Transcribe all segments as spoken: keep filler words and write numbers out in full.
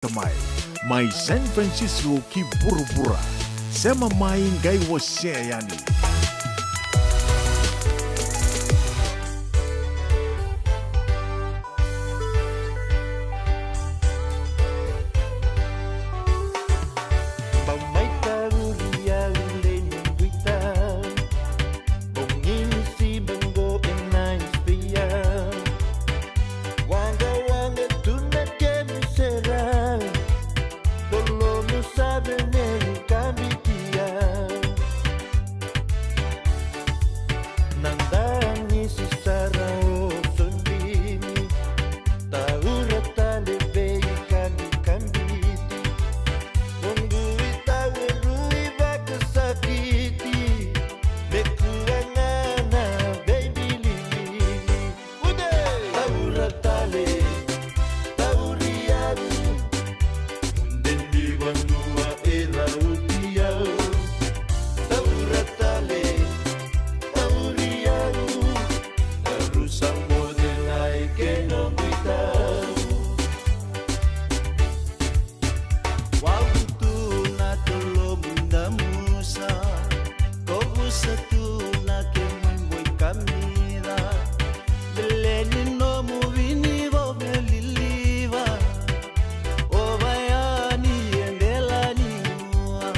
Tamai, mai San Francisco ki vuravura. Sema mai qai wasea yani. Ba mai tauri au lei ni guita. Bogi ni siba qo e na Spia. Waqawaqa tu na kemu sera. Lolomu sa venegu kabikia. Na danisi sara o sodrimi. Taura tale vei kabikabiti. Noqu itau e rui vakasakiti. Me kua ga na veibilibili. Taura tale, tauri au. Mude ni vanua e rauti au. Taura tale, tauri au. Tarusa moce lai ke noqu itau. Wau tu na tolomu na musa, ko vusa tu na kemu iboi kamira. Lele ni nomu vini vo me liliva, o vayani e dela ni mua.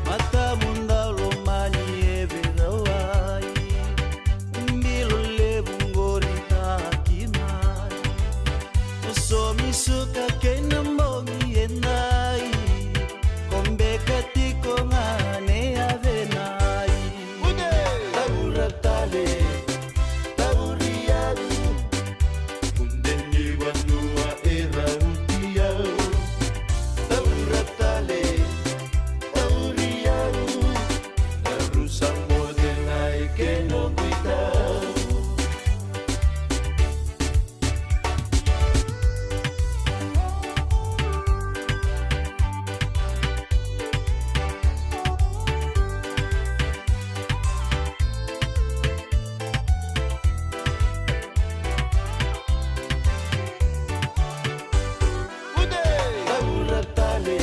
Matamu dau lomani e veirawai, bilo levu qori taki mai. Somi suka kei na bogi e dai, ko beka tiko ga ne a venai. Taura tale, tauri au. Mude ni vanua e rauti au. Taura tale, tauri au. Tarusa moce lai ke noqu itau. Taura tale,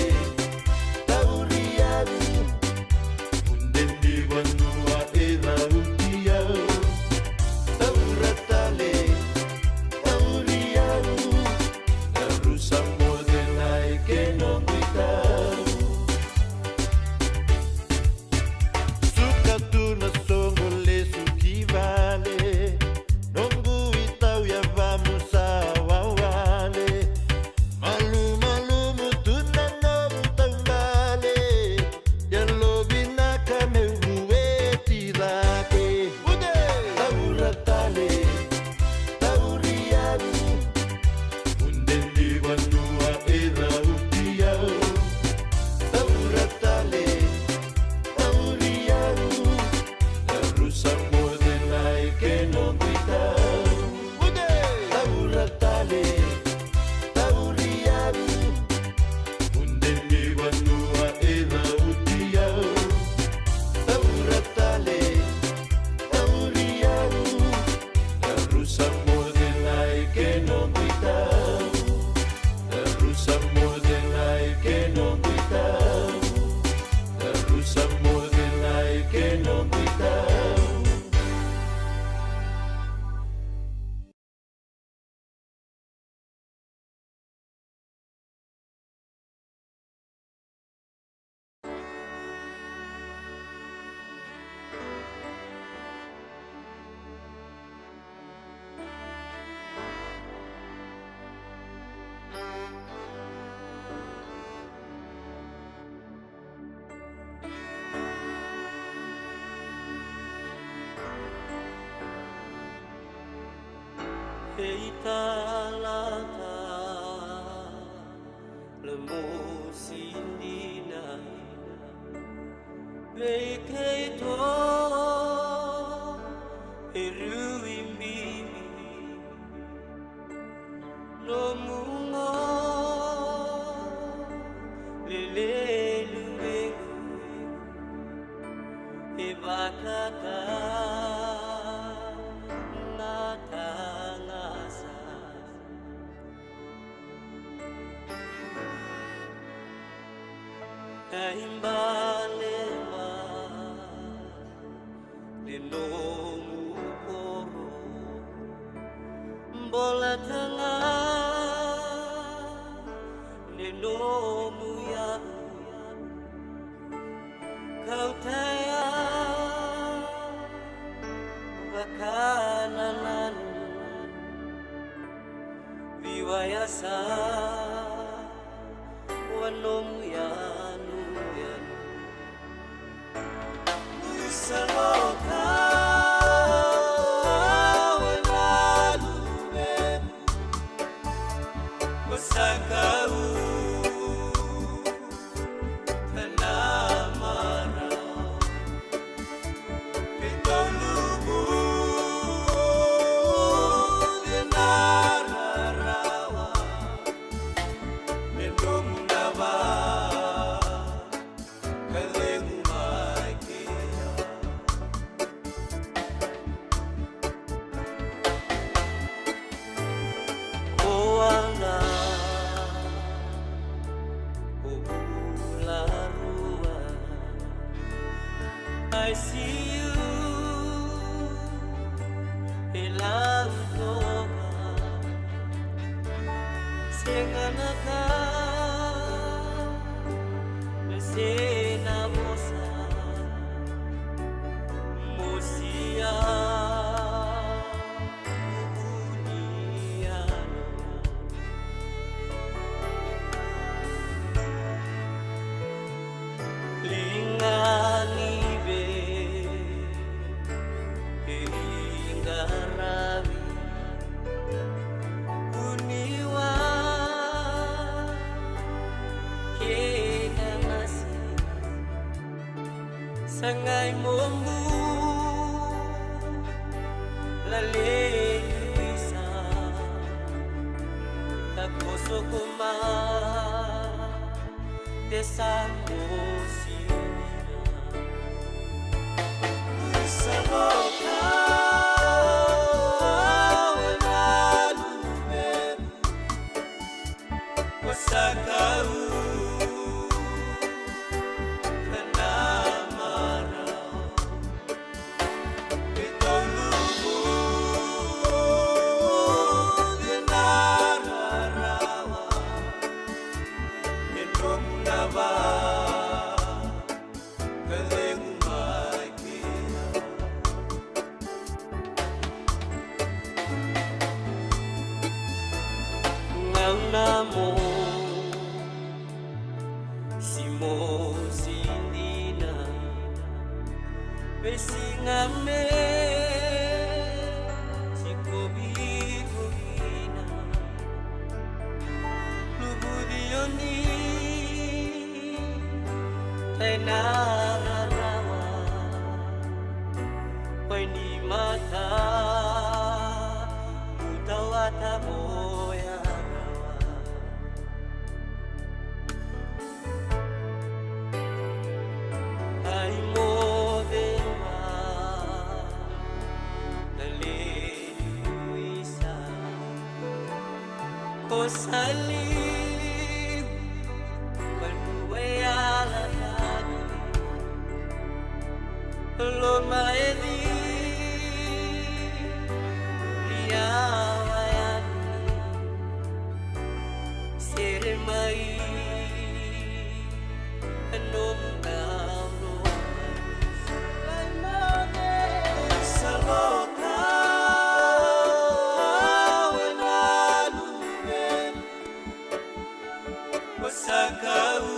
tauri au. Mude ni vanua e rauti au. Taura tale, tauri au. Tarusa moce lai ke noqu itau. Suka tu na soqo lesu ki vale. Noqu itau ya vamu sa wawale. Malumalumu tu na nomu taubale. Yalo vinaka meu vueti cake. Taura tale, tauri au. Mude ni vanua e rauti au. Taura tale, tauri au. Tarusa moce lai ke noqu itau. Taura tale, tauri au. Mude ni vanua e rauti au. Taura tale, tauri au. Tarusa moce lai ke noqu itau. Tarusa moce lai ke noqu itau. Tarusa moce lai ke noqu itau. E italata la mosi dina, vei keitou e rui bibi. Nomu gone lelevu e vakatau na tagasa. Ai baleba ni nomu koro, bolata ga ni nomu yavu. Kauta ya vakanananu, veiwaya sa wa nomu yanuyanu. Sa loka wa na luvemu, wa sa kau. Ko aga ko bula rua. I see you e lau toka. Sega na ka me se na vosa. Mosia. Sa qai moqu lalei luisa, ka kosoko ma te sa mosi. Sa loka wa na luvemu. Gauna mo si mosi dina, veisiga me sikovi iko kina. Luvuci o ni tai na rarawa, koi ni mata, mutawata moya rawa. Ai moce ma na lewe luisa. Ko sa liu, vanua e yalataki. Loma e cilia wa yani. Sere mai na nomu gauna. Sa loka wa na luvemu. Wa sa kau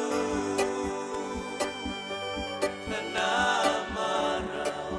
na marau.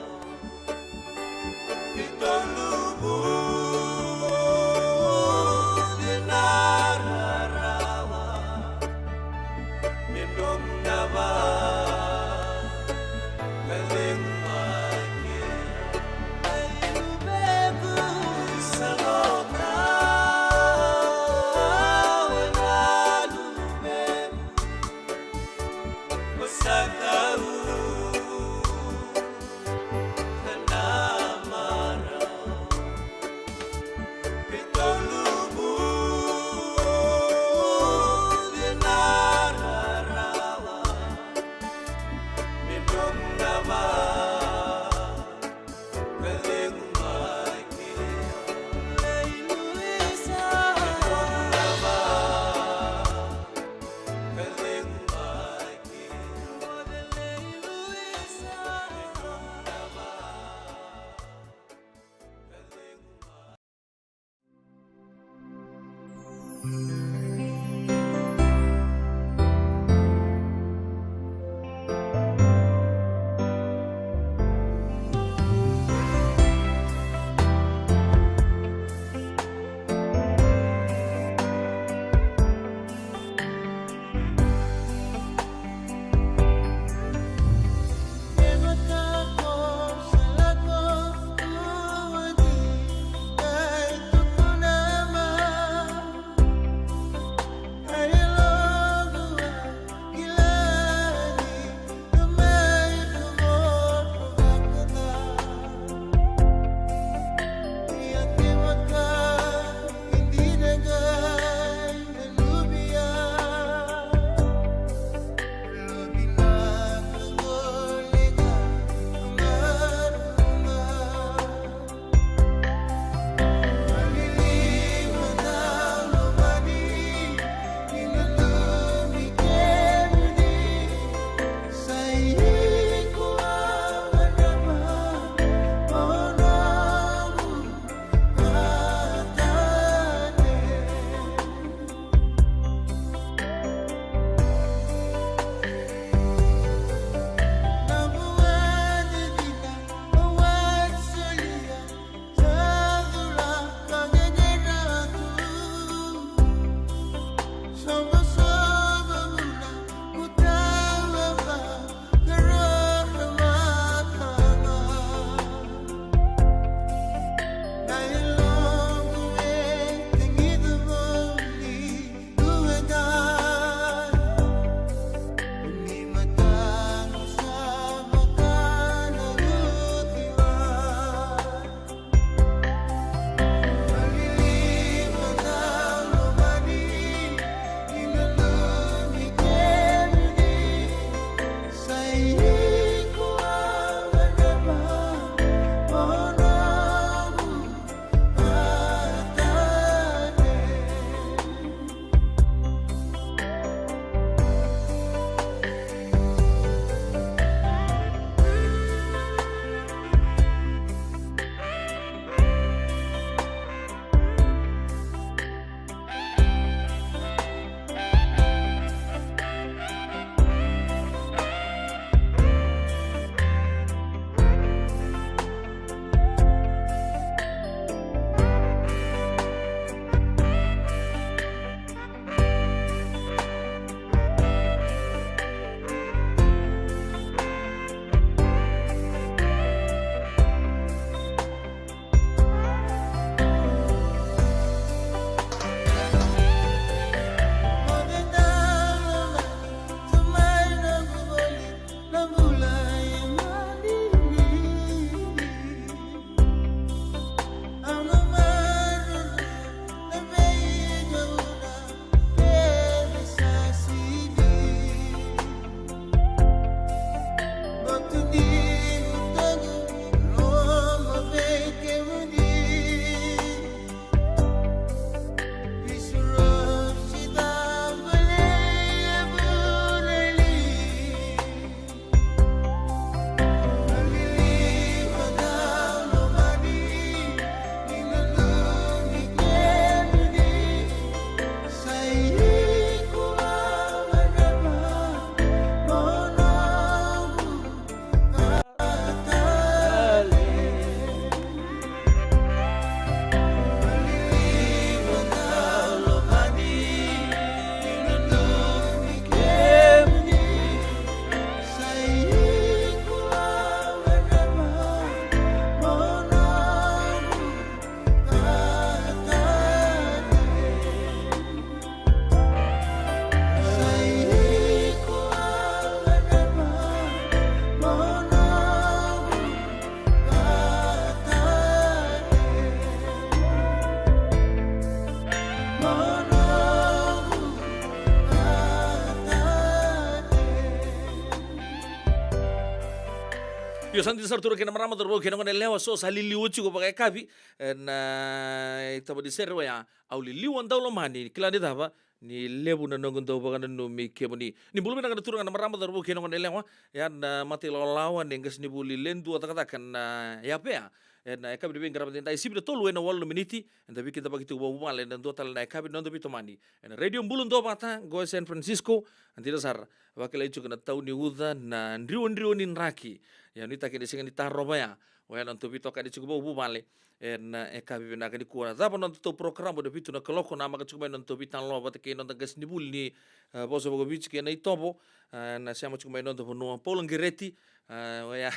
Io, sa dina sara tu na kena marama, cauravou kei na gone yalewa, so sa liliwa tiko vakayakavi ena itaba ni sere oya. Au liliwa daulomani, kila ni cava, ni levu na noqu dau vakananumi kemuni. Ni bula vinaka na turaga, na marama, cauravou kei na gone yalewa. Ia na mata ilawalawa ni qasenivuli Le Dua Cakacaka na Yapea. Ena yakavi ni veiqaravi edaidai, sivi na tolu ena walu na miniti, eda veikidavaki tiko vakavuvale ena dua tale na yakavi ni noda veitomani ena Radio Bula Duavata qo e San Francisco. Dina sara, vakilai tiko na tau ni uca, na driwadriwa ni draki. Ia nuitaki ni sega ni tarova ya. Oya na noda veitokani tiko vakavuvale ena yakavi vinaka nikua. Na cava na noda tou porokaramu ena vitu na kaloko, namaka tiko mai na noda veitalanoa vata kei na noda qasenivuli ni, e, vosa vakaviti kei na itovo, e, na sema tiko mai na noda vanua, Paula Qereti. E, oya.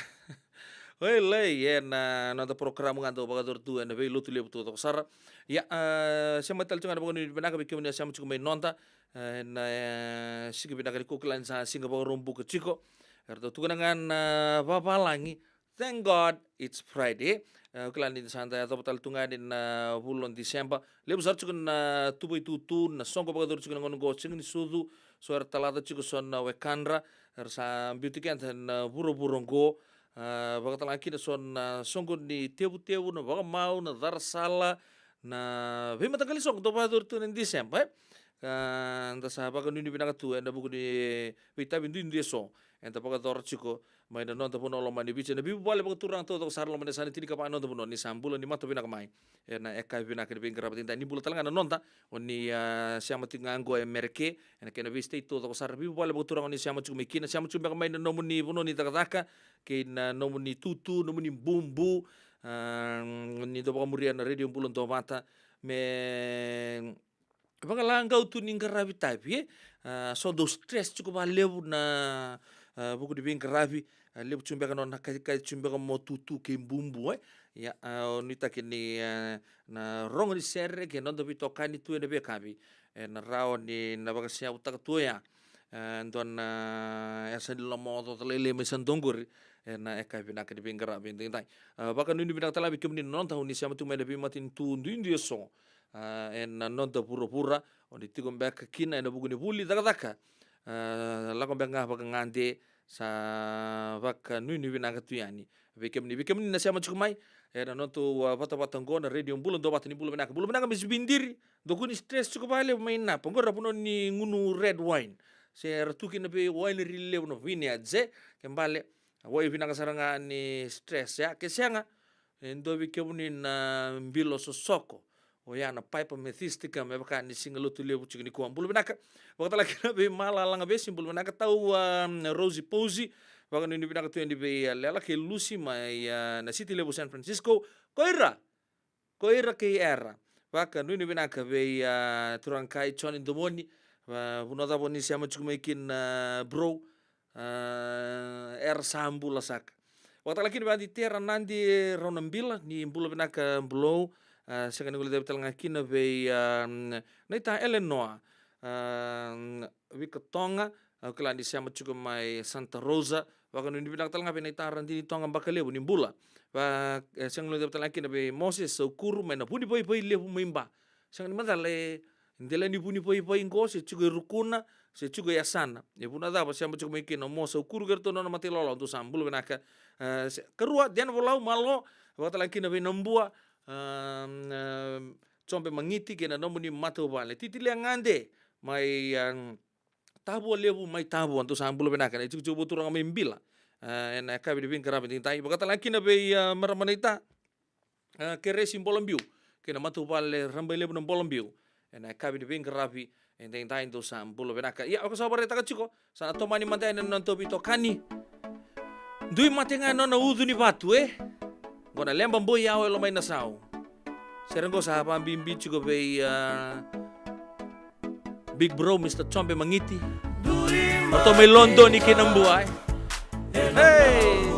Oi, lai, ena noda porokaramu ga dau vakayacori tu ena veilotu levu taucoko sara. Ia, e, sema tale tu ga na vakanuinui vinaka vei kemuni a sema tiko mai noda, e, na, e, siga vinaka nikua, kila ni sa siga Vakaraubuka tiko. Eratou tukuna ga na vavalagi, "Thank God it's Friday." E, kila ni sa da yacova tale tu ga ni na vula o December. Levu sara tiko na tuvaitutu, na soqo vakayacori tiko na gauna oqo, sega ni sucu. So era talaca tiko so na wekadra, era sa biuti keda na vuravura oqo. A, vakatalega kina so na soqo ni tevutevu, na vakamau, na carasala, na veimataqali soqo dau vakayacori tu ena December, e? A, da sa vakanuinui vinaka tu ena vuku ni veitavi duidui eso eda vakayacora tiko mai na noda vanua lomani Viti, ena veivuvale vakaturaga taucoko sara lomani, sa na tinikava na noda vanua. Ni sa bula, ni mata vinaka mai ena yakavi vinaka ni veiqaravi edaidai. Ni bula talega na noda, o ni, a, sema tiko ga oqo e Mereke, ena kena veisitei taucoko sara, veivuvale vakaturaga o ni sema tiko mai kina, sema tiko beka mai na nomuni vanua ni cakacaka, kei na nomuni tutu, nomuni bubu. A, ni dau vakamuria na Radio Bula Duavata me vakalagau tu ni qaravi tavi, e? A, so dau stress tiko vakalevu na, a, vuku ni veiqaravi, a, levu tiko beka nona kaikaila tiko beka mo tutu kei bubu, e? Ia, a, o nuitaki ni, a, na rogo ni sere kei na noda veitokani tu ena veiyakavi, ena rawa ni na vakaseyavutaka tu oya, e, dua na yasa ni lomaocaoca lailai mai sa dua oqori ena yakavi vinaka ni veiqaravi edaidai. A, vakanuinui vinaka talega vei kemuni na noda, o ni sema tiko mai na veimatanitu duidui eso, a, ena noda vuravura, o ni tiko beka kina ena vuku ni vuli, cakacaka, a, lako beka ga vakagade. Sa vakanuinui vinaka tu yani vei kemuni, vei kemuni na sema tiko mai ena nodatou, a, vatavata oqo na Radio Bula Duavata. Ni bula vinaka, bula vinaka Misi Vidiri. Dou kua ni stress tiko vakalevu mai Napa. Oqo era vanua ni gunu red wine. Se era tu kina vei winery levu na vineyards, e? Ke bale, wai vinaka sara ga ni stress, ya. Ke sega, e dua vei kemuni na bilo sosoko, oya na Piper Methysticum, me vaka ni siga Lotulevu tiko nikua. Bula vinaka. Vakatalega kina vei Malalaga Vesi, bula vinaka tau, a, Rosie Posey. Vakanuinui vinaka tu yani vei, a, Lela kei Lucy mai, a, na City levu San Francisco. Ko ira, ko ira kei era. Vakanuinui vinaka vei, a, turaga kai Joni Domoni. A, vanua cava o ni sema tiko mai kina, a, bro? A, era sa bula saka. Vakatalega kina vei Adi Tera Nadi Raunabila, ni bula vinaka bro. A, sega ni guilecavi talega kina vei, a, naita Elenoa, a, Vikatoga, au kila ni sema tiko mai Santa Rosa. Vakanuinui vinaka talega vei naita Radini Toga Bakalevu, ni bula. Va, e, sega ni guilecavi talega kina vei Moses Saukuru mai na Vunivaivai levu mai Ba. Sega ni macala e dela ni Vunivaivai qo, se tiko e Rukuna, se tiko e Yasana. E vanua cava sema tiko mai kina o Mo Saukuru kei ratou na nona matailoalo, dou sa bula vinaka. E, se, karua, Diana Volau, malo, vakatalega kina vei Nabua, a, a, Jobe Magiti kei na nomuni matavuvale. Titi Leagade mai, a, Tavua Levu mai Tavua, dou sa bula vinaka. Na itikotiko vakaturaga mai Bila, a, ena yakavi ni veiqaravi edaidai. Vakatalega kina vei, a, marama naita, a, Keresi Bolabiu kei na matavuvale Rabailevu na Bolabiu ena yakavi ni veiqaravi edaidai, dou sa bula vinaka. Ia, o koya sa vakaraitaka tiko, sa na tomani mada yani na nodatou veitokani. Dui mate ga na nona ucu ni vatu, e? Qo na Leba Boi Yawa e Lomainasau. Sere qo sa vakabibi tiko vei, a, big bro, Mister Jobe Magiti. Ratou mai Lodoni kei Nabua, e? Hey!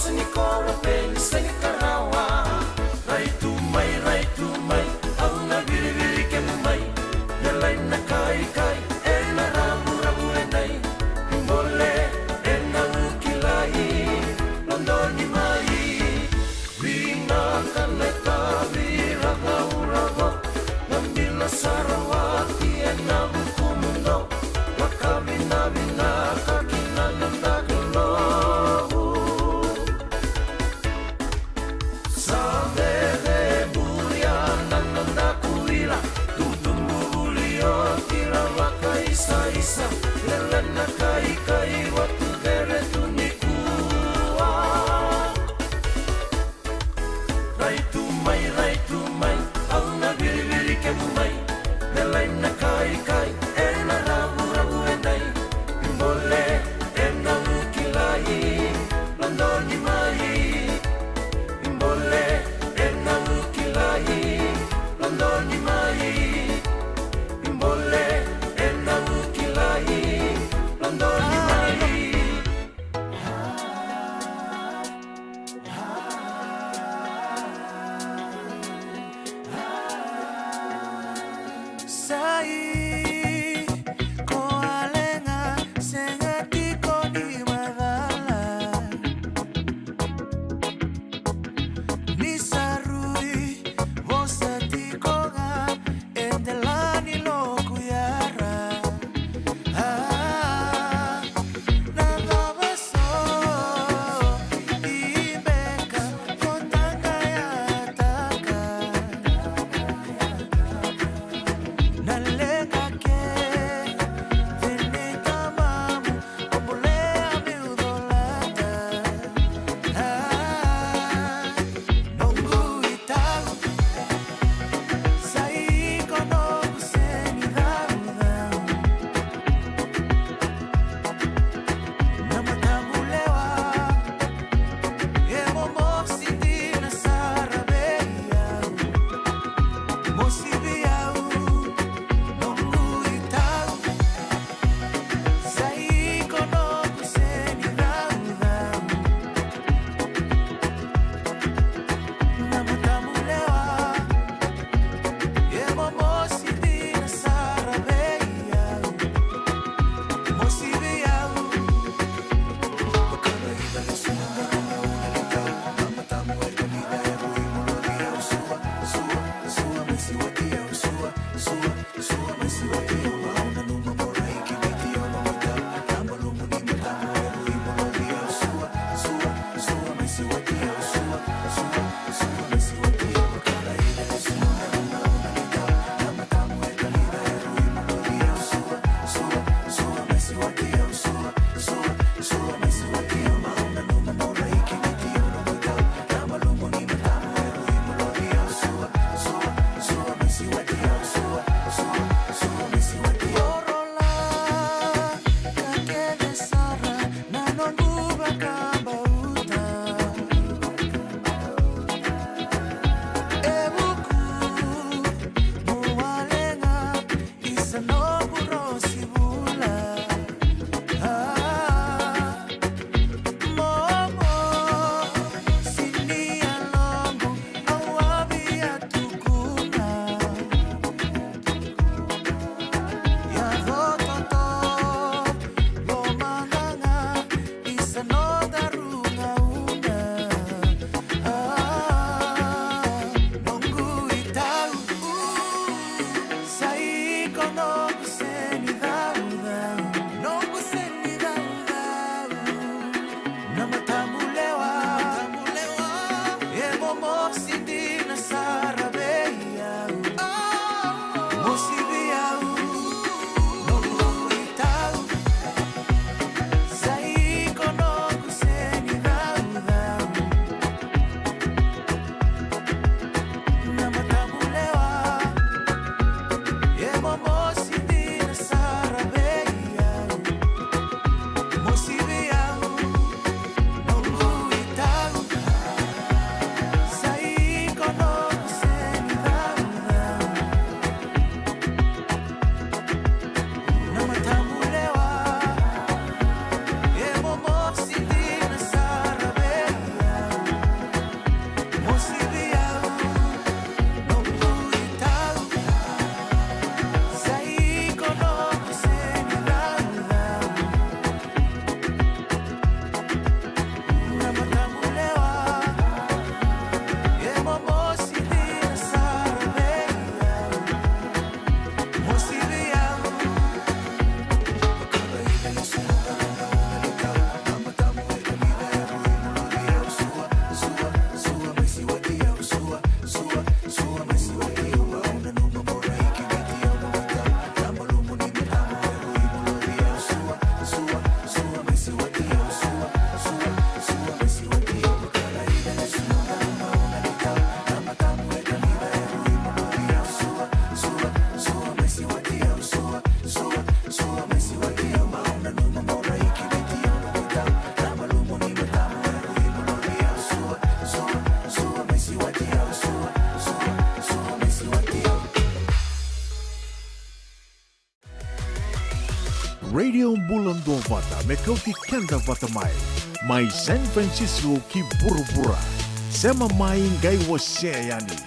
Seni koro peni seni karawa. Rai tu mai, rai tu mai, au na viriviri kemu mai. Lelai na kaikai ena ravuravu enai. Bole ena ukilai, lodoni mai. Vinaka na itavi ravuravu. Na dina sara wati ena vukumudo. Vakavinavinaka kina na daku lovu. Sa veve buria na noda kuila. Tutubu vuli oti ra vakaisaisa. Lele na kaikai watu vere tu nikua. Rai tu mai, rai tu mai, au na viriviri kemu mai. Lelai na kaikai ena ravuravu enai. Bole ena ukilai, lodoni mai. Bole ena ukilai, lodoni mai. Bole ena ukilai, lodoni mai. Sai ko aleqa sega tiko ni macala. Ni sa rui vosa tiko ga e delani loku yara. A, na cava so i beka ko taqayataka. Na leqa Radio Bula Duavata me kauti keda vata mai. Mai San Francisco ki vuravura. Sema mai qai wasea yani.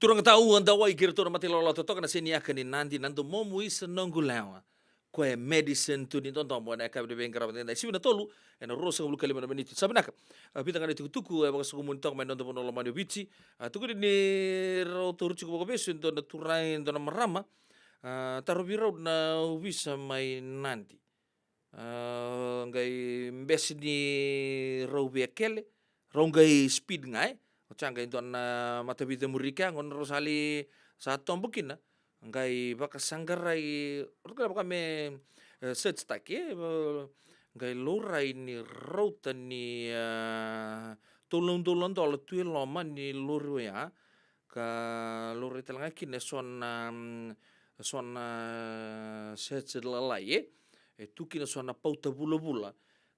Turaga tau, a dawai kei iratou na mata ilawalawa totoka na seniaka ni Nadi, Na Domomu Isa Noqu Lewa. Koya e Madison tu ni dodomo ena yakavi ni veiqaravi nikua, sivi na tolu ena ruasagavulu ka lima na miniti. Sa vinaka. A, vica ga na itukutuku e vakasokumuni toka mai na noda vanua lomani o Viti. A, tukuni ni rau tauri tiko vakavesu e dua na turaga, e dua na marama. A, tarovi rau na ovisa mai Nadi. A, qai bese ni rau via kele, rau qai speed ga, e. Oti ya qai dua na matavica e muri kea, qo na rau sa lai, sa tobo kina. Qai vakasaqarai, rau qai vaka me, e, search taki, e, va-, qai laurai ni rauta ni, e, tolu na udolu na dola tu e loma ni lori oya, ka laurai tale ga kina e so na, mm, e so na search lalai, e. E tu kina so na pauta vulavula.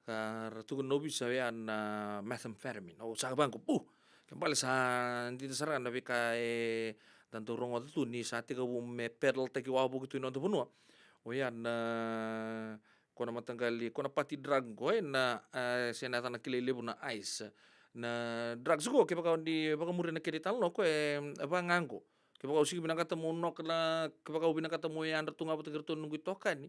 Ka ra tukuna na ovisa oya na methamphetamine. Au sa vaqo, pu! Ke bale sa dina sara ga na veika eda dau rogoca tu ni sa tekivu me peddle taki wavoki tu e noda vanua. Oya na, ko na mataqali, ko na party drug qo, e, na, e, se na yacana kilai levu na ice. Na drugs qo, kevaka o ni vakamuria na kena italanoa, ko e, e vaka ga qo. Kevaka o sega ni vinakata mo noka na, kevaka o vinakata mo yadra tu ga vata kei iratou na noqu itokani.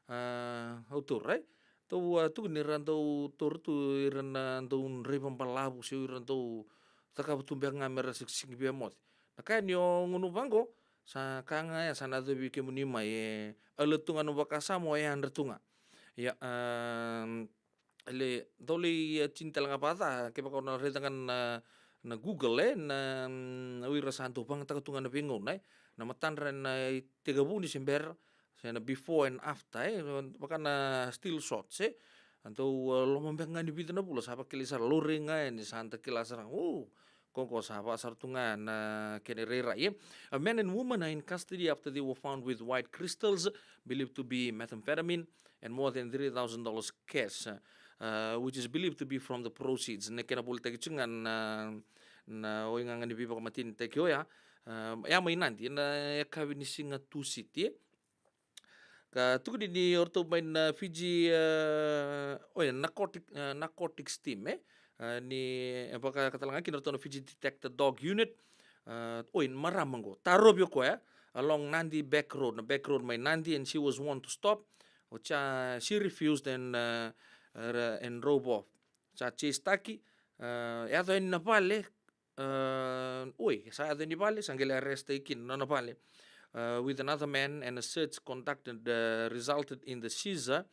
A, au taura, e. Tou, a, tukuni ni ra dau taura tu ira na dau draiva balavu, se o ira dau cakava tu beka ga me ra sikisiki via moce. Na ka ni o gunu vaqo, sa ka ga ya sa na yacovi kemuni mai, e, alert tu ga na vakasama, o yadra tu ga. Ia, um, le, dau lai, e, tini tale ga vakaca, kevaka o na raica ga na, na Google, e, na, mm, o ira sa dau vagataka tu ga na veigauna, e. Na matadra na itekivuna se bera, se na before and after, e, vaka na still shots, e. A dau, e, loma beka ga ni vica na vula, sa vakilai sara, laurai ga yani, sa da kila sara, o, ko qo sa vaka sara tu ga na kena irairai, e. A man and woman are in custody after they were found with white crystals believed to be methamphetamine and more than three thousand dollars cash, uh, which is believed to be from the proceeds. Na kena volitaki tiko ga na, na, o iga ga ni veivakamatenitaki oya, uh, ya mai Nadi, na yakavi ni siga Tusiti, e. Ka tukuni ni o ratou mai na Fiji, uh, oya, narcotic, uh, narcotics team, e. Uh, ni, e, vakatale ga kina ratou na Fiji Detector Dog Unit. Uh, oi, marama qo, tarovi o koya along Nadi back road, na back road mai Nadi, and she was warned to stop. Oti ya, she refused and, uh, uh, and drove off. Sa chase taki, uh, yaco yani na vale, uh, oi, sa yaco yani vale, sa qai lai arrest taki kina na nona vale, uh, with another man, and a search conducted, uh, resulted in the seizure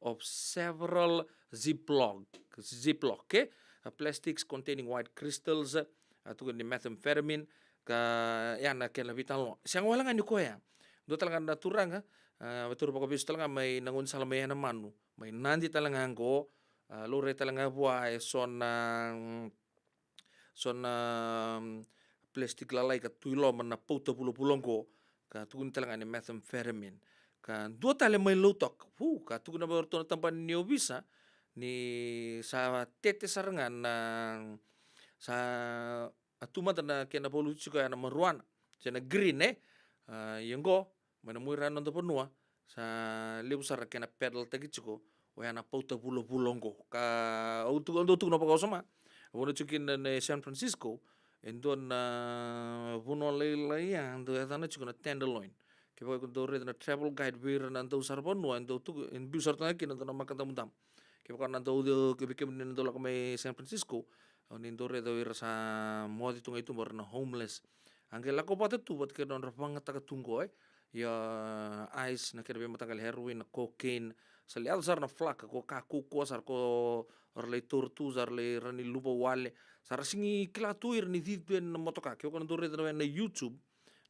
of several Ziploc, Ziploc, okay? Uh, plastics containing white crystals, uh, tukuni methamphetamine, ka ya na kena veitalanoa. Sega wale ga ni koya. Dua tale ga na turaga, uh, vei turaga vakavesu tale ga mai na gaunisala mai Enamanu, mai Nadi tale ga qo, uh, laurai tale ga vua e so na, mm, so na, mm, plastic lalai ka tu i loma na pauta vulavula qo, ka tukuni tale ga ni methamphetamine. Ka dua tale mai Lautoka, fu, ka tukuna vei ratou na tabana ni ovisa ni sa tete sara ga na, sa, a tu mada na kena valuti tiko ya na marijuana, se na green, e. A, ia qo, mai na muaira na noda vanua, sa levu sara kena peddle taki tiko, oya na pauta vulavula qo. Ka au tu, au dau tukuna vakawasoma, au vanua tiko kina na San Francisco, e dua na vanua lailai ya, dau yacana tiko na Tenderloin. Kevaka iko dau raica na travel guide vei ira na dau sara vanua, e dau tuku, e biu sara tu ga kina dua na maka damudamu. Kevaka na dau, ke vei kemuni na dau lako mai San Francisco, o ni dau raica o ira sa moce tu ga i tuba, o ira na homeless. A qai lako vata tu vata kei na nodra vagataka tu qo, e. Ia, ice, na kena veimataqali heroin, na cocaine, sa lai yaco sara na flaka, ko ka kaukauwa sara, ko ra lai taura tu, sa ra lai, ra ni luva wale, sa ra sega ni kila tu o ira ni cici tu yani na motoka. Kevaka na dau raica na, na YouTube,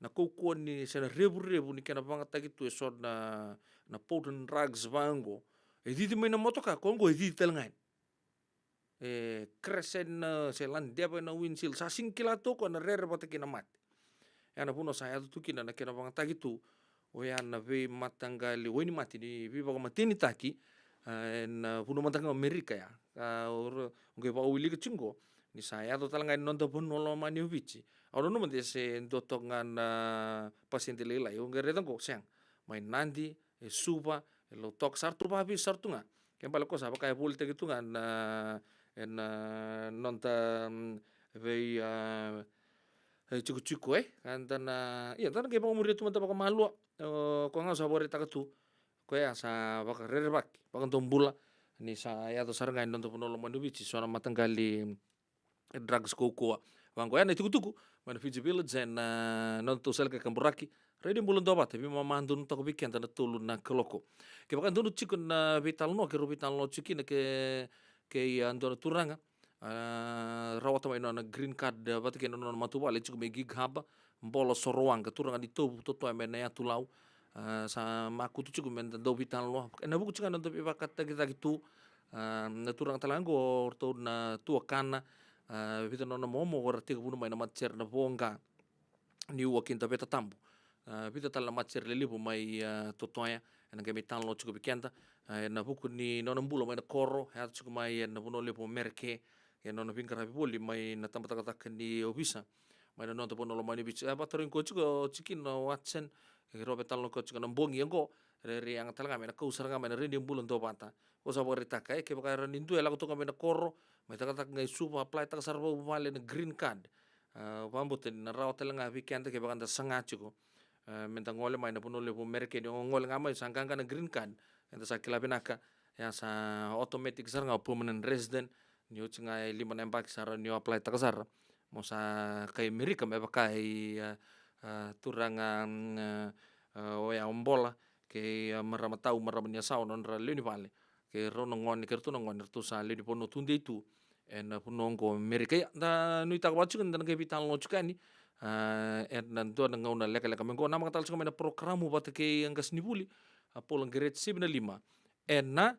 na kaukauwa ni, se na revurevu ni kena vagataki tu e so na, na potent drugs vaqo, e cici mai na motoka, ko qo e cici tale ga yani. E crash ena, se ladeva ena windshield, sa sega ni kila tu o koya na rere vata kei na mate. Ya na vanua sa yaco tu kina na kena vagataki tu oya na veimataqali wainimate ni veivakamatenitaki, a, ena vanua mada ga o Amerika ya. A, o ra, o qai vakawilika tiko qo ni sa yaco tale ga ena noda vanua lomani o Viti. Au nanuma de se dua toka ga na pasede lailai, o qai raica qo, sega. Mai Nadi, e Suva, e Lautoka, sa ra tu vakavesu sara tu ga. Ke bale ko sa vaka e volitaki tu ga na, ena noda, mm, vei, a, e, tikotiko, e. Ka da na, ia, da na qai vakamuria tu mada vakamalua. O, ko ga sa vakaraitaka tu, koya sa vakarerevaki, vakadobula, ni sa yaco sara ga ena noda vanua lomani o Viti so na mataqali drugs kaukauwa vaqo. Ya na itukutuku mai na Fiji Village ena, a, noda tou sala ka kaburaki. Radio Bula Duavata, veimama donu toka vei keda na tolu na kaloko. Kevaka donu tiko na veitalanoa, keirau veitalanoa tiko kina kei, kei, a, dua na turaga, a, rawata mai nona green card, a, vata kei na nona matavuvale tiko mai Gig Harbour, Bolo Sorowaqa, turaga ni Tovu, totoya mai na Yatu Lau. A, sa makutu tiko meda dau veitalanoa ena vuku tiko ga na noda veivakatakitaki tu. A, na turaga tale ga qo, o ratou na tuakana, a, vica na nona momo, o ira tekivuna mai na matasere na Voqa, Niuwa kei Daveta Tabu. A, vica tale na matasere lelevu mai, a, totoya, ena qai mai talanoa tiko vei keda, a, ena vuku ni nona bula mai na koro, e yaco tiko mai ena vanua levu o Mereke, ena nona veiqaravi voli mai na tabacakacaka ni ovisa mai na noda vanua lomani o Viti. E vakatarogi koya tiko o tikina o Watson, e rau veitalanoa koya tiko na bogi oqo, rairai yaga tale ga me na kau sara ga mai na Radio Bula Duavata. Ko sa vakaraitaka, e, kevaka e rawa ni dua e lako toka mai na koro, mai cakacaka ga i Suva, apply taka sara vakavuvale na green card. A, vakabauta ni na rawa tale ga vei keda kevaka da saga tiko, a, meda gole mai na vanua levu o Mereke, ni o gole ga mai sa qaqa na green card, eda sa kila vinaka, ya sa automatic sara ga o permanent resident, ni oti ga e lima na yabaki sa rawa ni o apply taka sara Mo sa kai Amerika me vaka i, a, a, turaga, mm, a, a, oya o Bola kei, a, marama tau, marama ni yasawa, nodra lewe ni vale. Kei rau na gone, kei ratou na gone, ratou sa lewe ni vanua tudei tu ena vanua oqo Amerika. Ia, da nuitaka vata tiko ni da na qai veitalanoa tiko yani, a, ena dua na gauna lekaleka mai qo. Namaka tale tiko mai na porokaramu vata kei qasenivuli, a, Paula Qereti, sivi na lima ena,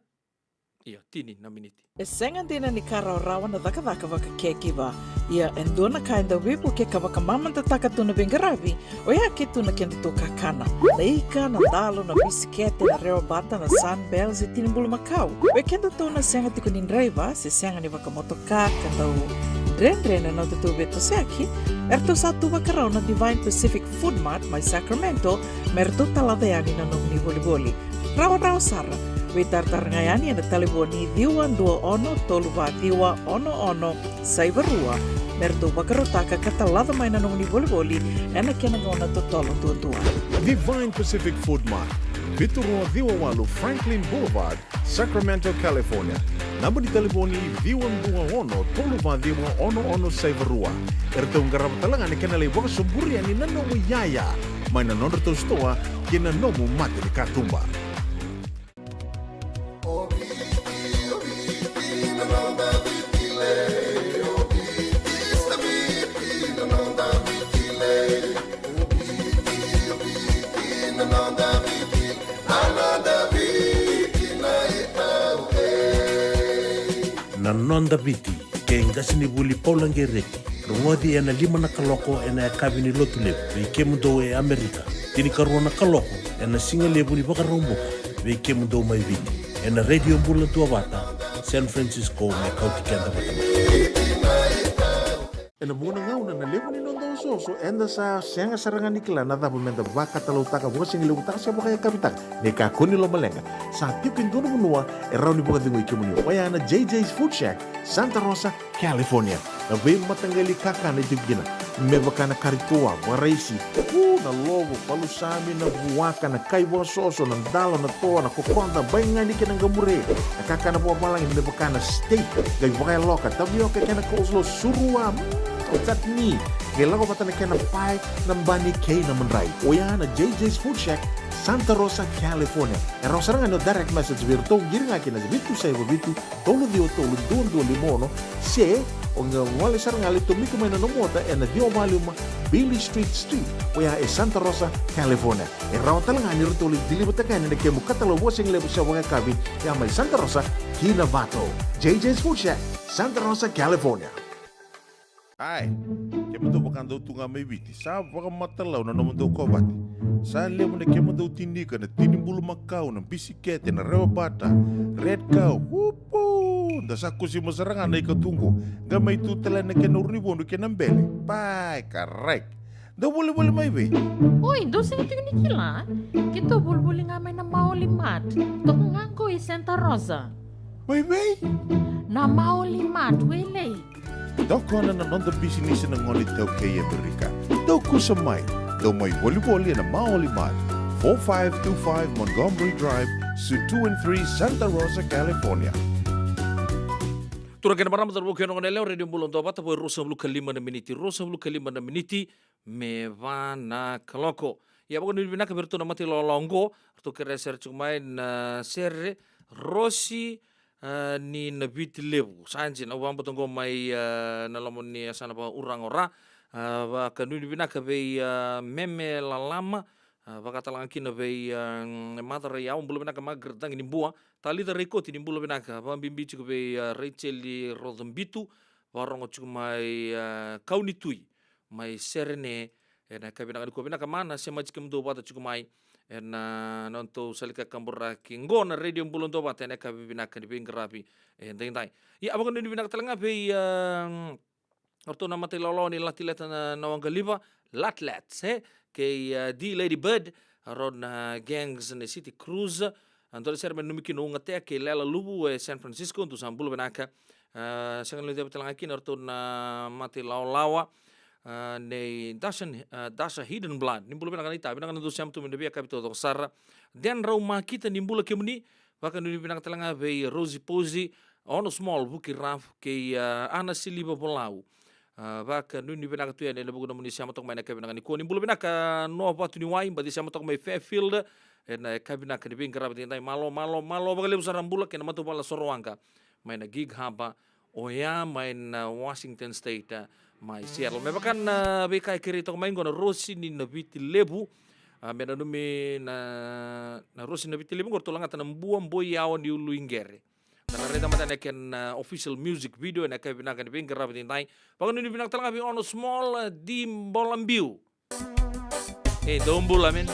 ia, tini na miniti. E sega dina ni ka rawarawa na cakacaka vaka caregiver. Ia, e dua na ka e dau veivukei ka vakamamadataka tu na veiqaravi, oya ke tu na kedatou kakana. Na ika, na dalo, na bisikete, na rewa bata, na Sunbells, e tini bulumakau. Vei kedatou na sega tiko ni draiva se sega ni vakamotoka ka dau dredre na nodatou veitosoyaki, eratou sa tu vakarau na Divine Pacific Food Mart mai Sacramento me ratou talaca yani na nomuni volivoli. Rawarawa sara. Veitaratara ga yani ena talevoni ciwa dua ono tolu va ciwa ono ono saiva rua me ratou vakarautaka ka talaca mai na nomuni volivoli ena kena gauna totolo duadua. Divine Pacific Food Mart, vitu rua ciwa walu Franklin Boulevard, Sacramento, California. Naba ni talevoni ciwa dua ono tolu va ciwa ono ono saiva rua. Eratou qarava tale ga na kena lai vakasoburi yani na nomu iyaya mai na nodratou sitoa kei na nomu mata ni katuba. Na Noda Viti kei qasenivuli Paula Qereti. Rogoci ena lima na kaloko ena yakavi ni Lotulevu vei kemudou e Amerika, tinikarua na kaloko ena sigalevu ni Vakaraubuka vei kemudou mai Viti, ena Radio Bula Duavata, San Francisco, me kauti keda vata mai. Ena vuqa na gauna na levu ni noda osooso, eda sa sega sara ga ni kila na cava meda vakatalautaka, vakasigalevu taka se vakayakavi taka. Ni kakua ni lomaleqa, sa tiko e dua na vanua e rawa ni vakacegui kemuni. Oya na J J's Food Shack, Santa Rosa, California. Na veimataqali kakana e tiko kina, me vaka na kari toa, vakaraisi, u, na lovo, palusami, na vuaka, na kai vakasoso, na dalo, na toa, na kokoda, baigani kei na qamure. Na kakana vakavalagi me vaka na steak, qai vakayaloka, tavioka kei na coleslaw, surua, mm, chutney. Qai lako vata na kena pae, na bani kei na madrai. Oya na J J's Food Shack, Santa Rosa, California. E rawa sara ga ni o direct message vei iratou, qiri ga kina vitu saiva vitu, tolu ciwa tolu, dua dua lima ono, se o qai gole sara ga, lai tomika mai na nomu ota ena ciwa va lima Beale Street Suite, oya e Santa Rosa, California. E rawa tale ga ni ratou lai deliver-taka yani na kemu katalau vakasigalevu se vakayakavi, ya mai Santa Rosa ki Novato. J J's Food Shack, Santa Rosa, California. Ai, kemudou vaka dou tu ga mai Viti, sa vakamatalau na nomudou kovate. Sa levu na kemudou tini ika, na tini bulumakau, na bisikete, na rewa bata, red cow, upu! Da sa kusima sara ga na ika tu qo, qai mai tu tale na kena uru ni vodu kei na bele. Pai, karai. Dou volivoli mai vei? Oi, dou sega tiko ni kila? Keitou volivoli ga mai na Maoli Mart. Toka ga qo i Santa Rosa. Mai vei? Na Maoli Mart, Wailei. Tokona na noda bisinisi na gone iTaukei e Amerika. Dou kusa mai. Dou mai volivoli ena Maoli Mart, four five two five Montgomery Drive, Suite two and three, Santa Rosa, California. Turaga kei na marama, cauravou kei na goneyalewa, Radio Bula Duavata, vo e ruasagavulu ka lima na miniti, ruasagavulu ka lima na miniti me va na kaloko. Ia, vakanuinui vinaka vei iratou na mata ilawalawa oqo, ratou kerea sere tiko mai na sere Rosi, a, ni Navitilevu. Sa dina, au vakabauta oqo mai, a, na loma ni yasana vakauraga o Ra. A, vakanuinui vinaka vei, a, Meme Lalama, a, vaka tale ga kina vei, a, Mother Raiau, bula vinaka Margaret Dagi ni Bua, Talica Raikoti ni bula vinaka, vakabibi tiko vei, a, Raicheli Rocobitu, vakarogo tiko mai, a, Kaunitui, mai Serene, ena yakavi vinaka nikua. Vinaka ma na semati kemudou vata tiko mai ena nodatou sala ni kakaburaki qo na Radio Bula Duavata ena yakavi vinaka ni veiqaravi edaidai. Ia, a vakanuinui vinaka tale ga vei, a, o ratou na mata ilawalawa ni Latileta na, na Waqaliva, Latlets, e, kei, a, D Lady Bird, a, rau na Gangs ni City Cruise, a, dua na sere me nanumi kina o Ugatea kei Lela Luvu e San Francisco, dou sa bula vinaka. A, sega ni levu tale ga kina o ratou na mata ilawalawa, a, nei Dasha, a, Dasha Hidden Blood. Ni bula vinaka naita, vinaka na dou sema tu mai na veiyakavi taucoko sara. Dan Rau Makita, ni bula kemuni, vakanuinui vinaka tale ga vei Rosie Posey, Ono Small, Vuki Raf, kei, a, Ana Siliva Volau. A, vakanuinui vinaka tu yani ena vuku nomuni sema toka mai na yakavi vinaka nikua. Ni bula vinaka Noa Vatuniwai, baci sema toka mai Fairfield. Ena yakavi vinaka ni veiqaravi edaidai, malo, malo, malo vakalevu sara, bula kei na matavuvale na Sorowaqa mai na Gig Harbor, oya mai na Washington State, a, mai Seattle. Me vaka na veika e kerei toka mai qo na Rosi ni Navitilevu. A, me nanumi na, na Rosi ni Navitilevu qo, ratou lagata na Bua Boi Yawa ni Ulu i Qere. Da na raica mada na kena, a, official music video ena yakavi vinaka ni veiqaravi edaidai. Vakanuinui vinaka tale ga vei Ono Small, a, Di Bolabiu. E, dou bula, man.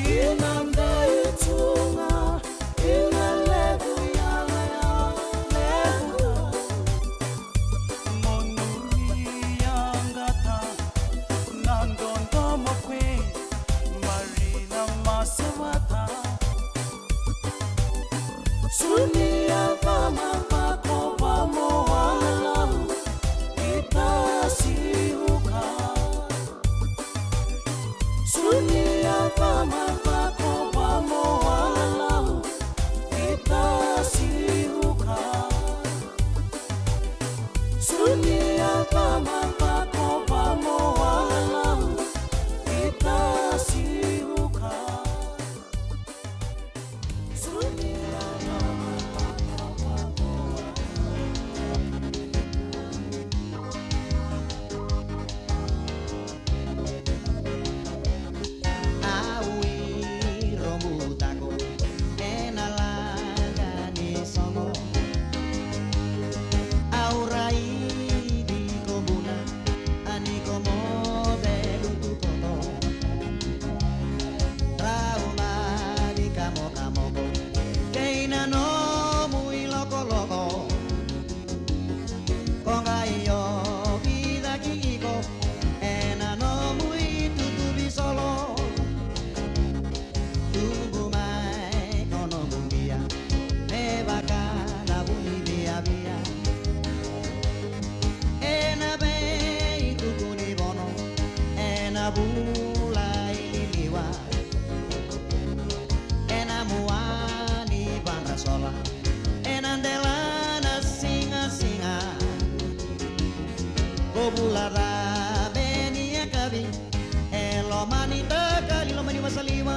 Ina dei tu ga, ina levu yala ya levu. Mo nuri yaqata na dodomo kwe, Marina Masevata. Sunia vama vako vamo walalau, ita siuka. Sunia vama vako vamo walalau, ita siuka. Sunia vama vako vamo walalau, ita siuka. Au i Robutako, ena laga ni sogo. Au raici ko Buna, a ni ko mo velu tu koto. Rau mani ka mokamoko kei na nomu ilokoloko. Ko qai ovi caki iko ena nomu itutu visolo. Tubu mai ko nomu bia me vaka na vuni viavia. Ena veituku ni vono, ena vula i liliwa, ena mua ni vadrasola, ena dela na sigasiga. Ko vula ca me ni yakavi, e loma ni takali, loma ni vasaliwa.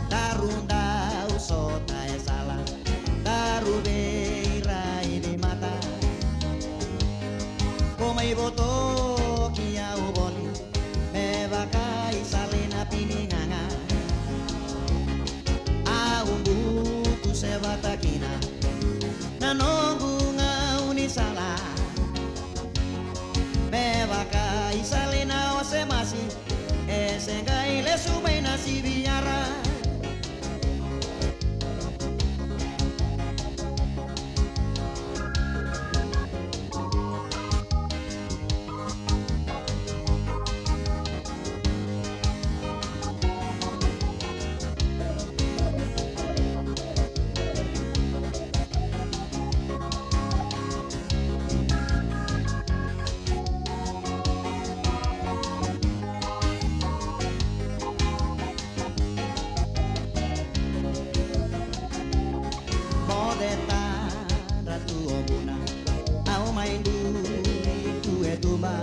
Daru dau sota e sala, daru veiraici mata. Ko mai votoki au voli me vaka i sala i na pinigaga. Au butu se vata kina na noqu gaunisala. Me vaka i sala i na ose masi, e se qai lesu mai na siviara. Moce tadra tu o Buna, au mai duri tu e tuba.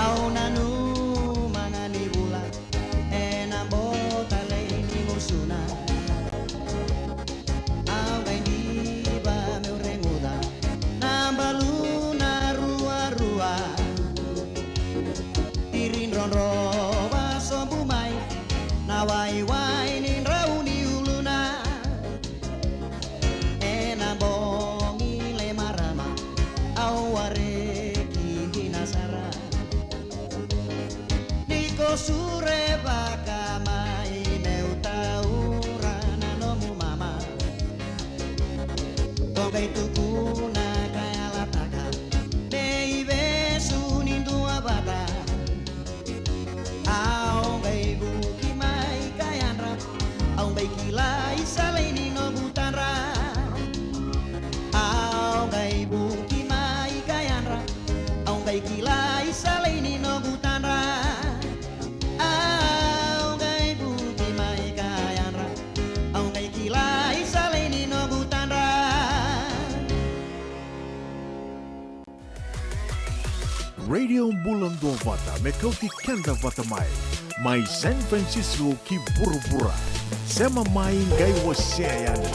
Au nanuma ga ni vula ena bota lei ni gusuna. Au qai diva meu reguca na baluna ruarua. Tiri drodro vasobu mai na waiwai ni drau ni uluna. Ena bogi le marama au wareki dina sara. Ni ko surevaka mai meu taura na nomu mama. Ko qai tukuna ka yalataka me i vesu ni dua vata. Au qai vuki mai ka yadra, au qai kila i sala i ni noqu tadra. Au qai vuki mai ka yadra, au qai kila i sala i ni noqu tadra. Au qai vuki mai ka yadra, au qai kila i sala i ni noqu tadra. Radio Bula Duavata me kauti keda vata mai, mai San Francisco ki vuravura. Sema mai qai wasea yani.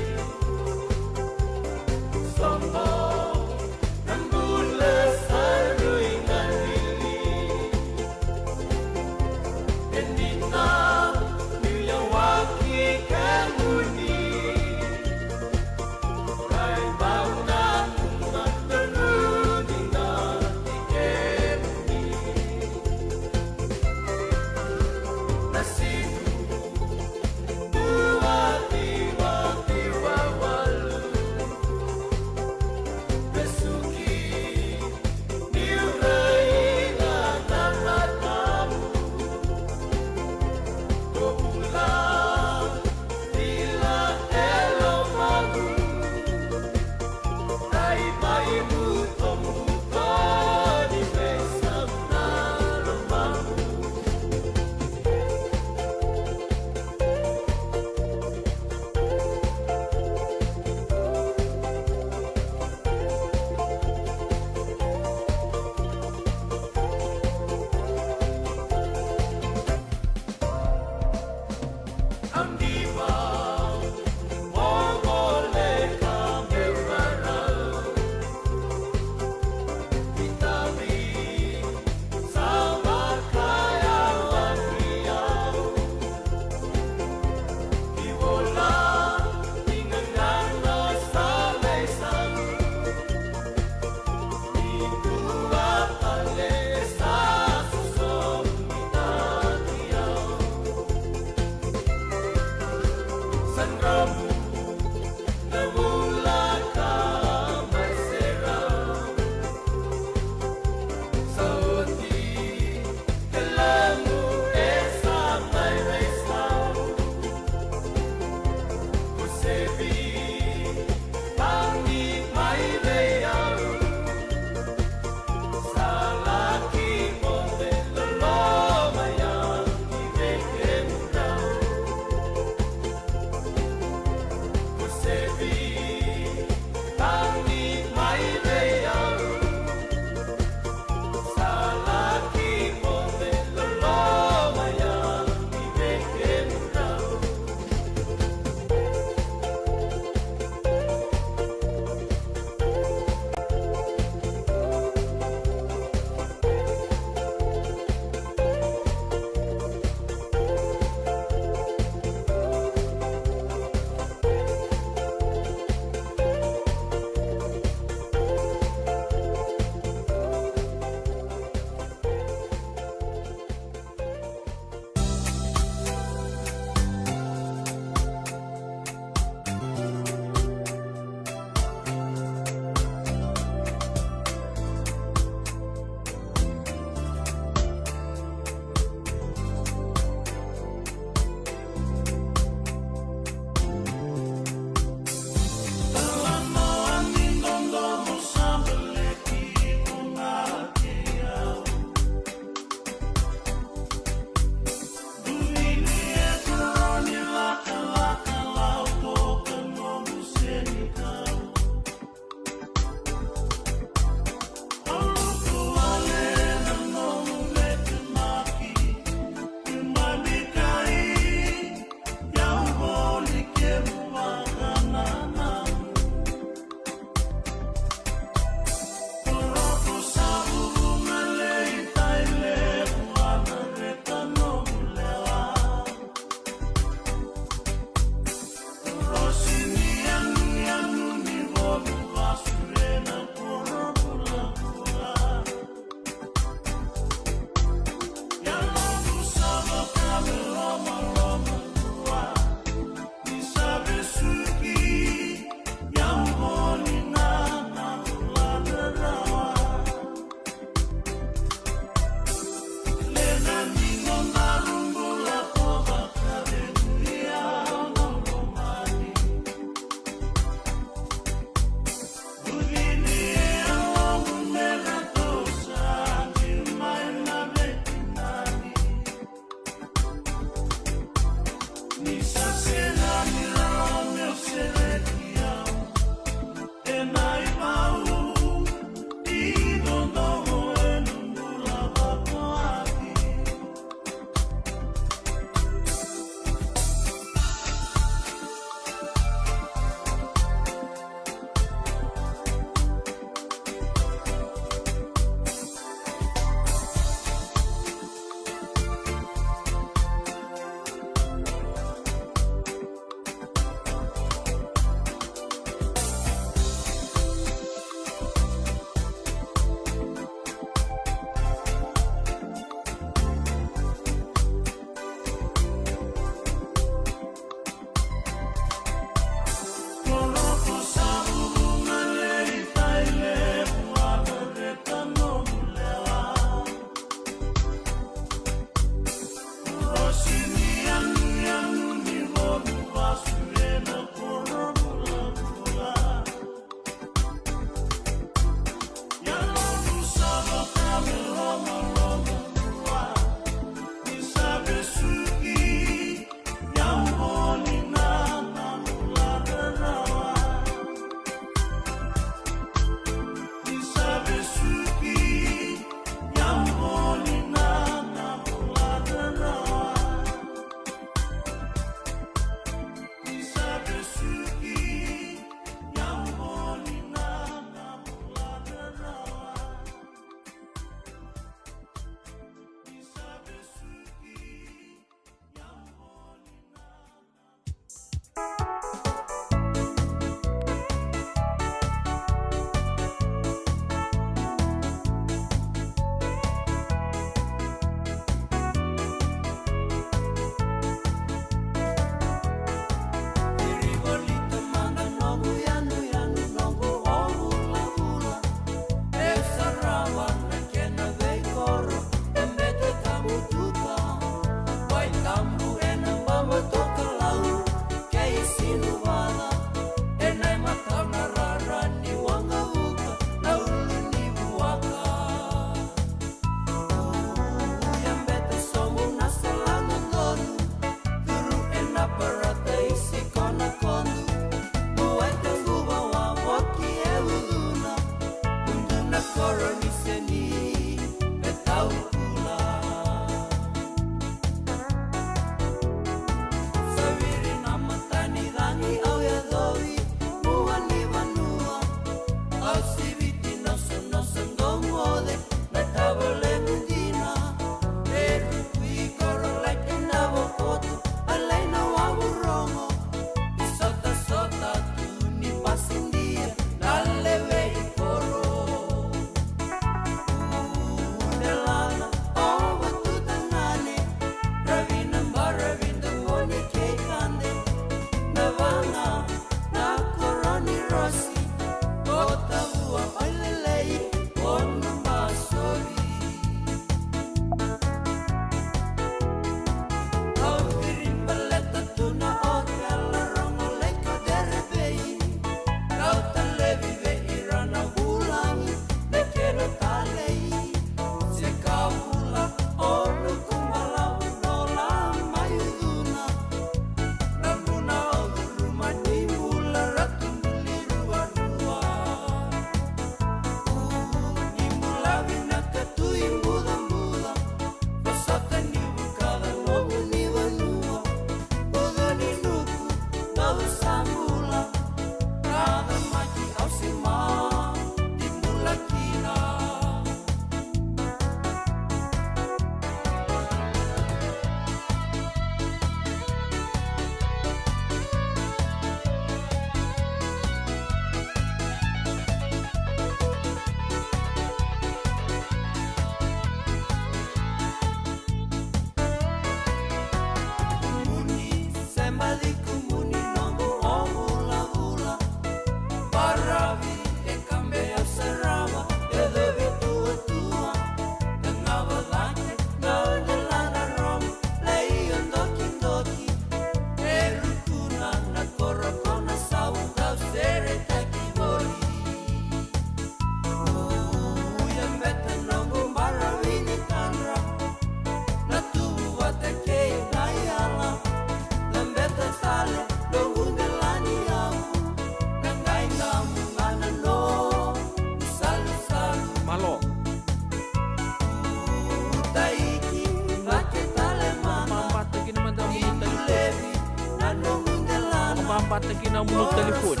Vata kei na bula telefoni.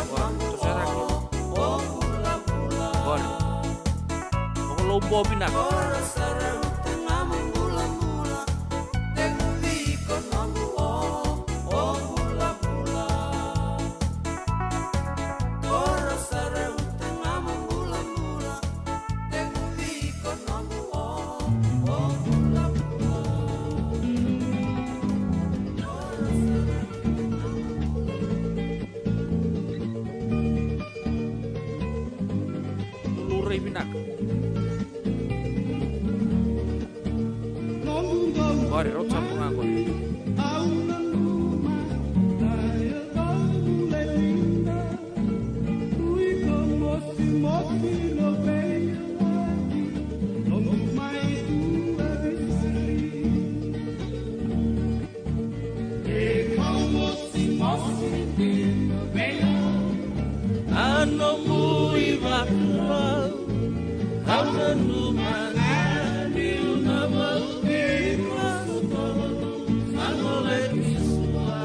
Ora, toso cake. Ora. Vakalou bo vinaka. Lulurai vinaka. Qori, rauta sara tu ga qori. A nomu ivakarau, au nanuma ga niu na vauci koya, sa gole ki sua.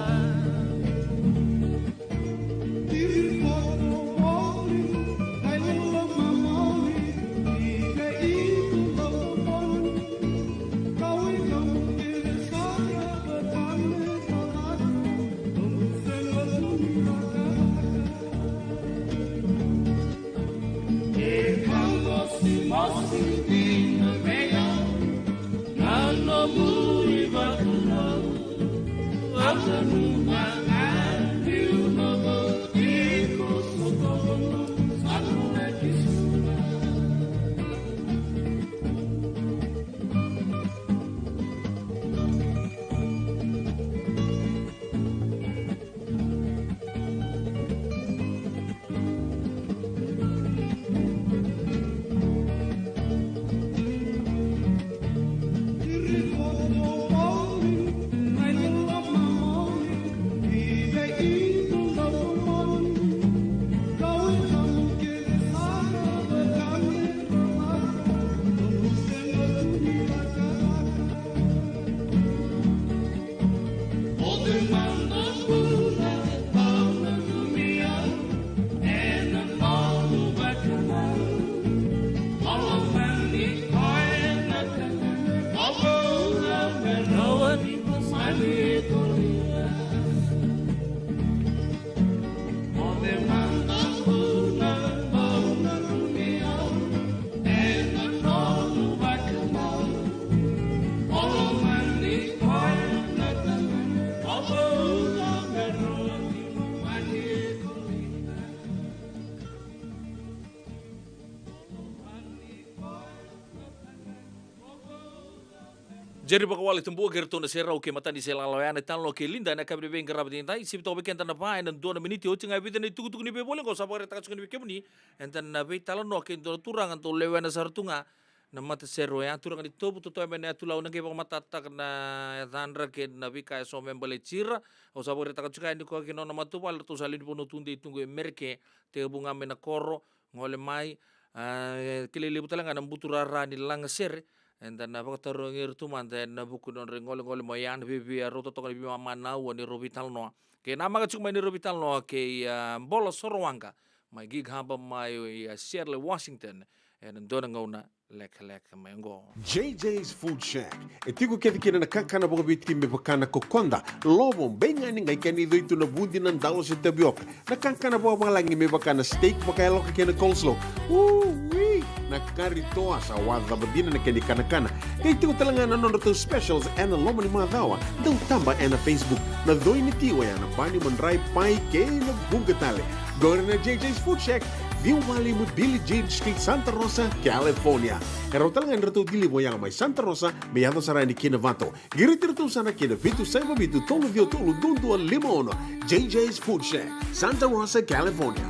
Jerry Vakawale Tabua kei ratou na Serau kei Matani Selala, oya na italanoa kei Lida ena yakavi ni veiqaravi edaidai. Sivi toka vei keda na va ena dua na miniti, oti ga e vica na itukutuku ni veivoli oqo. Sa vakaraitaka tiko ni vei kemuni eda na veitalanoa kei dua na turaga dau lewena sara tu ga na matasere oya, turaga ni Tovu, totoya mai na Yatu Lau. Na qai vakamatatataka na yacadra kei na veika eso me baleti ira. Au sa vakaraitaka tiko yani koya kei na nona matavuvale, ratou sa lewe ni vanua tudei tu qo e Merika, tekivu ga mai na koro, gole mai, a, e kilai levu tale ga na buturara ni lagasere. Eda na vakatarogi ira tu mada ena vuku ni nodra igolegole mai, oya na viavia rauta toka ni veimama na aua ni rau veitalanoa. Kei namaka tiko mai ni rau veitalanoa kei, a, Bola Sorowaqa mai Gig Harbor mai, a, Seattle, Washington, ena dua na gauna lekaleka mai oqo. J J's Food Shack. E tiko kece kina na kakana vakaviti me vaka na kokoda, lovo, beigani, qai kena icoi tu na vudi, na dalo se tavioka. Na kakana vakavalagi me vaka na steak vakayaloka kei na coleslaw. Ui! Na kari toa, sa wacava dina na kena ikanakana. Qai tiko tale ga na nodratou specials ena loma ni macawa. Dau taba ena Facebook. Na coi ni ti oya na bani, madrai, pai kei na vuqa tale. Qori na J J's Food Shack, ciwa walu lima Billie Jean Street, Santa Rosa, California. E rawa tale ga ni ratou deliver oya mai Santa Rosa me yaco sara yani ki Novato. Qiriti iratou sara ki na vitu saiva vitu, tolu ciwa tolu, dua dua lima ono. J J's Food Shack, Santa Rosa, California.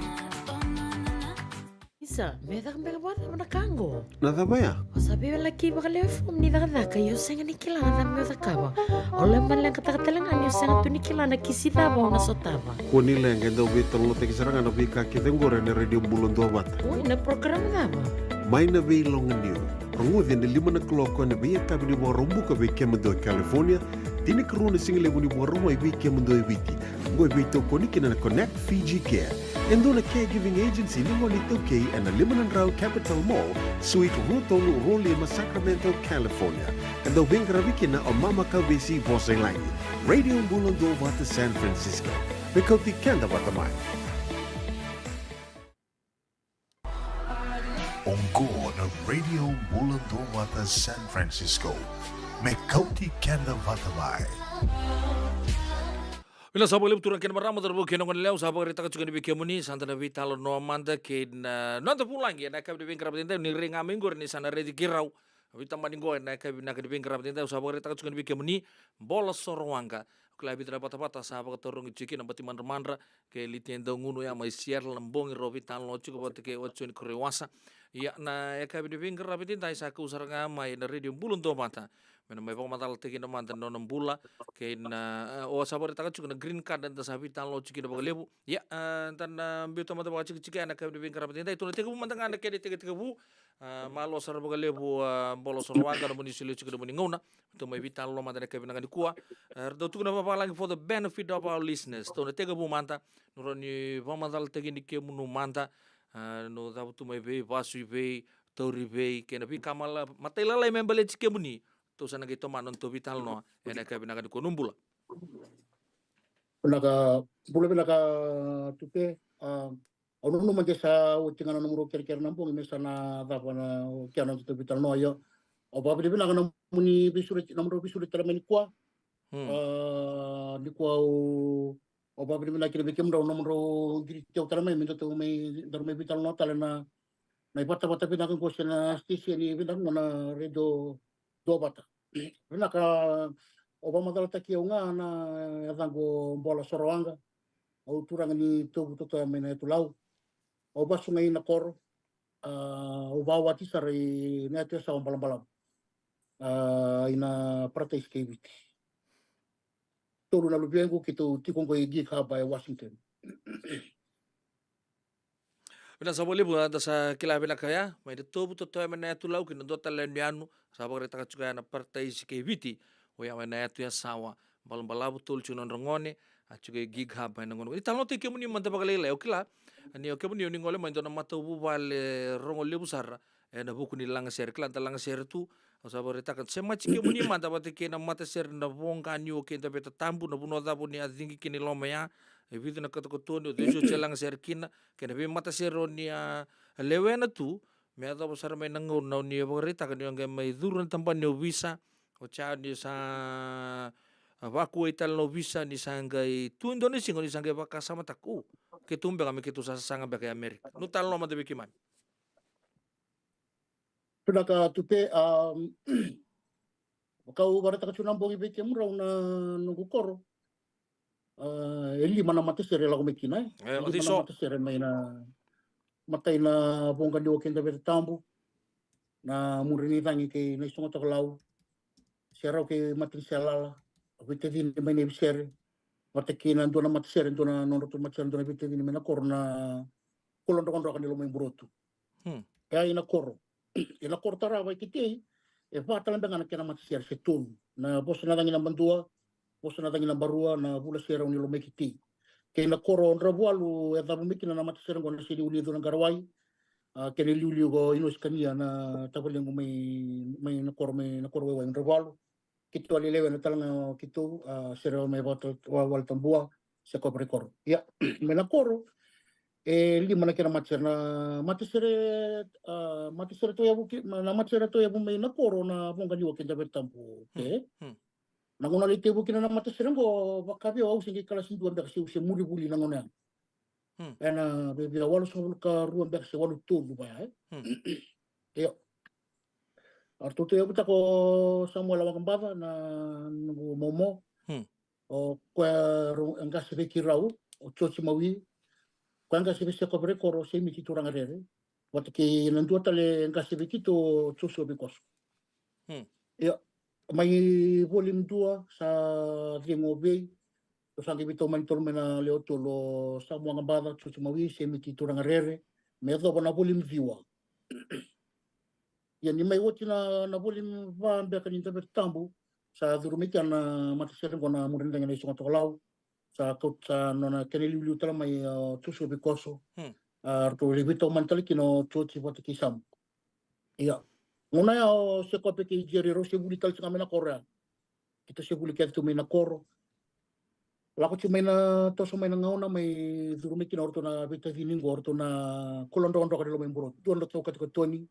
Isa, me caka beka vakacava na ka qo? Na cava ya? O sa veiwalaki vakalewe fomu ni cakacaka, ia o sega ni kila na cava meu cakava. O lai maleqataka tale ga niu sega tu ni kila na kisi cava au na sotava. Kua ni leqa, e dau veitalanoataki sara ga na veika kece oqori ena Radio Bula Duavata. Oi, na program cava? Mai na Veiloganiu. Rogoci ena lima na kaloko ena veiyakavi ni Vakaraubuka vei kemudou e California, Tinikarua na siga levu ni Vakarauwai vei kemudou e Viti. Oqo e veitokoni kina na Connect Fiji Care, e dua na caregiving agency ni gone iTaukei ena lima na drau Capital Mall, Suite rua tolu rua lima, Sacramento, California. Ka dau veiqaravi kina o Mama Kauvesi Vosailagi. Radio Bula Duavata San Francisco. Me kauti keda vata mai. Oqo na Radio Bula Duavata San Francisco. Me kauti keda vata mai. Vinaka sara vakalevu turaga kei na marama, cauravou kei na goneyalewa, sa vakaraitaka tiko yani vei kemuni, sa da na veitalanoa mada kei na noda vulagi ena yakavi ni veiqaravi edaidai, ni rai ga mai qori ni sa na raici keirau. Veitamani qo ena yakavi vinaka ni veiqaravi edaidai, au sa vakaraitaka tiko yani vei kemuni, Bola Sorowaqa. Au kila e vica na vatavata sa vakatarogi tiko kina, bati madra madra, kei Liti e Daugunu ya mai Seattle, na bogi rau veitalanoa tiko vata kei Watsoni Koroiwasa. Ia, na yakavi ni veiqaravi edaidai sa kau sara ga mai na Radio Bula Duavata me na mai vakamacalataki kina mada na nona bula, kei na, e, o sa vakaraitaka tiko na green card eda sa veitalanoa tiko kina vakalevu. Ia, e, da na biuta mada vakatikitiki ena yakavi ni veiqaravi edaidai, tou na tekivu mada ga na kena itekitekivu. A, malo sara vakalevu, a, Bola Sorowaqa, nomuni solia tiko nomuni gauna. Tou mai veitalanoa mada ena yakavi vinaka nikua. A, ratou tukuna vavalagi for the benefit of our listeners. Tou na tekivu mada, na rawa ni vakamacalataki ni kemunu mada. A, na cava tu mai vei, vasu i vei, tauri vei, kei na veika mala, matailalai me baleti kemuni. Tou sa na qai tomana na nodatou veitalanoa ena yakavi vinaka nikua. Nobula. Vinaka, bula vinaka Tupe. A, Au nanuma de sa oti ga na nomudrau kerekere na bogi me sa na cava na kena nodatou veitalanoa. Io, au vakavinavinaka nomuni veisureti, nomudrau veisureti tale mai nikua. Hmm. A, nikua au, au vakavinavinaka kina vei kemudrau nomudrau qiriti au tale mai me datou mai, daru mai veitalanoa tale na, na ivatavata vinaka qo se na station vinaka qo na Radio Duavata. Vinaka, au vakamacalataki au ga, na yacaqu o Bola Sorowaqa. Au turaga ni Tovu Totoya mai na Yatu Lau. Au vasu ga i Nakoro. A, au vakawati sara i na yatu yasawa Balabalavu. A, i na Paradise kei Viti. Tolu na luvequ keitou tiko qo i Gig Harbor e Washington. Vinaka sara vakalevu, a, da sa kila vinaka ya mai na Tovu Totoya mai na Yatu Lau kei na dua tale na yanuyanu sa vakaraitaka tiko ya na Paradise kei Viti. Oya mai na yatu yasawa Balabalavu, tolu tiko na nodra gone, a tiko i Gig Harbor ena gauna. Ni talanoataki kemuni mada vakalailai, au kila ni o kemuni o ni gole mai dua na matavuvale rogo levu sara ena vuku ni lagasere. Kila da lagasere tu, au sa vakaraitaka, semati kemuni mada vata kei na matasere na Voqa Niu o Kei Daveta Tabu, na vanua cava o ni a cigi kina i loma ya, e vica na katokatoni, o cei soti e lagasere kina, kei na veimatasere o ni a lewena tu, me yacova sara mai na gauna o ni a vakaraitaka ni o qai mai curu na tabana ni ovisa, o ya o ni sa vakuai tale na ovisa, ni sa qai tu e dua na siga o ni sa qai vakasamataka, u, keitou beka me keitou sa sasaga beka i Amerika. Nomu talanoa mada vei keimami. Vinaka Tupe, a, vaka au vakaraitaka tu na bogi vei kemudrau na noqu koro. A, e lima na matasere e lako mai kina, e. E, o cei so? Lima na matasere mai na, matai na Voqa Niu o Kei Daveta Tabu, na Mudre ni Cagi kei Naisogotakalau, Serau kei Mataniselala, veitacini mai Naivisere, vata kei na dua na matasere, dua na nodratou matasere, dua na veitacini mai na koro na Kula Drokadroka ni Lomaiburotu. Hmm. E a i Nakoro. I Nakoro tarava i Kitei, e va tale beka ga na kena matasere se tolu. Na Vosa na Cagi naba dua, Vosa na Cagi naba rua, na Vula Serau ni Lomaikitei. Kei na koro o Dravualu e cavu mai kina na matasere qo na Seniuni Cunaqarawai. A, kei na iliuliu ko Inosi Kania na tavalequ mai, mai na koro, mai na koro waiwai o Dravualu. Keitou a lewena tale ga o keitou, a, Sere Mai Vata, Wa-, Waletabua, se Kovaraikoro. Ia, mai na koro, e lima na kena matasere, na matasere, a, matasere tauyavu ki-, ma-, na matasere tauyavu mai na koro na Voqa Niu o Kei Daveta Tabu, hmm, okay? Hmm. Na gauna lai tekivu kina na matasere qo, vaka vei au, au se qai kalasi dua beka se, se muri vuli na gauna ya. Hmm. Ena via, via walusagavulu ka rua beka se walu tolu vaya, e? Hmm. Io. A ratou tauyavutaka o Samuela Waqabaca na noqu momo. Hmm. O koya rau, e qase vei keirau, o Joji Mawi. Koya e qase vei Seko Verekoro, Semiti Turagarere. Vata kei na dua tale e qase vei keitou, o Josua Veikoso. Hmm. Ia, mai volume dua sa cegu o vei, o sa qai veitomani tolu mai na lewe tolu, o Samuela Waqabaca, Joji Mawi, Semiti Turagarere, me yacova na volume ciwa. Ia ni mai oti na, na volume va beka ni Daveta Tabu, Sa curu mai kea na matasere qo na Murinidagi na Isogo Tokalau. Sa kauta sa nona kena iliuliu tale mai o Joshua Vikoso. Hmm. A ratou lai veitaumani tale kina o Joji vata kei Samu. Ia. Gauna ya o Sekope kei Jerry rau se vuli tale tiko ga mai na koro ya. Keitou se vuli kece tu mai na koro. Lako tiko mai na toso mai na gauna mai curu mai kina o ratou na veitacini qo, o ratou na kula drokadroka ni Lomaiburo. Dua na ratou katikatoni.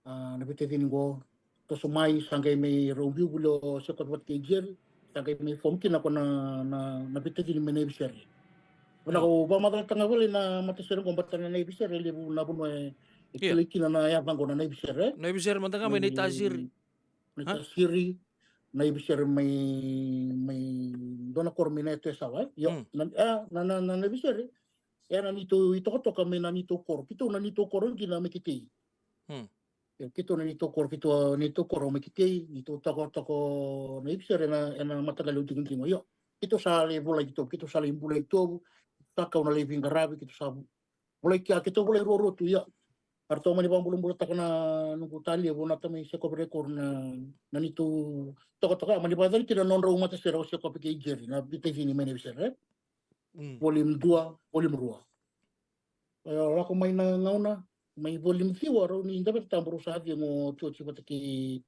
A, na veitacini qo. Toso mai, sa qai mai rau biu vuli o Sekope vata kei Jerry. Sa qai mai form kina ko na, na, na veitacini mai Naivisere. Vinaka, au vakamacalataka ga vale na matasere qo, baleta na Naivisere e levu na vanua e, e kilai kina na yaca qo na Naivisere. Naivisere mada ga mai Naitasiri. Naitasiri, Naivisere mai, mai dua na koro mai Nayatu Yasawa, e? Io, na, a, na, na, na Naivisere. E na neitou itokatoka mai na neitou koro. Keitou na neitou koro qi na mai Kitei. Io, keitou na neitou koro, keitou a neitou koro mai Kitei, neitou tokatoka Naivisere e na, e na mataqali au digodigo. Io, keitou sa lai volai keitou, keitou sa lai bulai keitou, sa kau na lai veiqaravi, keitou sa volai kea, keitou volai ruarua tu, ia. A ratou mani vakabulabulataka na noqu talevu na tamai Sekope Record na, na neitou tokatoka, mani vakayacani kina na nodrau matasere o Sekope kei Jerry, na veitacini mai Naivisere, e? Volume dua, volume rua. E, lako mai na gauna, mai volume ciwa, rau ni Daveta Tabu rau sa cegu o Joji vata kei,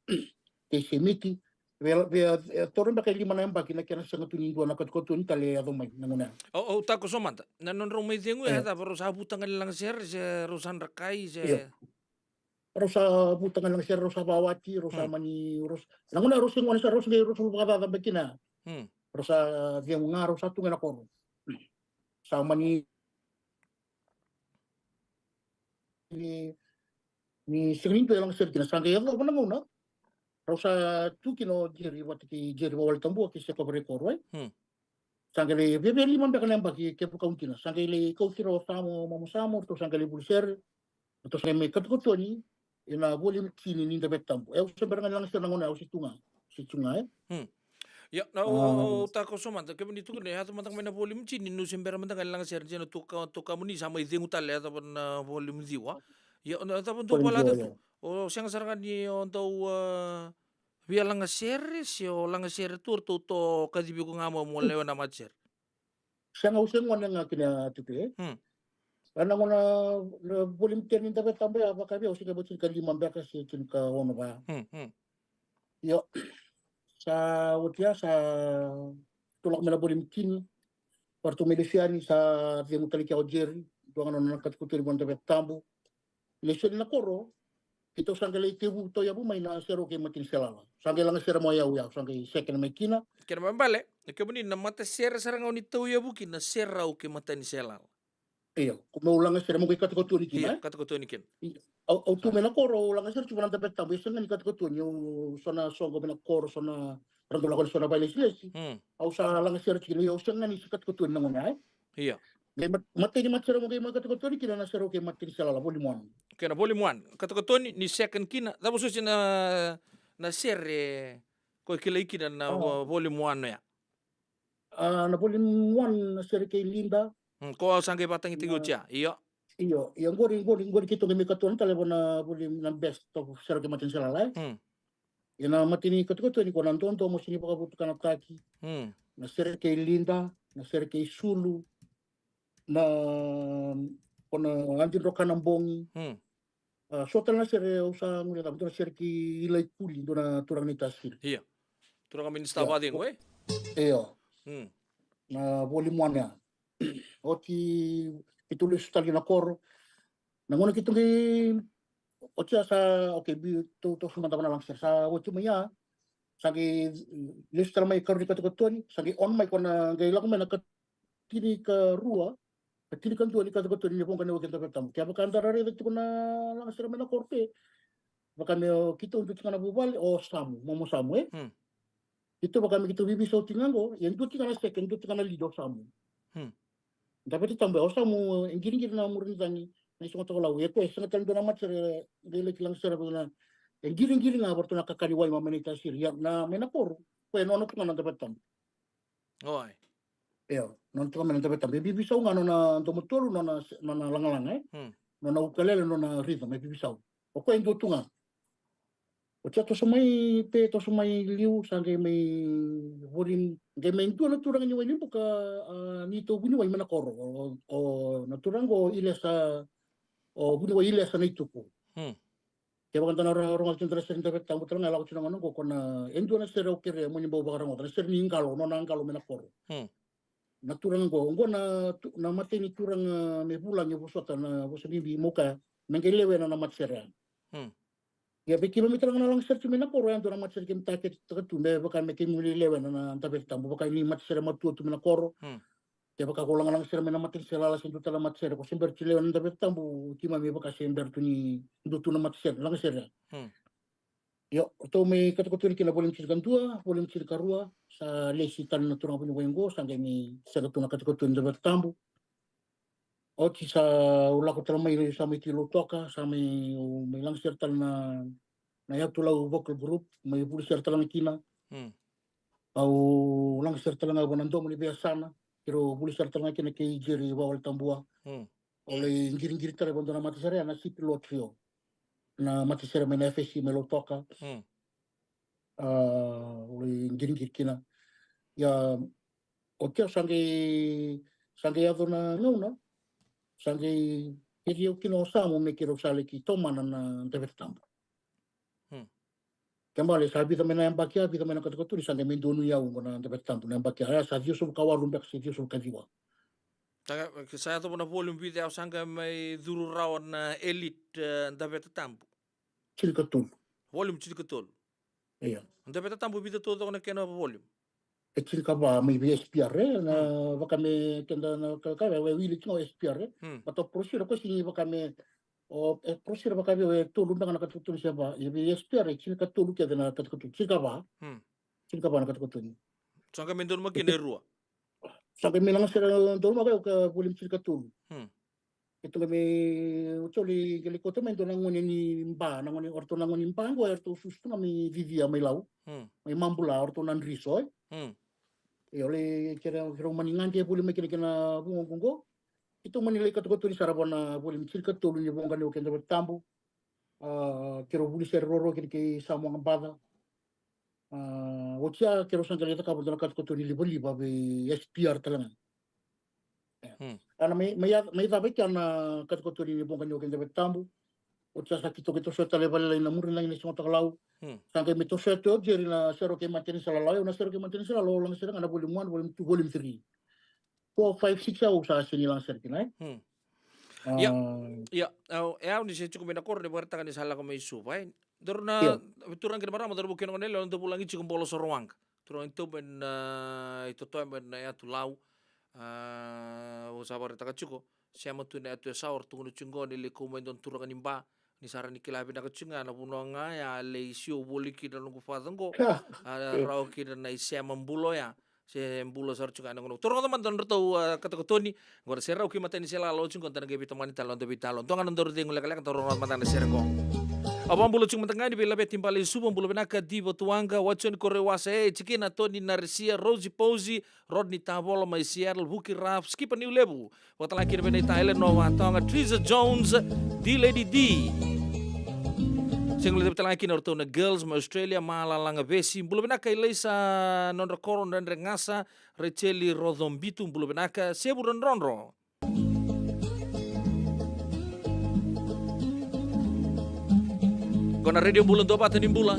kei Semiti, Via, via, e, toro beka e lima na yabaki na kena sega tu ni dua na katukatuni tale e yaco mai na gauna ya. Au, au takoso mada. Na nodrau mai cegu ya, e cava, rau sa vuta ga ni lagasere, se rau sa drakai, se? Io. Rau sa vuta ga ni lagasere, rau sa vawati, rau sa mani, rau sa, na gauna ya rau se gone sara, rau sa qai, rau sa vakacaca beka kina. Rau sa cegu ga, rau sa tu ga na koro. Sa mani ni, ni sega ni dua e lagasere kina, sa qai yacova na gauna. Rau sa tu kina o Jerry vata kei Jerry Vawale Tabua kei Sekope Record, e? Sa qai lai via, via lima beka na yabaki kevaka au dina. Sa qai lai kauti rau o Samu, Momo Samu, ratou sa qai lai vuli sere. Ratou sa qai mai katukatoni ena volume tini ni Daveta Tabu. E, au se bera ga ni lagasere na gauna, au se tu ga. Se tu ga, e? Ia, na, au, au takoso mada, kemuni tukuna, e yaco mada ga mai na volume tini, niu se bera mada ga ni lagasere, dina tu ka, tu ka muni sa mai cegu tale, e yacova na volume ciwa. Ia, na cava dua valata tu? O sega sara ga ni o dau, a, via lagasere, se o lagasere tu, ratou tokacivi iko ga mo, mo lewe na matasere? Sega, au se gone ga kina, Tupe. Ena gauna na volume ten ni Daveta Tabu ya, vaka vei au se qai vo tinikalima beka se tinikaono va. Io. Sa oti ya, sa tou lako mai na volume tini. Varatou mai lesu yani, sa cegu tale kea o Jerry. Dua ga na nona katukatuni vua na Daveta Tabu. Lesu yani na koro, keitou sa qai lai tevu tauyavu mai na Serau kei Mataniselala. Sa qai lagasere mai o yau ya, sa qai second mai kina. Kena ibalebale, na kemuni na matasere sara ga o ni tauyavu kina na Serau kei Mataniselala. Io, ko meu lagasere, meu qai katukatoni kina, e? Katukatoni kina. Io. Au, au tu mai na koro, au lagasere tiko vua na Daveta Tabu, e sega ni katukatoni, au so na soqo mai na koro, so na rago lako ni so na vailesilesi. Au sa lagasere tiko kina, io, au sega ni se katukatoni na gauna, e? Io. Qai mat-, matai ni matasere mo qai mai katukatoni kina na Serau kei Mataniselala, volume one. Kei na volume one. Katukatoni ni second kina. Cava soti na, na sere ko kilai kina na vo-, volume one ya? A, na volume one na sere kei Linda. Ko au sa qai vakatagitaki oti ya. Io. Io, io, qori, qori, qori keitou qai mai katoni tale vua na volume na best of Serau kei Mataniselala, e? Ia na matai ni katukatoni ko na Dodomo se ni vakavotukanataki. Na sere kei Linda, na sere kei Sulu, na, ko na Adi Drokana Bogi. A, so tale na sere au sa guilecava, dua na sere kei Ilaikuli, dua na turaga ni Tasiri. Io. Turaga minisita vakacegu, e? Io. Na volume one ya. Oti, keitou lesu tale ki na koro. Na gauna keitou qai, oti ya sa, okay, bi, tou, tou sa mada vana lagasere, sa oti mai ya, sa qai lesu tale mai karua ni katukatoni, sa qai on mai ko na qai lako mai na katinikarua, katinikadua ni katukatoni ni Voqa ni Wai kei Daveta Tabu. Kevaka da raica tiko na lagasere mai na koro pe, vaka me o keitou dua tiko ga na vuvale, o Samu, Momo Samu, e? Keitou vaka me keitou veiveisau tiko ga qo, ia dua tiko ga na second, dua tiko ga na lead o Samu. Daveta Tabu, o Samu e qiriqiri na Murinidagi na Isogo Tokalau, e koya e sega tale dua na matasere e qai laki lagasere vei na, e qiriqiri ga varatou na kakani wai mai na Tasiri, ia na mai na koro, koya e nona tu ga na Daveta Tabu. Oi. Io, nona tu ga mai na Daveta Tabu, e veiveisau ga nona domotolu, nona, nona lagalaga, e? Nona ukulele, nona rhythm, e veiveisau. O koya e dua tu ga. Oti a toso mai, pe toso mai liu, sa qai mai voli, qai mai dua na turaga ni Wainibuka, a, ni tou vuniwai mai na koro. O, o na turaga o Ilesa, o vuniwai Ilesa na ituku. Hmm. Kevaka da na ro-, rogoca tiko na sere ni Daveta Tabu tale ga, e lako tiko na gauna oqo, ko na, e dua na sere au kerea mo ni bau vakarogoca, na sere ni qalo, nona qalo mai na koro. Hmm. Na turaga oqo, oqo na tu-, na imatai ni turaga me vulagi, vosota na vosa bibi, mo kaya me qai lewena na matasere ya. Hmm. Ia vei keimami tale ga na lagasere tu mai na koro, e dua na matasere keimami taketaka tu, me vaka me keimami lewena na Daveta Tabu, vaka ni matasere matua tu mai na koro. Hmm. Kevaka ko lagalaga sere mai na matanisere lala se dua tale na matasere, ko se bera tu ni lewena na Daveta Tabu, keimami vaka se bera tu ni dua tu na matasere, lagasere. Hmm. Io, ratou mai katokatoni kina volume tinikadua, volume tinikarua, sa lesi tale na turaga vuniwai oqo, sa qai mai sega tu na katokatoni ni Daveta Tabu. Oti sa u lako tale mai, sa mai tiko i Lautoka, sa mai, u mai lagasere tale na, na Yatu Lau Vocal Group, mai vuli sere tale ga kina. Hmm. Au lagasere tale ga vua na Domo ni Veiyasana, keirau vuli sere tale ga kina kei Jerry Vawaletabua. Hmm. Au lai qiriqiri tale vua dua na matasere, na Sipi Loa Trio. Na matasere mai na F S C mai Lautoka. Hmm. A, au lai qiriqiri kina. Ia, oti au sa qai, sa qai yaco na gauna, sa qai keri au kina o Samu me keirau sa laki tomana na Daveta Tabu. Hmm. Kena ibalebale sa vica mai na yabaki ya, vica mai na katokatoni, sa qai mai donui au oqo na Daveta Tabu na yabaki ya, sa ciwasagavulu ka walu beka se ciwasagavulu ka ciwa. Sa, sa yaco na volume vica ya, sa qai mai curu rawa na Elite, e, Daveta Tabu. Tinikatolu. Volume tinikatolu. Io. Daveta Tabu vica taucoko na kena volume? E tinikava mai vei S P R, e, na, hmm, vaka me keda na ka, ka, e, e wili tiko o S P R, e. Hmm. But o Prosira ko sigi vaka me, o, e, Prosira vaka vei, e tolu beka na katokatoni se va, e vei S P R, e tinikatolu kece na katokatoni, tinikava. Hmm. Tinikava na katokatoni. Sa qai mai donumaki na e rua. Sa qai mai lagasere donumaki au ka volume tinikatolu. Hmm. Keitou qai mai, oti au lai, qai lai kauta mai e dua na gone ni Ba, na gone, o ratou na gone ni Ba oqo, e ratou susu tu ga mai Cicia mai Lau. Hmm. Mai Mabula, o ratou na Driso, e. Hmm. Io, au lai kerea, keirau mani gade voli mai kina kei na vuqa oqo. Keitou mani lai katokatoni sara vua na volume tinikatolu ni Voqa ni Wekada Vata Tabu. A, keirau vuli sere ruarua kina kei Samu Aqabaca. A, oti ya keirau sa qai lai cakava dua na katokatoni livaliva vei S P R tale ga. E. Hmm. A, na mai, mai ya, mai cava i kea na katokatoni ni Voqa ni Wekada Vata Tabu. Oti ya sa keitou qai tosoya tale vakalailai na Murinagi na Siga Tokalau. Hmm. Sa qai mai tosoya tu o Jerry na Sere o Kei Matanise Lala. Io, na Sere o Kei Matanise Lala, au lagasere ga na volume one, volume two, volume three. Four, five, six au sa sega ni lagasere kina, e? Hmm. A. Ia, ia, au, e au ni se tiko mai na koro ni vakaraitaka ni sa lako mai Suva, e? Daru na, ia, turaga kei na marama, daru vukei na gone yalewa, da vulagi tiko Bolo Sorowaqa. Turaga ni Tauba ena, a, itotoya mai na Yatu Lau. A, au sa vakaraitaka tiko, sema tu na Yatu Yasawa, tukuna tiko qo ni lai kau mai dua na turaga ni Ba, ni sa rawa ni kila vinaka tiko ga na vanua ga ya, lai sio voli kina na noqu father qo. A, rawa kina na isema bula oya. Se bula sara tiko ga na gauna. Tou rogoca mada na nodratou, a, katokatoni. Qo na Sere o Kei Matanise Lala, oti qo da na qai veitomani tale na noda veitalanoa. Dua ga na nodaru cegu lekaleka, tou rogoca mada na sere qo. Au vakabula tiko mada ga yani vei Laveti Bale i Suva, bula vinaka Diva Tuwaqa, Watson Korewasa, e, tikina Toni Naresia, Rosie Posey, Rodney Tavola mai Seattle, Vuki Raf, Skipa Niulevu, vakatalega kina vei Naita Eleanor Vatoga, Teresa Jones, D Lady D. Sega ni vakatalega kina o ratou na Girls mai Australia, Malalaga Vesi, bula vinaka Ilaisa Nodrakoro, Dredre Gasa, Racheli Rocobitu, bula vinaka, Sevu Rodrodro. Qo na Radio Bula, duavata ni bula.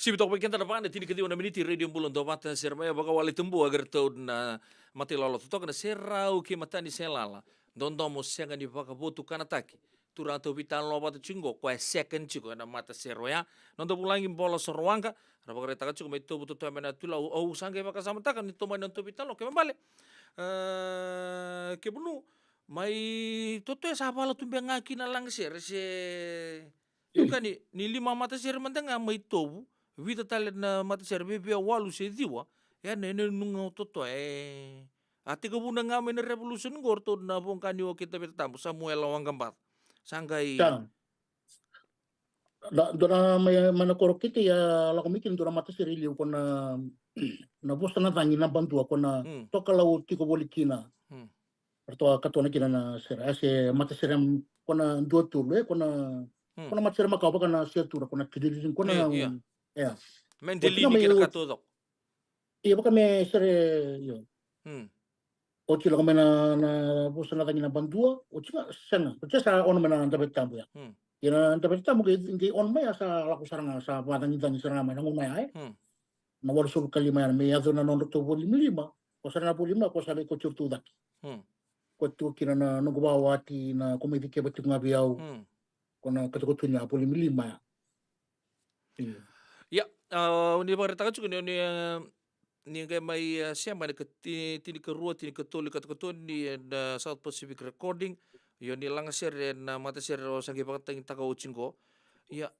Tiko toka vei keda na va na tinikaciwa na miniti, Radio Bula Duavata, Seremaia, vakawale Tabua, kei ratou na matailolo totoka na Serau kei Mataniselala. Dodomo sega ni vakavotukanataki. Turaga tou veitalanoa vata tiko qo, koya e second tiko ena matasere oya. Noda vulagi Bola Sorowaqa, ra vakaraitaka tiko mai Tovu, totoya mai na Tui Lau, au sa qai vakasamataka ni tomani na tou veitalanoa, kena ibalebale, e, kemunu, mai totoya sa vala tu beka ga kina na lagasere se, e, ka ni, ni lima matasere mada ga mai Tovu, vica tale na matasere, via, via walu se ciwa, ya na, na nuga totoya, e, a tekivuna ga mai na revolution qo, ratou na voqa ni o kei Taveta Tabu, Samuela Waqabaca. Sa qai. Sa. Da, dua na mai, mai na koro kete ya lako mai kina dua na matasere i liu ko na, na Vosa na Cagi na Badua ko na, mm, Tokalau tiko voli kina. Mm. Ratou a katona kina na sere, a se matasere ko na dua tolu, e, ko na, mm, ko na matasere makawa vaka na Seatura, ko na Kidilidin, ko na, e, ia, e. Mendelini kei na ka taucoko. Ia, vaka me sere, io. Hmm. Oti lako mai na, na Vosa na Cagi na Badua, oti ga, sega. Oti sa ono mai na Daveti Tabu ya. Hmm. Ia na Daveti Tabu qai, qai ono mai ya sa lako sara ga, sa vakacagicagi sara ga mai na gauna ya, e. Hmm. Na walusagavulu ka lima ya, me yaco na nodratou volume lima, ko sara na volume lima, ko sa lai kauti iratou cake. Hmm. Ko tiko kina na noqu vakawati na Ko Mai Cikeva Tiko Ga Vei Au. Hmm. Ko na katukatuni ya, volume lima ya. Io. Ia, a, o ni vakaraitaka tiko ni, ni, e, ni qai mai, e, sema ena ka ti-, tinikarua, tinikatolu, katukatuni ena South Pacific Recording. Io, ni lagasere ena matasere o sa qai vakatagitaka oti qo. Ia,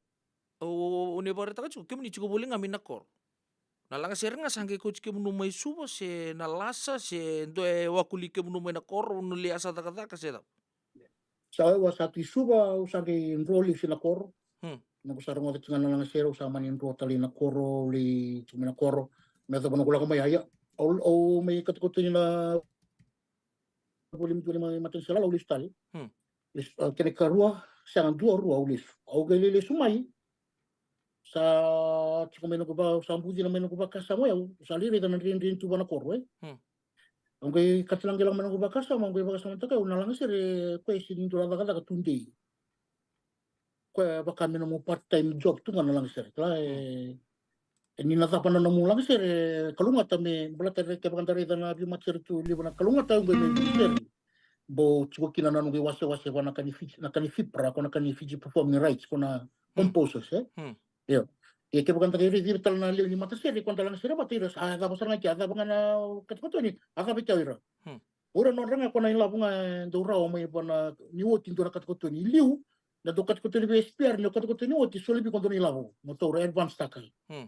o, o, o ni vakaraitaka tiko, kemuni tiko voli ga mai na koro. Na lagasere ga sa qai kauti kemunu mai Suva, se na lasa, se dua e wakuli kemunu mai na koro, o ni lai a sa cakacaka, se cava? Sa, au a sa tu i Suva, au sa qai dro lesu i na koro. Hmm. Noqu sa rogoca tiko ga na lagasere, au sa mani dro tale i na koro, au lai tu mai na koro. Me yacova noqu lako mai, ia, au, au mai katukatuni na volume twenty mai Mataniselala, au lesu tale. Hmm. Lesu, a, kena ikarua, sega, dua, rua, au lesu. Au qai lai lesu mai. Sa tiko mai noqu va, sa bucina mai noqu vakasama, au sa lai raica na dredre ni tu va na koro, e. Hmm. Au qai kacila qai lako mai noqu vakasama, au qai vakasamataka, au na lagasere, koya e sega ni dua na cakacaka tudei. Koya e vaka me nomu part time job tu ga na lagasere. Kila, e, hmm, e, ni na cava na nomu lagasere, kalougata me, baleta kevaka da raica na veimatasere tu levu na kalougata, au qai me vuli sere. Bau tiko kina na noqu iwasewase va na ka ni Fiji, na ka ni FIPRA, ko na ka ni Fiji Performing Rights, ko na, hmm, composers, e? Hmm. Io. Ia kevaka da qai raici ira tale na lewe ni matasere, ko da lagasere vata, ira sa, a cava sara ga kea, a cava ga na katukatuni, a cava i kea o ira. Hmm. O ira nodra ga ko na ilavo ga e dau rawa mai vua na, ni oti dua na katukatuni. I liu, na dau katukatuni vei SPR, ni o katukatuni oti, soli vei iko dua na ilavo, mo taura, advance taka. Hmm.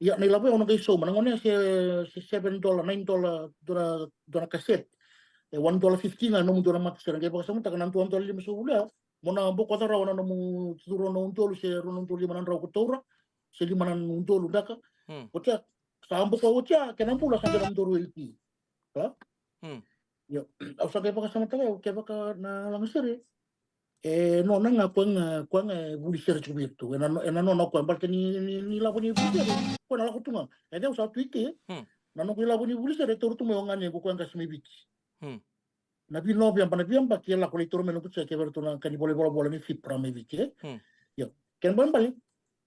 Ia, na ilavo ya o na qai sauma, na gauna ya se, se seven dollar, nine dollar, dua na, dua na cassette. E one dollar fifty ga nomu dua na matasere, qai vakasamataka na dua na dola limasagavulu ya, mo na bokoca rawa na nomu, curu na udolu se rua na udolu lima na drau ko taura, se lima na udolu beka. Hmm. Oti ya, sa bokoca oti ya, kena bula sa qai na nomu dau royalty. Kila? Hmm. Io, au sa qai vakasamataka, au kevaka na lagasere. E nona ga koya ga, koya ga e vuli sere tiko vei iratou. E na, e na nona o koya, baleta ni, ni, ni lavo ni vuli sere, koya na lako tu ga. E cei au sa tu i ke, hmm, na noqu ilavo ni vuli sere e taura tu mai o ganequ, koya qase mai Viti. Hmm. Na vei Noveba, na veiyabaki e lako lai taura mai noqu cheque vei iratou na ka ni vola, volavola ni FIPRA mai Viti, e. Hmm. Io. Kena ibalebale,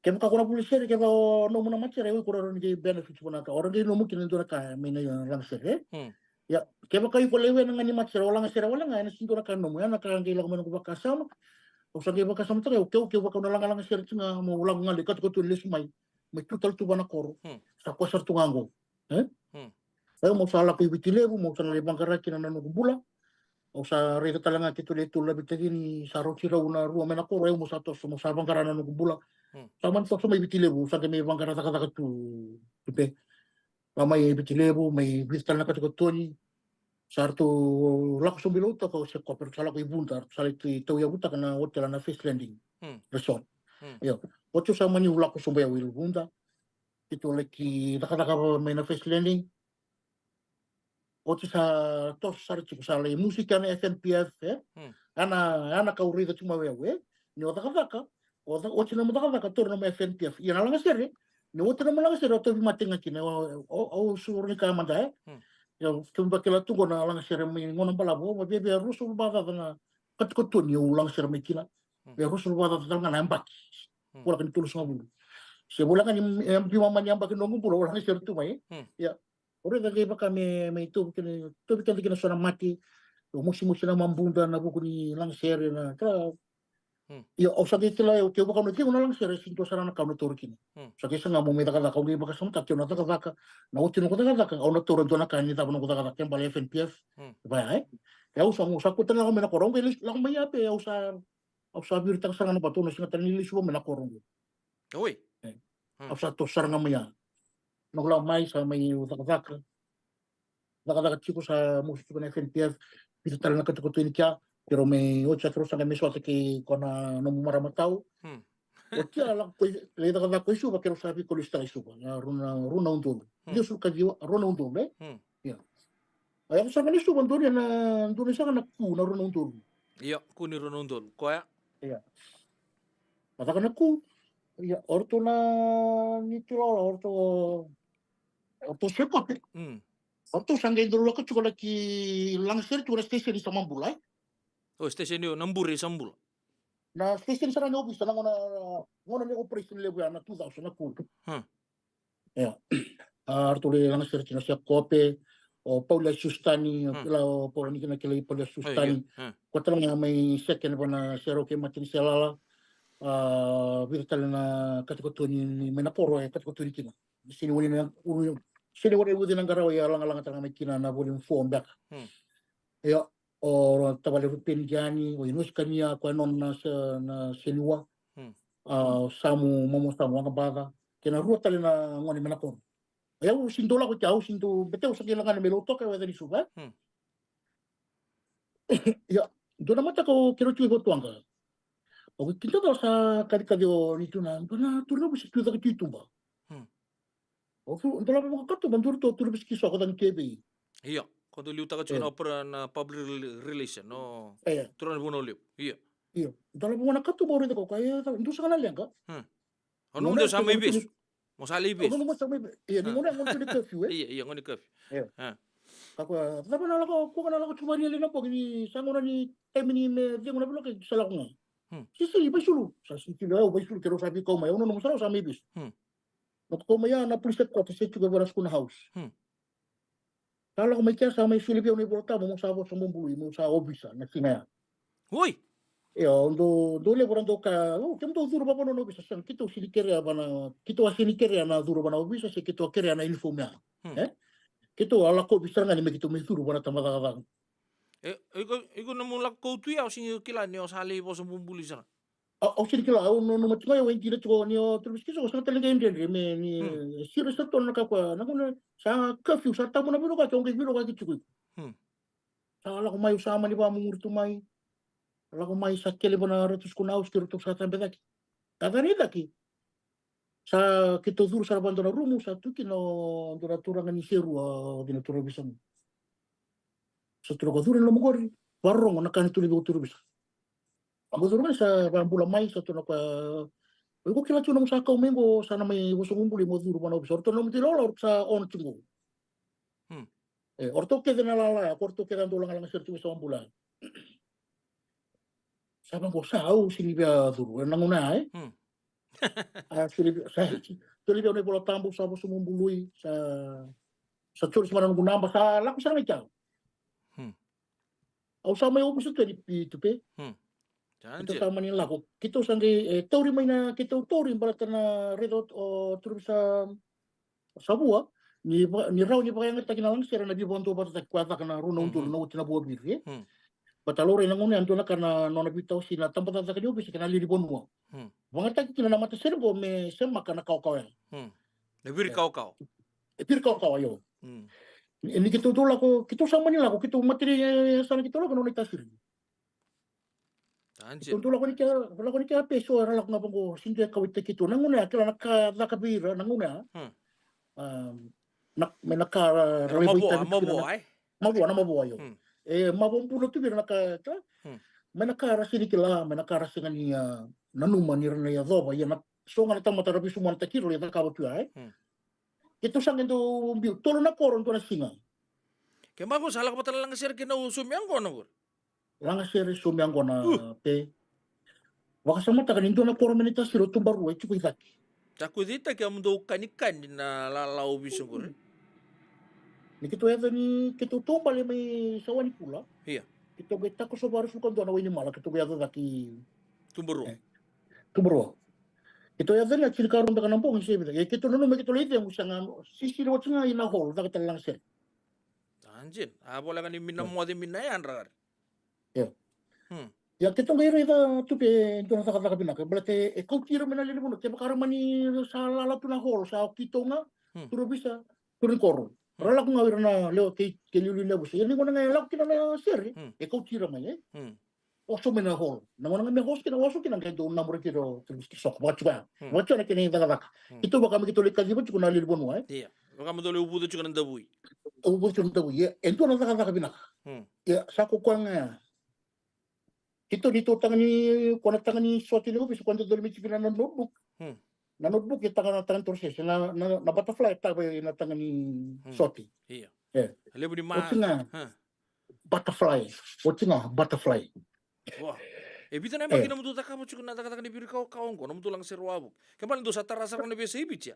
kevaka ko na vuli sere, kevaka o nomu na matasere, o iko rawa ni qai benefit vua na ka. O rawa ni qai nomu kina e dua na ka mai na lagasere, e. Hmm. Ia, kevaka iko lewena ga ni matasere, o lagasere wale ga, ena sega ni dua na ka e nomu, ya na ka qai lako mai noqu vakasama. Au sa qai vakasamataka, au keu, kevaka au na lagalaga sere tiko ga, meu lako ga lai katukatuni lesu mai, mai tu tale tu va na koro. Hmm. Sa koya sara tu ga qo. E? Hmm. Au, meu sa lako i Viti Levu, meu sa na lai vaqara kina na noqu bula. Au sa raica tale ga keitou lewe tolu na veitacini, sa rauti rau na rua mai na koro, au meu sa toso, meu sa vaqara na noqu bula. Hmm. Sa mani toso mai Viti Levu, sa qai mai vaqara cakacaka tu, tu pe. Lako mai Viti Levu, mai vica tale na katukatoni. Sa ratou lako sobu i Lautoka, au se kope, ratou sa lako i Vuda, ratou sa lai tauyavutaka na otela na First Landing, hmm, Resort. Hmm. Io. Oti au sa mani lako sobu au i Vuda. Keitou laki cakacaka mai na First Landing. Oti sa toso sara tiko, sa lai musuki na FNPF, e? Hmm. Ana, ana kau raica tiko mai au, e? Ni o cakacaka, o ca-, oti nomu cakacaka, taura nomu FNPF. Ia na lagasere, ni oti nomu lagasere, o tauvi mate ga kina, o, o, o suru ni ka mada, e? Hmm. Ia, kemu vakila tu qo na lagasere mai gauna balavu, o, via, via ruasagavulu vakacaca na katukatoni au lagasere mai kina. Hmm. Via ruasagavulu vakacaca tale ga na yabaki. Hmm. Voleka ni tolusagavulu. Se vola ga ni e biu mama ni yabaki noqu bula au lagasere tu mai. Ia. O raica qai vaka me, me tauvi keda, tauvi keda kina so na mate. O mosimosi na mabuda na vuku ni lagasere na ka. Ia, au sa qai kila, au keu vaka au na cegu na lagasere, e sega ni dua sara na ka au na taura kina. Sa qai saga meu mai cakacaka, au qai vakasamataka keu na cakacaka, na oti noqu cakacaka, au na taura dua na ka ni cava noqu cakacaka, ke bale F N P F. Vaya, e? E au sa, au sa kua tale ga mai na koro, au qai lako mai ya pe, au sa, au sa viritaka sara ga na vatu, au na sega tale ni lesuva mai na koro. Oi. Au sa toso sara ga mai ya. Noqu lako mai, sa mai cakacaka. Cakacaka tiko sa mosi tiko na F N P F, vica tale na katokatoni kea, keirau mai oti sa keirau sa qai mai sota kei koya na nomu marama tau. Oti a lako koi, lai cakacaka koi Suva, keirau sa veikolisitaka i Suva, na rua na, rua na udolu. Ciwasagavulu ka ciwa, rua na udolu, e? Ia. A yaco sara ga ni Suva, dua ni na, dua ni sara ga na ku na rua na udolu. Ia, ku ni rua na udolu, koya? Ia. A caka na ku, ia, o ratou na ni tilala, o ratou, o ratou se kope. O ratou sa qai dau lako tiko na ki lagasere tiko na station i Samabula, e? O station io, na bure i Samabula. Na station sara ni ovisa, na gauna, gauna ni operation levu ya, na two thousand, na ku. Ia. A ratou lai lagasere tiko na Sekope, o Paula Susitani, o kila o Paula ni kina kilai Paula Susitani. Koya tale ga mai second vua na Serau kei Mati ni Selala. A vica tale na katokatoni ni mai na koro e katokatoni kina. Sega ni wani na, sega ni wani uci na qarawa, ia lagalaga tale ga mai kina na volume four beka. Ia, o tavale Rupeni Jani, o Inosi Kania, koya nona na se, na seniwa. A Samu, Momo Samu Waqabaca, kei na rua tale na gone mai na koro. Ia au sega ni dau lako i kea, au sega ni dau, bete au sa qai lagana me Lautoka, e waca ni Suva. Ia, dua na mataka o keirau tiko i Vatuwaqa. Au qai kidacala sa kacikaci o ni tu na, dua na turaga ovisa tu cake tu i tuba. O tu, dua lako vaka katuba, dua ratou turaga ovisa ki Soko cake tu e vei. Ia, ko dau liutaka tiko na opera na public rel-, relation, no. Ia. Turaga ni Vanua Levu. Ia. Ia. Dua lako vaka na katuba o raica ko koya, ia, dua saka na leqa. O nomu dau sa mai vesu. Mo sa lai vesu. O nomu sa mai vesu. Ia, ni gone, gone tu ni curfew, e? Ia, ia, gone curfew. Ia. Ka koya, cava na lako, ko na lako tu mai ni na bogi ni sa gauna ni taimi ni me cegu na veiloka sa lako ga. Sisili, vaisulu. Sa sisili, au vaisulu, keirau sa veikau mai. Au nonomu sa rau sa mai vesu. Na kau mai ya na police headquarters e tiko vua na Sukuna House. Sa lako mai kea sa mai soli vei au na iVola Tabu, meu sa vosa bubului, meu sa ovisa na siga ya. Oi. Io, dou, dou levu ra dou kaya, o, kemudou curu vakavanua na ovisa, sega, keitou sega ni kerea vua na, keitou a sega ni kerea na curu vua na ovisa, se keitou a kerea na uniform ya. E? Keitou a lakovi sara ga ni me keitou mai curu vua na tabacakacaka. E, iko, iko nomu lako tu ya, o sega ni kila ni o sa lai vosa bubului sara. Au, au sega ni kila, au nanuma tiko ga, au e dina tiko ni o Turaga Viti Kisuko, sega tale ga e dredre, me ni, e serious sara tu na ka koya, na gauna sa curfew, sa tabu na veiloka, ke au qai veilokaki tiko iko. Sa lako mai, au sa mani vakamuri tu mai. Lako mai sa kele vua na Ratu Sukuna House, ke ratou sa cabe cake. Ka ca ni cake. Sa keitou curu sara vua dua na rumu, sa tu kina o dua na turaga ni serua, o dua na turaga ovisa. Sa tu na koya, curu ena loma qori, vakarorogo na ka ni tukuna vei iko turaga ovisa. Au curu mai sa vakabula mai, sa tukuna o koya, o iko kila tu na nomu sa kau mai qo, sa na mai vosa bubului mo curu vua na ovisa. O ratou na nomu ilawalawa, o ratou sa ono tiko qo. E, o ratou kece na lala ya, o ratou kece a dau lagalaga sere tiko mai sa bula. Sa vaqo, sa au sega ni via curu ena gauna ya, e? A, soli vei, sa, soli vei au na iVola Tabu, sa vosa bubului, sa, sa soli sara ga na noqu naba, sa lako sara ga i kea. Au sa mai ovisa tu yani i Tupe. Keitou sa mani lako. Keitou sa qai, e, tauri mai na, keitou tauri baleta na raica o, o Turaga Ovisa Savua, ni va-, ni rawa ni vakayagataki na lagasere na veivakaduavatataki koya caka na rua na udolu na oti na vuaviri, e? Baleta laurai na gauna ya dua na ka na nona veitawasei na tabacakacaka ni ovisa kei na lewe ni vanua. Vakayagataki kina na matasere qo me semaka na kawakawa ya. Na viri kawakawa. E viri kawakawa, io. Ni, ni keitou dau lako, keitou sa mani lako, keitou matani, e, sa na keitou lako na nona itasiri. Keitou dau lako ni kea, lako ni kea pe so era lako ga vaqo, sega ni dua e kauwaitaki keitou. Na gauna ya kila na ka caka vei ira, na gauna ya. Na, me na ka ra, ra lai mavoa, vakaitavi tu kina mavoa, e? Mavoa, na mavoa, io. E mavoa bula tu vei ira na ka, ka. Me na ka ra sega ni kila, me na ka ra sega ni, a, nanuma ni ra na yacova, ia na so ga na tamata ra veisumanataki ira, lai cakava tu ya, e. Keitou sa qai dau biu, tolu na koro, dua na siga. Ke mavoa sa lako vata na lagasere kei na saumi yaqona qori. Lagasere, saumi yaqona, pe. Vakasamataka ni dua na koro mai na itasiri o Tubarua e tiko i cake. Sa kuici taki a mudou kanikani na lala ovisa qori. Ni keitou yaco ni keitou taubale mai Sawanikula. Ia. Keitou qai takoso varusu ka dua na wainimala, keitou qai yaco cake i Tubarua. Tubarua. Keitou yaco ni a tinikarua beka na bogi se vica. Ia keitou nanuma keitou lai cegu sa ga sisiri oti ga i na hall, caka tale lagasere. Sa dina. A voleka ni mi na moce mi na yadra qori. Ia. Hmm. Ia keitou qai raica Tupe e dua na cakacaka vinaka baleta e kauti ira mai na lewe ni vanua, kevaka ra mani sa lala tu na hall, sa o keitou ga, hmm, turaga ovisa, turaga ni koro. Hmm. Ra lako ga o ira na lewe kei, kei liuliu ni yavusa. Ia ni gauna ga e lako kina na sere, hmm, e kauti ira mai, e? Hmm. Oso mai na hall. Na gauna ga me oso kina, oso kina qai dau namuraki ira o turaga ovisa kei soko. Vaka tiko ya. Hmm. Vaka tiko na kena icakacaka. Hmm. Keitou vaka me keitou lai kaciva tiko na lewe ni vanua, e? Ia. Vaka me dau lai uvuca tiko na davui. Uvuca tiko na davui. Ia, e dua na cakacaka vinaka. Hmm. Ia, sa ko koya ga ya. Keitou ni tou taga ni, ko na taga ni sote ni ovisa, ko na dodonu me tiko na, na notebook. Hmm. Na notebook e taga na taga ni torosese, na, na, na butterfly e taga na taga ni, hmm, sote. Ia. E. Levu ni ma-, oti ga. Ha. Butterfly. Oti ga, butterfly. Wa. E vica na yabaki, e, na mudu cakava tiko na cakacaka ni virikawawa oqo, na mudu lagasere wavoki. Ke bale dou sa tara sara na veiyasai Viti ya.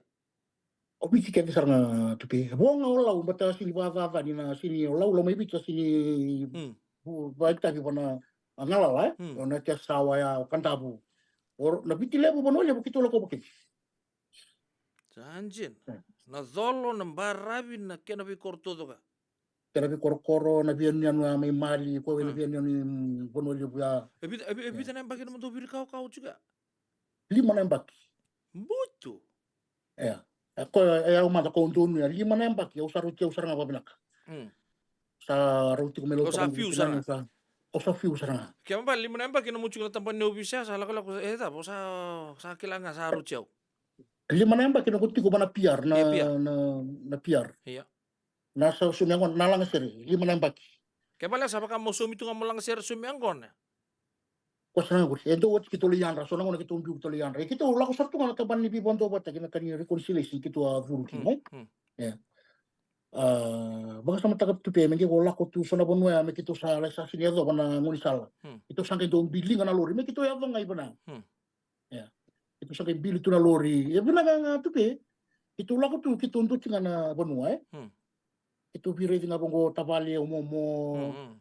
O Viti kece sara ga Tupe. Vo ga o Lau, bata sini vakacacani na sini o Lau, Lau mai Viti, sini, hmm, vu-, vaitavi vana a galala, e? Hmm. O na tia sawa ya, o Kadavu. O na Viti levu, vanua levu, keitou lako vakiti. Sa dina. Hmm. Na colo, na baravi, na kena veikoro taucoko. Kena veikorokoro, na veiyanuyanu ya mai Mali, ko na, hmm, veiyanuyanu, mm, vanua levu ya. E vica, e vi-, e vica na yabaki na mudu virikawawa tiko ya? Lima na yabaki. Butu. Ia. E, ko, e, au mada ko donuya lima na yabaki, au sa rauti au sara ga vavinaka. Mm. Sa rauti ko me lau, au sa fiu sara ga. Au sa, au sa fiu sara ga. Ke bale lima na yabaki na mudu tiko na tabana ni ovisa, sa lakolako, e, cava, au sa, sa kila ga sa rauti au. Lima na yabaki na ko tiko vana P R, na, e, P R, na, na P R. Ia. Na sa sumi yaqona, na lagasere, lima na yabaki. Ke bale sa vaka mo sumi tu ga mo lagasere sumi yaqona. Ko sa na qori, e dau oti keitou lai yadra, so na gauna keitou biu keitou lai yadra. E keitou lako sara tu ga na tabana ni veivakaduavatataki, na ka ni reconciliation keitou a curu kina, mm, e? Mm. Ia. A, vakasamataka Tupe, me qai ko lako tu so na vanua ya, me keitou sa lai sa sini yacova na gaunisala. Mm. Keitou sa qai dau biliga na lori, me keitou yaco ga i vana. Mm. Ia. Keitou sa qai bili tu na lori. E vinaka ga Tupe. Keitou lako tu, keitou doti ga na vanua, e? Mm. Keitou veiraici ga vaqo tavale, o momo. Mm, mm.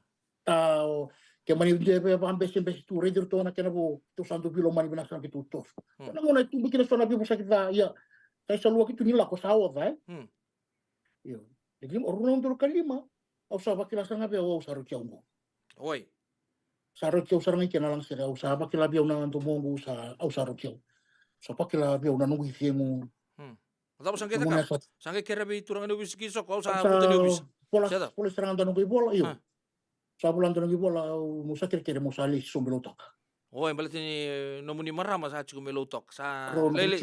Ta, o, ke mani dua e vakabesebese tu, raici iratou na kena vo, keitou sa dau veilomani vinaka sara keitou toso. Mm. Na gauna e tubu kina so na veivosaki ca, ia. Sa isaluaki tu ni lako sa oca, e? Mm. Io. E lima, o rua na udolu ka lima, au sa vakila sara ga vei au, au sa rauti au qo. Oi. Sa rauti au sara ga i ke na lagasere, au sa vakila vei au na domoqu, sa, au sa rauti au. Sa vakila vei au na noqu icegu. Hmm. Cava sa qai cakava? Sa qai kerea vei turaga ni ovisa ki soko, au sa, au sa vuta ni ovisa. Vola, se cava? Vola sara ga dua noqu ivola, io. Ha. Sa vola dua noqu ivola, au, meu sa kerekere, meu sa lesi sobu i Lautoka. Oi, baleta ni nomuni marama sa tiko mai Lautoka. Sa lailai.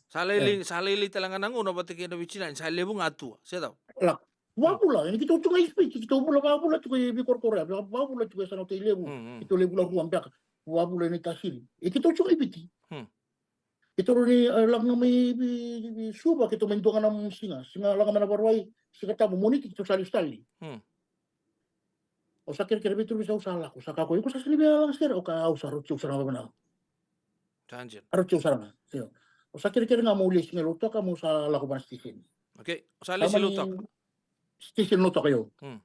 Sa lailai, sa lailai tale ga na gauna vata kei na veitinani, sa levu ga tu, se cava? Lako. Vavula, e keitou tu ga i Viti, keitou vula vavula tiko i veikorokoro ya, vavula tiko e sa na tei levu. Mm, mm. Keitou levu la rua beka. Vavula e na itasiri. E keitou tu ga i Viti. Hmm. Keitou ni, e, lako ga mai, vi, vi, Suva, keitou mai dua ga na siga. Siga lako mai na Vakarauwai, Siga Tabu, Moniti, keitou sa lesu tale. Hmm. Au sa kerekere vei turaga ni ovisa, au sa lako, sa kakua, iko sa sini via lagasere, au kaya, au sa rauti au sara ga vei au. Sa dina. A rauti au sara ga, io. Au sa kerekere ga meu lesi mai Lautoka, meu sa lako vana station. Okay, au sa lesi Lautoka. Station Lautoka, io. Hmm.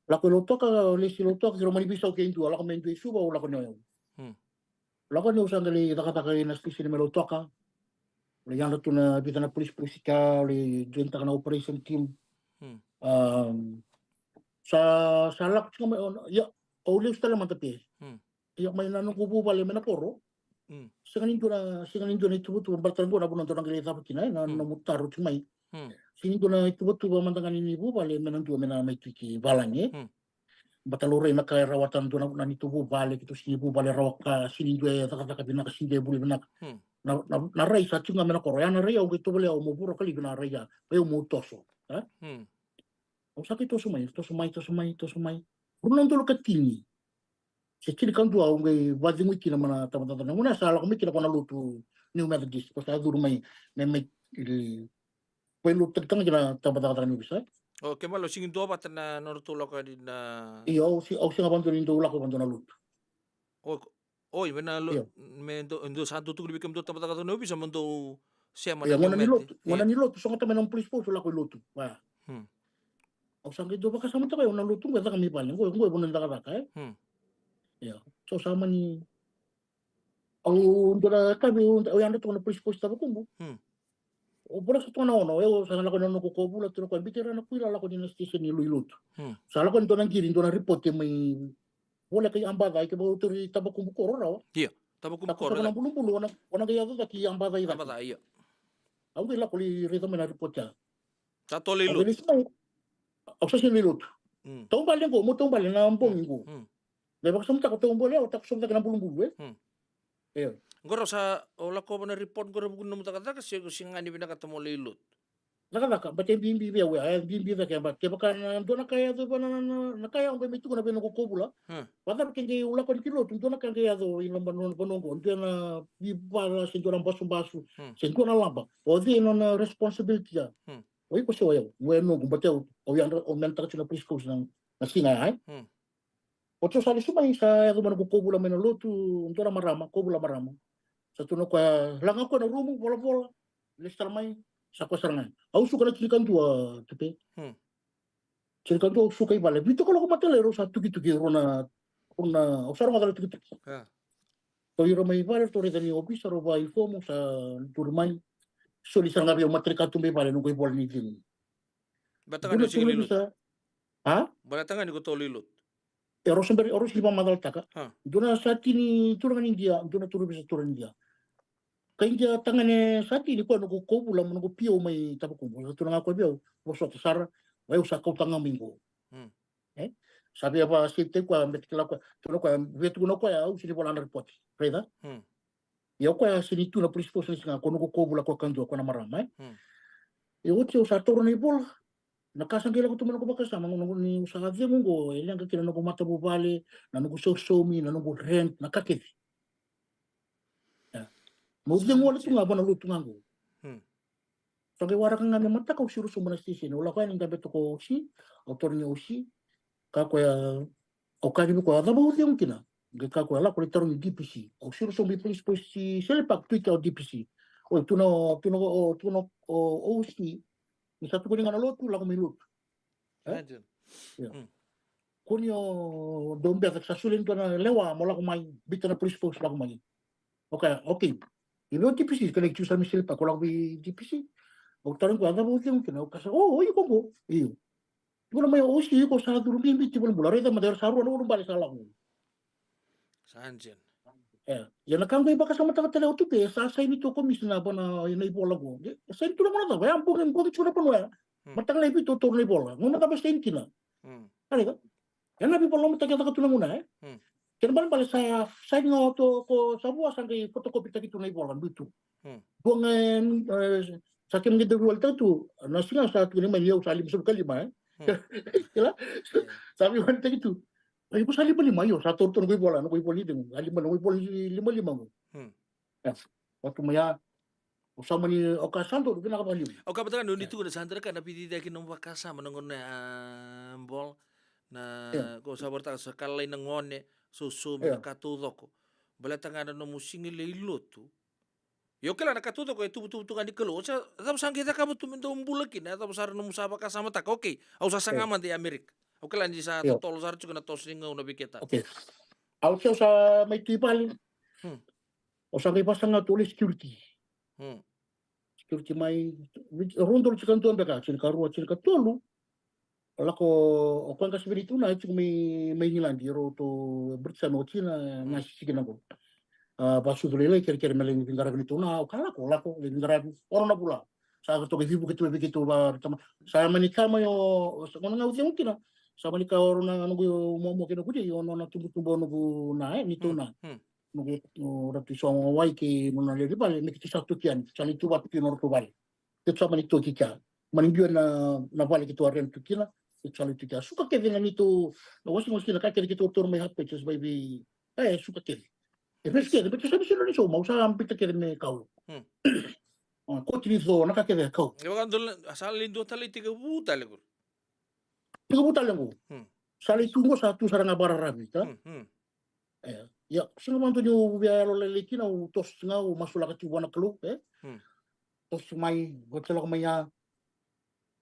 Lako i Lautoka, lesi Lautoka, keirau mani veisau ke dua, lako mai dua i Suva, au lako ni o yau. Hmm. Lako ni au sa qai lai cakacaka i na station mai Lautoka. Lai yadra tu na vica na police, police ka, lai jointaka na operation team. Hmm. Am, sa, sa lako tiko mai, ia, au lesu tale mada Tupe. Hmm. Ia, mai na noqu vuvale mai na koro. Hmm. Sega ni dua na, sega ni dua na ituvatuva, baleta qo na vanua dou na qai lai cava kina, e, na, hmm, nomu taro tiko mai. Hmm. Sega ni dua na ituvatuva mada ga ni vuvale, me na dua, me na mai tu ki valagi, e. Hmm. Baleta laurai na ka e rawata na dua na, na neitou vuvale, keitou sega ni vuvale rawa ka, sega ni dua e cakacaka vinaka, sega ni dua e vuli vinaka. Hmm. Na, na, na rai sa tiko ga mai na koro, ya na rai au qai tovolea au meu vura ka livi na rai ya, vei au meu toso, e? Hmm. Au sa qai toso mai, toso mai, toso mai, toso mai. Rua na udolu ka tini. Se tini ka dua au qai vacegui kina mai na tabacakacaka. Na gauna sa lako mai kina ko na lotu New Methodist, ko sa curu mai, me mai, e, vailotutaki taga kina tabacakacaka ni ovisa. O, ke bale o sega ni duavata na, na nodratou lako yani na. Io, au se, au sega vakadua ni dau lako vakadua na lotu. O, ko, Oi, me na lo-, io, me dou, dou sa dou tukuni vei kemudou tabacakacaka na ovisa mo dou sema na, io, gona ni dokumeti, lotu, gona, io, ni lotu, sogota mai na police post, lako i lotu. Va. Hmm. Au sa qai dau vakasamataka, au na lotu qo e caka mai vale, qo, qo e vanua ni cakacaka, e? Hmm. Io. So sa mani, au dua na kavi, au yadra toka na police post Tavakubu. Hmm. O vula sa toka na ono, au sa lako na noqu kovula, tukuna o koya, bita ira na kuila, lako ni na station ni lo-, i lotu. Hmm. Sa lako ni dua na qiri, dua na report mai voleka i Abaca, i ke vakauturi Tavakubu koro rawa. Io, Tavakubu koro. Sa kusava na bulubulu, o na, o na qai yaco cake i Abaca i cake. Abaca, io. Au qai lako lai raica mai na report ya. Sa tola i lotu. Au qai lesu mai. Au sa sega ni lotu. Mm. Taubale qo, mo taubale na bogi qo. Mm. Me vakasamataka taubale, au takusava cake na bulubulu, e? Mm. Io. Qo rau sa, o lakova na report qo ra vuku ni nomu cakacaka, se, se ga ni vinakata mo lai lotu. Cakacaka, but e bibi vei au ya, e bibi cake, but kevaka na dua na ka e yaco vei na, na, na, na ka ya au qai mai tukuna vei noqu kovula. Hmm. Vakacava ke qai au lako ni ki lotu, dua na ka qai yaco i na vanua, vanua qo, dua na vivara, se dua na basubasu, hmm, se dua na laba. O cei nona responsibility ya? Hmm. O iko se o yau, o yau noqu, but au, au yadra, au menataka tiko na police post na, na siga ya, e? Hmm. Oti au sa lesu mai, sa yaco mai noqu kovula mai na lotu, dua na marama, kovula marama. Sa tukuna o koya, laga o koya na rumu, volavola, lesu tale mai, sa koya sara ga. Au suka na tinikadua, Tupe. Hmm. Tinikadua au suka i vale. Vitu kaloko mataka lailai rau sa tukituki, rau na, rau na, au sa rogoca na tukituki. Ah. Tou ira mai vale, tou raica ni ovisa, rau vakainifomu, sa duri mai. Soli sara ga vei au, matani katuba i vale, noqu ivola ni cegu. Baleta ga ni o sega ni lotu. A? Baleta ga ni ko tola i lotu. E, rau se bera, rau se vakamatatataka. A. Dua na satini turaga ni Idia, dua na turaga ni Idia. Kai Idia tagane satini, koya noqu kovula, noqu P O mai Tavakubu. Sa tukuna ga o koya vei au, vosota sara, o yau sa kauta ga mai qo. Hmm. E? Sa via vakasavutaki koya, me kila koya, tukuna o koya, via tukuna o koya, au sega ni vola na report. Raica? Hmm. Ia o koya sega ni tu na police post na siga, ko noqu kovula ko kadua, ko na marama, e? Hmm. Ia oti au sa taura na ivola. Na ka sa qai lako tu mai noqu vakasama, noqu, ni sa cegu qo, e leqa kina noqu matavuvale, na noqu sausaumi, na noqu rent, na ka kece. Ia. Meu cegu wale tu ga vua na lotu ga qo. Hmm. Sa qai waraka ga me mataka au siro sobu na station. Au lako yani dabe toka o C, au tarogi o C. Kaya o koya, au kaya vei koya, cava au cegu kina? Qai kaya o koya, lako lai tarogi D P C. Au siro sobu i police post i Sele Park, tu i kea o D P C. Oi, tu na, tu na, o, tu na, o, o C. Ni sa tukuni ga na lotu, lako mai lotu. E? Imagine. Ia. Mm. Ko ni o dou beca, sa solia e dua na lewa mo lako mai, biuta na police post, lako mai. Okay, okay. I vei o D P C, kena i tiu sa mai Sele Park, ko lako vei D P C. Au tarogi koya, cava au cegu kina? O koya sa, o, o iko qo. Io. Tukuna mai o C, iko sa curu bibi tiko i valenibula. Raica mada, era sa rua na ulubale sa lako. Sa dina. E, ia na ka qo e vakasamataka tale o Tupe, e sa saini tu o komisina vua na, na ivola qo. E saini tu na gauna cava, e a bogi, bogi tiko na vanua ya. Hmm. Mataka lailai e vitu au taura na ivola. Gauna cava e saini kina. Hmm. Raica. E na veivakalolomataki e caka tu na gauna, e? Hmm. Kena ibalebale sa saini ga o Tupe, ko sa vua sa qai photocopy taki tu na ivola, biu tu. Hmm. Dua ga, e, sa kemuni dau veiwalitaki tu, na siga sa tukuni mai ni au sa limasagavulu ka lima, e? Hmm. Kila? Sa veiwalitaki tu. Ai, ko sa lima lima, io, sa taura tu noqu ivola, noqu ivola ni cegu, a lima, noqu ivola ni lima lima qo. Hmm. E, vatu mai ya, o sa mani, o ka sa donu, vinaka vakalevu. O ka vata ga ni tukuna sa dua na ka na veiciciyaki nomu vakasama, na gauna, a, Bola, na, ko sa vakaraitaka sa ka lalai na gone, sausaumi, na ka taucoko. Baleta ga na nomu sega ni lai lotu, Io, kila na ka taucoko e tuvutuvu tu ga ni Kalou. Sa, cava sa qai cakava tu me dau bula kina, cava sara nomu sa vakasamataka? Okay, au sa saga mada i Amerika. Au kila ni sa totolo sara tiko na toso ni gauna vei keda. Okay. Au sa, au sa mai tu i vale. Hmm. Au sa qai vasaga tu, au lai security. Hmm. Security mai, rua na udolu tinikadua beka, tinikarua, tinikatolu. Lako, o koya qase vei neitou na, e tiko mai, mai Igiladi, e rau tou British Army, o tina, na sisiki na qo. A, vakasucu lailai, kerekere me lai veiqaravi neitou na, o ka lako, lako, lai veiqaravi, ono na vula. Sa toka i Vivuke tu vei keitou va, tama, sa mani ka mai o, sa gauna ga au cegu kina. Sa mani ka o rau na noqu muamua kei noqu dei, o nona tubutubu o noqu na, e, neitou na. Noqu, o ratou i so wai kei nona lewe ni vale, me keitou sa toki yani, sa lai tu vata kei noratou vale. Keitou sa mani toki kea. Mani biu na, na vale keitou a rent tu kina, keitou sa lai tu kea. Suka kece na neitou, na washing machine, na ka kece keitou taura mai Half Prices, mai vei, e, suka kece. E, vesi kece, keitou sa mani siro ni so, mau sa biuta kece me kau. Hmm. A, koti ni co, na ka kece kau. E vaka dua, sa lai dua tale i tekivu tale qo. Tekivu tale qo. Hmm. Sa lai tu qo, sa tu sara ga vakararavi, ka? Hmm, hmm. E. Ia, sega vakadua niu via yalolailai kina, au toso tiko ga, au masulaka tiko vua na Kalou, e? Hmm. Toso mai, au sa lako mai ya.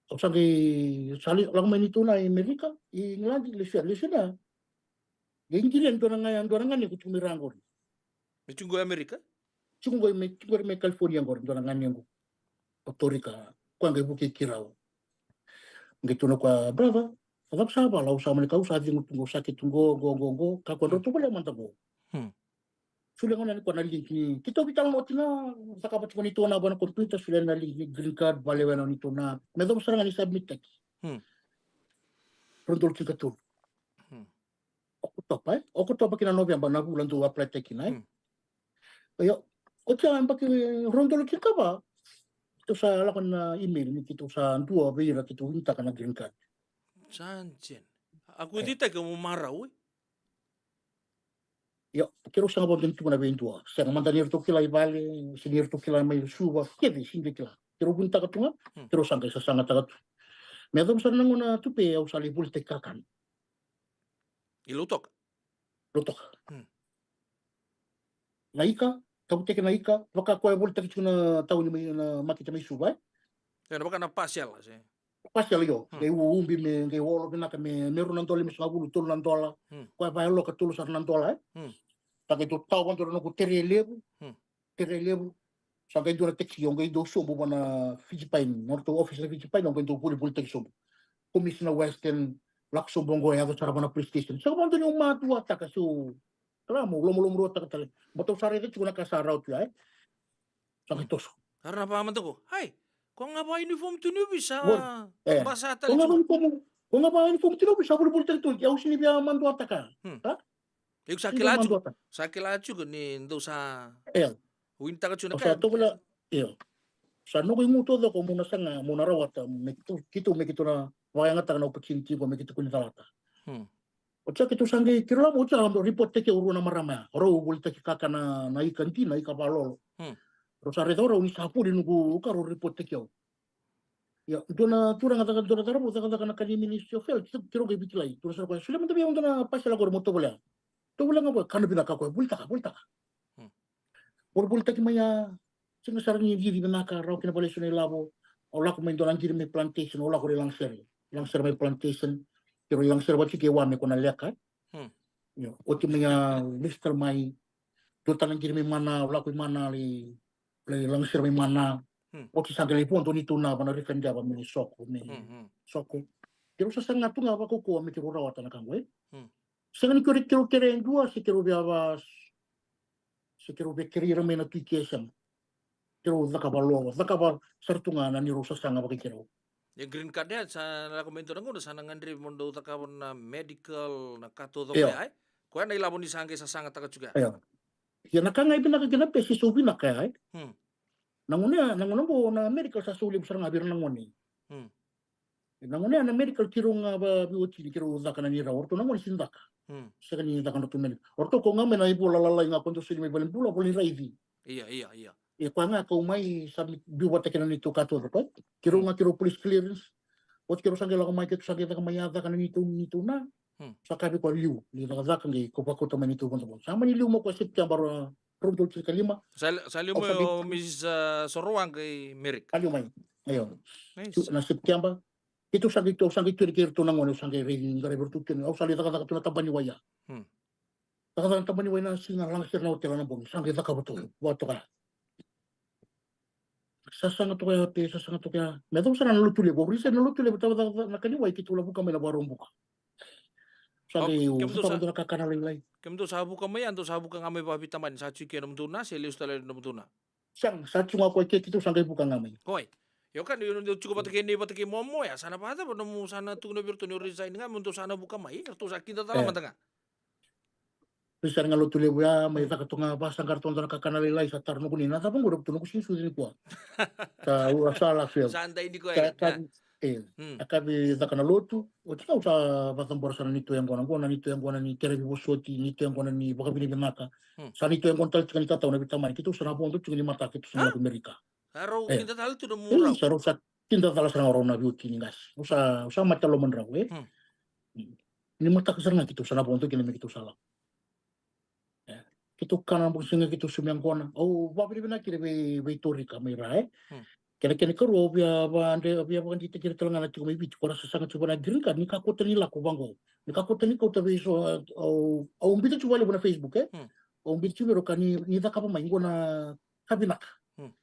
Au sa qai, sa lako mai neitou na i Amerika, i England, lesu ya, lesu ya. Qai qiri e dua na ga, dua na ganequ tiko mai ra qori. Me tiko qo i Amerika? Tiko qo i, me tiko qori mai California qori, dua na ganequ. Porto Rica, koya qai vukei keirau. Qai tukuna o koya, brother, a cava sa vala, au sa mani kau sa cegu tu qo, sa ke tu qo, qo, qo, qo, kakua drau tovolea mada qo. Hmm. Solia gona yani koya na link ni, keitou veitalanoa tiko ga, cakava tiko neitou na va na computer, solia na link ni green card, valewena neitou na, me yacova sara ga ni submit taki. Hmm. Rua na udolu tinikatolu. Hmm. Okotova, e? Okotova kina Noveba na vula dou apply taki kina, e? Hmm. Io, oti ya yabaki rua na udolu tinikava, keitou sa lako na email ni keitou sa dua vei ira keitou winitaka na green card. Sa jeni. A kuititaki mo marau, e? Io, keirau sega vakadua ni tukuna vei dua. Sega mada ni ratou kila i vale, se ni ratou kila mai Suva, kece sega ni kila. Keirau winitaka tu ga, hmm, keirau sa qai sasagataka tu. Me yacova sara na gauna Tupe, au sa lai volitaki kakana. I Lautoka? Lautoka. Hmm. Na ika, tavutaki na ika, vaka koya e volitaki tiko na tauni mai na makete mai Suva, e? E, na vaka na pasela, se? Pasela, io. Hmm. Qai ubi me, qai olo vinaka me, me rua na dola, me sagavulu, tolu na dola. Hmm. Koya vayaloka tolu sara na dola, e? Hmm. Sa qai dau tawa vakadua na noqu tere levu. Hmm. Tere levu. Sa qai dua na taxi, au qai dau sobu vua na Fiji Pine, na nodratou office na Fiji Pine, au qai dau volivolitaki sobu. Commissioner Weston, lako sobu oqo, yaco sara vua na police station. Sa vakadua niu matuataka, so, kila mo, lomalomaruataka tale. Baleta au sa raica tiko na ka sa rawa tu ya, e? Sa qai toso. Era na vaka mada qo, ai, ko ga va uniform tu ni ovisa. Oi, e. Basa tale. Ko ga va uniform, ko ga va uniform tu ni ovisa, volivolitaki tu, au sega ni via maduataka. Hmm. Ha? Iko sa kila tiko, sa kila tiko ni dou sa winitaka tiko na ka. Sa tovolea, io. Sa noqu igu taucoko mo na saga, mo na rawata, me keitou, keitou, me keitou na vakayagataka na opportunity qo me keitou kua ni calata. Hmm. Oti ya keitou sa qai, keirau lako, oti ya rau dau reporttaki au rua na marama ya. O rau volitaki kakana, na ika dina, ika valolo. Hmm. Rau sa raica o rau ni sa voli noqu ka, rau reporttaki au. Ia, dua na turaga caka, dua na cauravou cakacaka na ka ni Ministry of Health, keirau qai veikilai. Tukuna sara o koya, solia mada vei au dua na pasela qori mo tovolea. Tovolea ga o koya, ka na vinaka o koya, volitaka, volitaka. Hmm. Volivolitaki mai ya, sega sara ni cici vinaka, rawa kina vale eso na ilavo. Au lako mai dua na qiri mai plantation, au lako i Lagasere. Lagasere mai plantation. Keirau i Lagasere vata kei Wame ko na leka. Hmm. Io, oti mai ya, lesu tale mai. Dua tale na qiri mai Mana, au lako i Mana, lai, lai Lagasere mai Mana. Hmm. Oti sa qai lai vodo neitou na va na Rikadeva me Soko, me, hmm, hmm, Soko. Keirau sasaga tu ga vakaukauwa me keirau rawata na ka qo, e? Hmm. Sega ni keirau, keirau kerea e dua, se keirau via va, se keirau via kerei ira mai na Tui ke, sega. Keirau cakava lo, cakava sara tu ga na neirau sasaga vakaikeirau. E green card ya, sa lako mai dua na gauna, sa na gadrevi mo dou cakava na medical, na ka taucoko ya, e? Koya na ilavo ni sa qai sasagataka tiko ya. Io. Ia na ka ga e vinaka kina, pe se sau vinaka ya, e? Hmm. Na gauna ya, na gauna qo na medical sa sau levu sara ga vei ira na gone. Hmm. Na gauna ya na medical keirau ga veiwatini keirau caka na neirau, o ratou na gone sega ni caka. Hmm. Sega ni caka na ratou medical. O ratou ko ga mai na ivola lalai ga ko dou soli mai valenibula, vola ni raici. Ia, ia, ia. Ia koya ga kau mai sa biu vata kei na neitou ka taucoko. Keirau ga keirau police clearance. Oti keirau sa qai lako mai, keitou sa qai caka mai ya, caka na neitou, neitou na. Hmm. Sa kaya vei koya, liu, ni cakacaka qai ko vakauta mai neitou vodovodo. Sa mani liu mai o koya September, rua na udolu tinikalima. Sa, sa liu mai o Mrs, a, Soroa qai Merika. Sa liu mai. Io. Nice. Na September. Keitou sa qai, au sa qai tu yani kei iratou na gone, au sa qai raici, qaravi iratou tu yani. Au sa lai cakacaka tu na tabana ni wai ya. Hmm. Cakacaka na tabana ni wai na siga, laga sara na otela na bogi, sa qai cakava tu, vakatoka ya. Sasaga toka ya, pe sasaga toka ya. Me yacova sara na Lotulevu, au resign na Lotulevu, taucoko na ka ni wai, keitou la vuka mai na Vakaraubuka. Sa qai, au sa cakava dua na kakana lailai. Kemudou sa vuka mai ya, dou sa vuka ga mai vakaveitamani, sa tiko kei nomudou na, se lesu tale nomudou na? Sega, sa tiko ga o koya kei keitou sa qai vuka ga mai. Oi. Io ka ni dou tiko vata kei nei vata kei momo ya, sa na vakacava nomu sa na tukuna vei iratou ni o resign ga me dou sa na vuka mai, iratou sa kidacala mada ga. Ni sa na ga Lotulevu ya, mai caka toka ga, vakasaqara toka dua na kakana lailai, sa taro noqu nei, na cava qo, ratou noqu sega ni sucu nikua. Sa ura sa lasu ya. Sa dai nikua ya. E, a kavi caka na lotu, oti kau sa vakacabora sara na neitou yaqona, qo na neitou yaqona ni kerea veivosoti, neitou yaqona ni vakavinavinaka. Hmm. Sa neitou yaqona tale tiko ni tatau na veitamani, keitou sa na vodo tiko ni mataka, keitou sa na lako Amerika. A rau kidacala tu na mu rau. Sa rau sa kidacala sara ga rau na veiwatini qase. Au sa, au sa mate lomadrau, e? Hmm. Ni mataka sara ga keitou sa na vodo kina me keitou sa lako. E, Keitou kana na bogi siga, keitou sumia gona. Au vavinavinaka kina vei, vei Torika mai ra, e. Hmm. Kena, kena ikarua, au via vade, au via vakadeitaki ira tale ga na tiko mai Viti, ko ra sasaga tiko na green card, ni kakua tale ni lako vaqo. Ni kakua tale ni kauta vei so, au, au biuta tiko vakalevu na Facebook, e. Hmm. Au biuta tiko vei ira ka ni, ni cakava mai qo na ka vinaka. Hmm.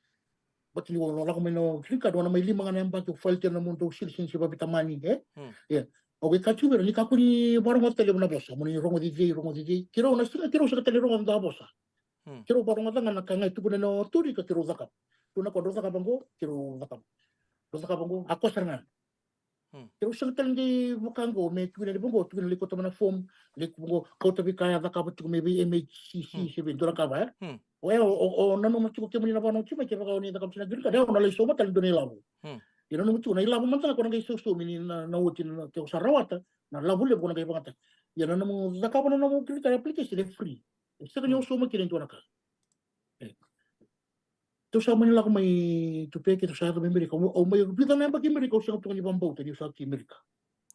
Baleta ni o lako mai na green card, o na mai lima ga na yabaki, o file tiko na nomudou citizenship vaveitamani, e? Hmm. Ia. Au qai kaya tiko vei ira, ni kakua ni vakarogoca tale na vosa, mo ni rogoci cei, rogoci cei. Keirau na sega, keirau sega tale ni rogoca na vosa. Hmm. Keirau vakarogoca ga na ka ga e tukuna na Torika, keirau cakava. Tukuna ko drau cakava qo, keirau cakava. Drau cakava qo, a koya sara ga. Hmm. Keirau sega tale ni vaka qo, me tukuna ni vaqo, tukuna ni lai kauta mai na form, lai qo, kauta vei kaya cakava tiko mai vei M H C C, hmm, se vei dua na ka va, e? Hmm. O, e, o, o, o nanuma tiko kemuni na vanua tiko mai, kevaka o ni cakava tiko na green card, e, o na lai sauma tale dua na ilavo. Hmm. Ia nanuma tiko na ilavo mada ga ko na qai sausaumi ni na, na oti na, ke o sa rawata, na lavo levu ko na qai vakayagataka. Ia na nomu cakava na nomu green card application e free. E sega ni, hmm, o sauma kina e dua na ka. E. Keitou sa mani lako mai Tupe, keitou sa yaco mai Amerika. Au, au mai vica na yabaki Amerika, au sega tu ga ni vakabauta niu sa ki Amerika.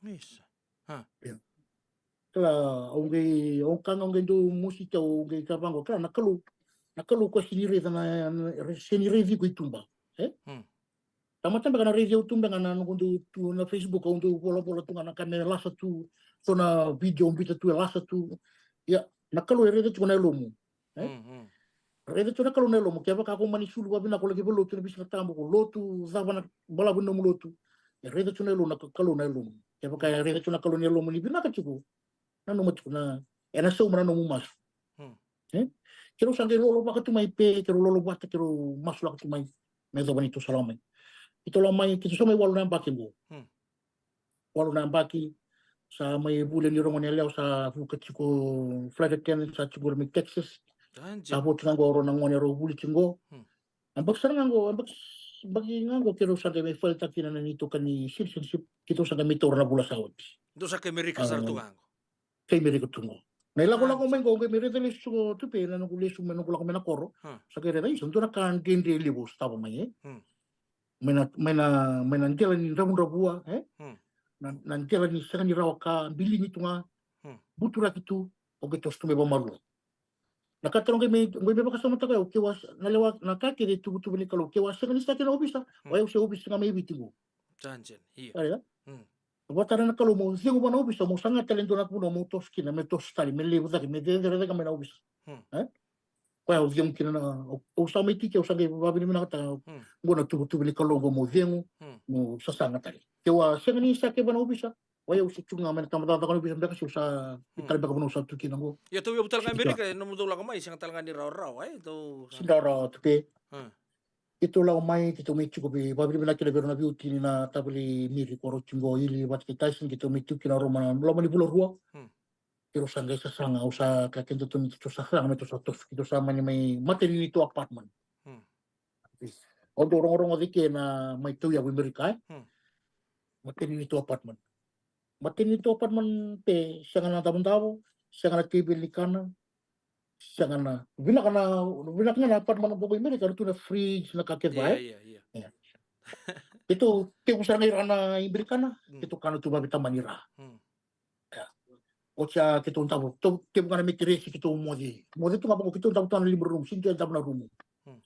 Isa. Ha. Ia. Kila, au qai, au ka ga au qai dau mositi au, au qai kaya vaqo, kila na Kalou, na Kalou koya sega ni raica na, na, sega ni raici iko i tuba. E? Hmm. Tamata beka na raici au tu beka na noqu dau tu na Facebook, au dau volavola tu ga na ka me lasa tu, so na video au biuta tu e lasa tu. Ia, na Kalou e raica tiko na yalomu. E? Mm, mm. Raica tiko na Kalou na yalomu, kevaka ko mani sulu vavinaka, ko laki valotu na veisiga tabu, ko lotu, cava na balavu ni nomu lotu. E raica tiko na yalomu, na Ka-, Kalou na yalomu. Kevaka e raica tiko na Kalou na yalomu ni vinaka tiko, nanuma tiko na, ena sauma na nomu masu. Hmm. E? Keirau sa qai lolovaka tu mai Pe, keirau lolovata, keirau masulaka tu mai, me yacova ni tou sa lako mai. Keitou lako mai, keitou sa mai walu na yabaki qo. Hmm. Walu na yabaki, sa mai vuli ni rogo ni yalewa, sa vuka tiko flight attendant, sa tiko mai Texas. Sa vo tiko qo rau na gone rau vuli tiko qo. Hmm. Yabaki sara ga qo, yabaki, yabaki ga qo keirau sa qai mai file-taka kina na neitou ka ni citizenship, keitou sa qai mai taura na vula sa oti. Dou sa kai Amerika sara tu ga qo. Kai Amerika tu qo. Na ilakolako mai qo, qai mai raica lesu tiko Tupe, na noqu lesu mai, noqu lako mai na koro. Hmm. Sa qai raica, isa, dua na ka dredre levu sa tava mai, e? Hmm. Mai na, mai na, mai na dela ni dravudravua, e? Hmm. Na, na dela ni sega ni rawa ka, biligi tu ga, hmm, buturaki tu, o qai toso tu mai vakamalua. Na ka tale qai mai, qai mai vakasamataka au, keu a, na lewa, na ka kece tuvatuva ni Kalou, keu a sega ni sa kena ovisa, hmm, o yau se ovisa ga mai Viti qo. Sa dina, io. Ia. Hmm. Vakatara na Kalou mo cegu vua na ovisa, mo saga tale dua na vanua mo toso kina, me toso tale, me levu cake, me cecere cake mai na ovisa. Hmm. E? Koya au cegu kina na, au, au sa mai tiki, au sa qai vavinavinakataka, hmm, qo na tuvatuva ni Kalou qo mo cegu, hmm, mo sasaga tale. Keu a sega ni sa keva na ovisa, o yau se tu ga mai na tabacakacaka ni ovisa beka, se au sa, hmm, tale beka vanua au sa tu kina qo. Ia tou yavu tale ga Amerika, e nomu dau lako mai, sega tale ga ni rawarawa, e? Tou sa sega ni rawarawa Tupe. Hmm. Keitou lako mai, keitou mai tiko vei, vavinavinaka kina vei rau na veiwatini na tavale Miri ko rau tiko qo, Ili vata kei Tyson, keitou mai tiko kina rau mai na loma ni vula rua. Hmm. Keirau sa qai sasaga, au sa kaya keitou, keitou sa saga me tou sa toso, keitou sa mani mai matanitu apartment. Hmm. Au dau rogorogo cake na mai tauyavu i Amerika, e? Hmm. Matanitu apartment. Matanitu apartment Pe, sega na davodavo, sega na teveli ni kana, sega na, vinaka na, vinaka ga na apartment qo i Amerika, era tu na fridge, na ka kece, e? Ia, ia, ia. Ia. Keitou tekivu sara ga i ra na Amerikana, hmm, keitou kana tu vaveitamani i ra. Hmm. Ia. Oti ya keitou davo, tou tekivu ga na metiresi, keitou moce. Moce tu ga vaqo, keitou davo tu ga na lima na rumu, sega ni dua e davo na rumu. Hmm.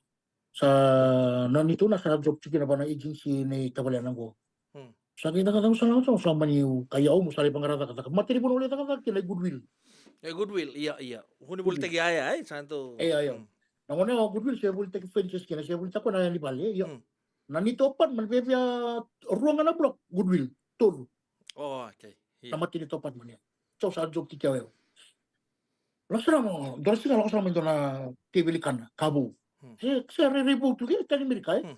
Sa, na neitou na sa job tiko kina vua na agency nei tavale na qo. Hmm. Sa qai cakacaka, sa, sa, sa mani, kaya au mo sa lai vaqara cakacaka. Matai ni vanua au lai cakacaka kina e Goodwill. E Goodwill, ia, ia. Vunivolitaki yaya, e, sa tou. E, ia, ia. Hmm. Na gone o Goodwill se volitaki furnitures kina, se volitaki koya na yani vale, ia. Hmm. Na neitou apartment, viavia rua ga na block, Goodwill, tolu. Oh, okay. Ia. Na matanitu apartment, ia. Tou sa job tiko ya. Lako sara mai, dua na siga lako sara mai dua na teveli kana, ka vou. Hmm. Se, se rairai vou tu ke, tani Amerika, e? Hmm.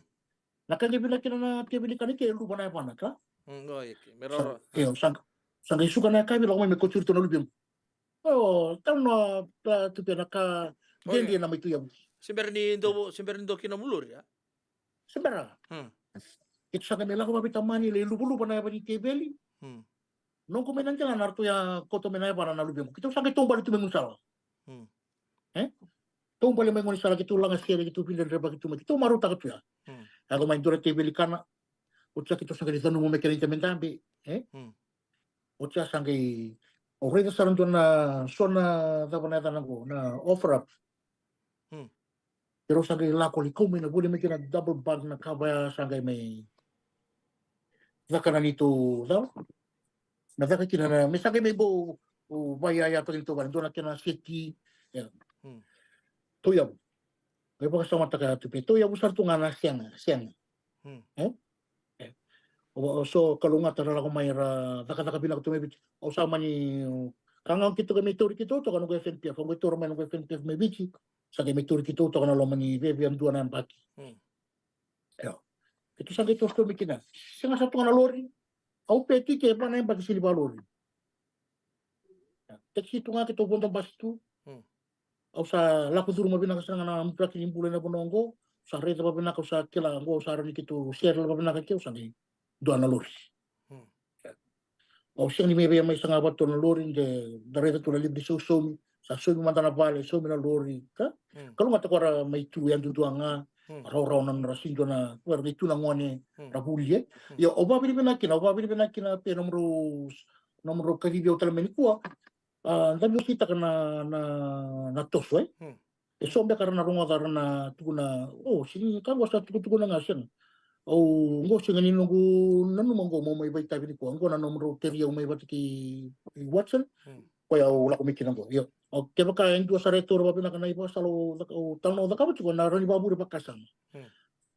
Na ka qai vinaka kina na teveli kana ke, luva na yavana ka. Hmm, o, ia ke, me rawarawa. Sa, io, sa, sa qai suka na yakavi, lako mai me kauti iratou na luvequ. O, tau na, ka, Tupe, na ka, o, dredre, ia, na mai tu yavu. Se bera ni dou, se bera ni dou kina muluri, a? Se bera. Hmm. Keitou sa qai mai lako vaveitamani, lai luvaluva na yava ni teveli. Hmm. Noqu mai na qela na ratou ya kauta mai na yavana na luvequ. Keitou sa qai taubale tu mai gaunisala. Hmm. E? Taubale mai gaunisala, keitou lagasere, keitou vidredrevaki tu mai. Keitou marautaka tu ya. Hmm. Yaco mai dua na teveli kana. Oti ya keitou sa qai canuma mai kena ita me dabe. E? Hmm. Oti ya sa qai, au raica sara dua na, so na, cava na yacana qo, na offer up. Keirau sa qai lako lai kau mai na voli mai kina double bunk na kava ya sa qai mai caka na neitou cava. Na caka kina na me sa qai mai bau vaiyaya toka ni tou vale dua na kena seti. Ia. Tauyavu. Qai vakasamataka ya tu pe tauyavu sara tu ga na sega sega. E? O so kalougata ra lako mai ra cakacaka vinaka tu mai Viti. Au sa mani ka ga keitou qai mai tauri keitou toka noqu F N P F, au qai taura mai noqu F N P F mai Viti. Sa qai mai tauri keitou toka na loma ni vevea dua na yabaki. Io. Keitou sa qai tosotomi kina. Sega sa tu ga na lori. Au pe tike va na yabaki sili va lori. Tekisi tu ga keitou vodo basi tu. Au sa lako curuma vinaka sara ga na mudraki ni bula ena vanua oqo. Au sa raica vavinaka, au sa kila oqo, au sa rawa ni keitou sere vavinaka ke, au sa qai dua na lori. Au sega ni mai via mai saga vata na lori de da raica tu na live ni sausaumi. Sa saumi mada na vale, saumi na lori ka. Kalougata ko ra mai tu yadudua ga. Rawarawa na nodra sega ni dua na, ko ra qai tu na gone ra vuli e. Ia au vavinavinaka kina, au vavinavinaka kina pe nomudrau, nomudrau kacivi au tale mai nikua. A, da veiwaseitaka na, na, na toso e. E so beka ra na rogoca ra na tukuna, o, sega ni ka qo sa tukutukuna ga sega. Au qo sega ni noqu nanuma qo mo mai vaitavi nikua, qo na nomudrau teri au mai vata kei Watson. Koya au lako mai kina qo. Io. Au kevaka e dua sara e taura vavinaka na ivakasala au talanoa au cakava tiko na rawa ni vavure vakasama.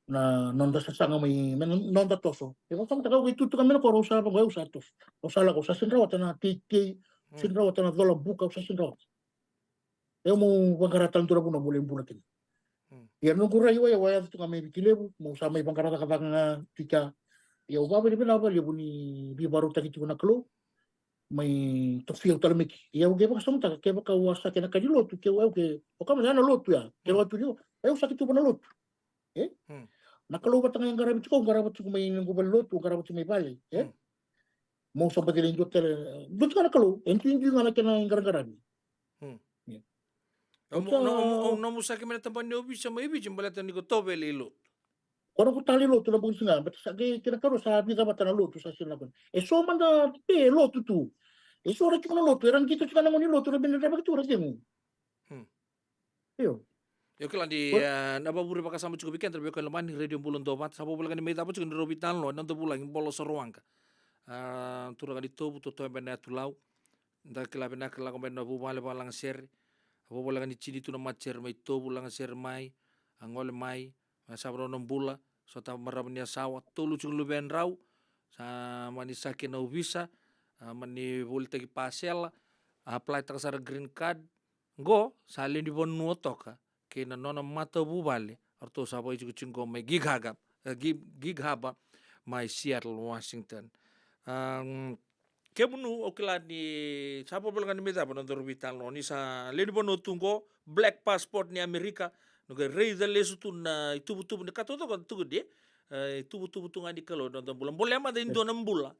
Na noda sasaga mai me na noda toso. E vakasamataka au qai tutuka mai na koro au sa vaqo au sa toso. Au sa lako au sa sega ni rawata na teitei, sega ni rawata na cola buka, au sa sega ni rawata. E au mau vaqara tale dua na vanua meu lai bula kina. Ia noqu rai oya au a yaco tu ga mai Viti Levu, mau sa mai vaqara cakacaka ga tiko. Ia au vavinavinaka vakalevu ni veivakarautaki tiko na Kalou. Mai tofi au tale mai ke. Ia au qai vakasamataka kevaka au a sa kena ka ni lotu ke au ke o kama ya na lotu ya. Kevaka tu ni o au sa kituva na lotu. E? Na Kalou vata ga e qaravi tiko, au qarava tiko mai noqu vale lotu, au qarava tiko mai vale. E? Mau sa baci lai dua tale, dua tiko na Kalou, e duidui ga na kena iqaraqaravi. Au sa nomu saki mai na tabana ni ovisa mai Viti baleta ni ko tovele i lotu. Ko noqu tale i lotu na bogi ni siga, baleta sa qai kena karua sa vica vata na lotu sa sila na kona. E so mada pe lotu tu. E so ra tiko na lotu, era qito tiko na gone ni lotu, ra bina drevaki tu, ra cegu. Io. Io kila ni na vavure vakasama tiko vei keda vei koya lomani Radio Bula Dovata sa vavulaka ni mai cava tiko ni rovi talanoa na noda vulagi Bolo Saroaqa. A turaga ni tovu totoe bena yatu lau. Da kila vinaka lako mai na vuvale vakalagasere. A vuvale ka ni tini tu na matasere mai tovu lagasere mai. A gole mai. Mai sa varau na bula. Sota marama ni asawa tolu tiko luvedrau. Sa mani saki na ovisa. A mani volitaki pasela. A applytaka sara green card. Qo sa lewe ni vanua toka kei na nona matavuvale. Eratou sa vakaitikotiko qo mai Gig Harbor, e, Gig, Gig Harbor mai Seattle, Washington. Um, kemunu au kila ni sa vavalaga ni mai cava na nodaru veitalanoa ni sa lewe ni vanua tu qo, black passport ni Amerika, noqu raica lesu tu na ituvatuva ni ka taucoko tu qo de, e, ituvatuva tu ga ni Kalou na noda bula. Bolea mada e dua na bula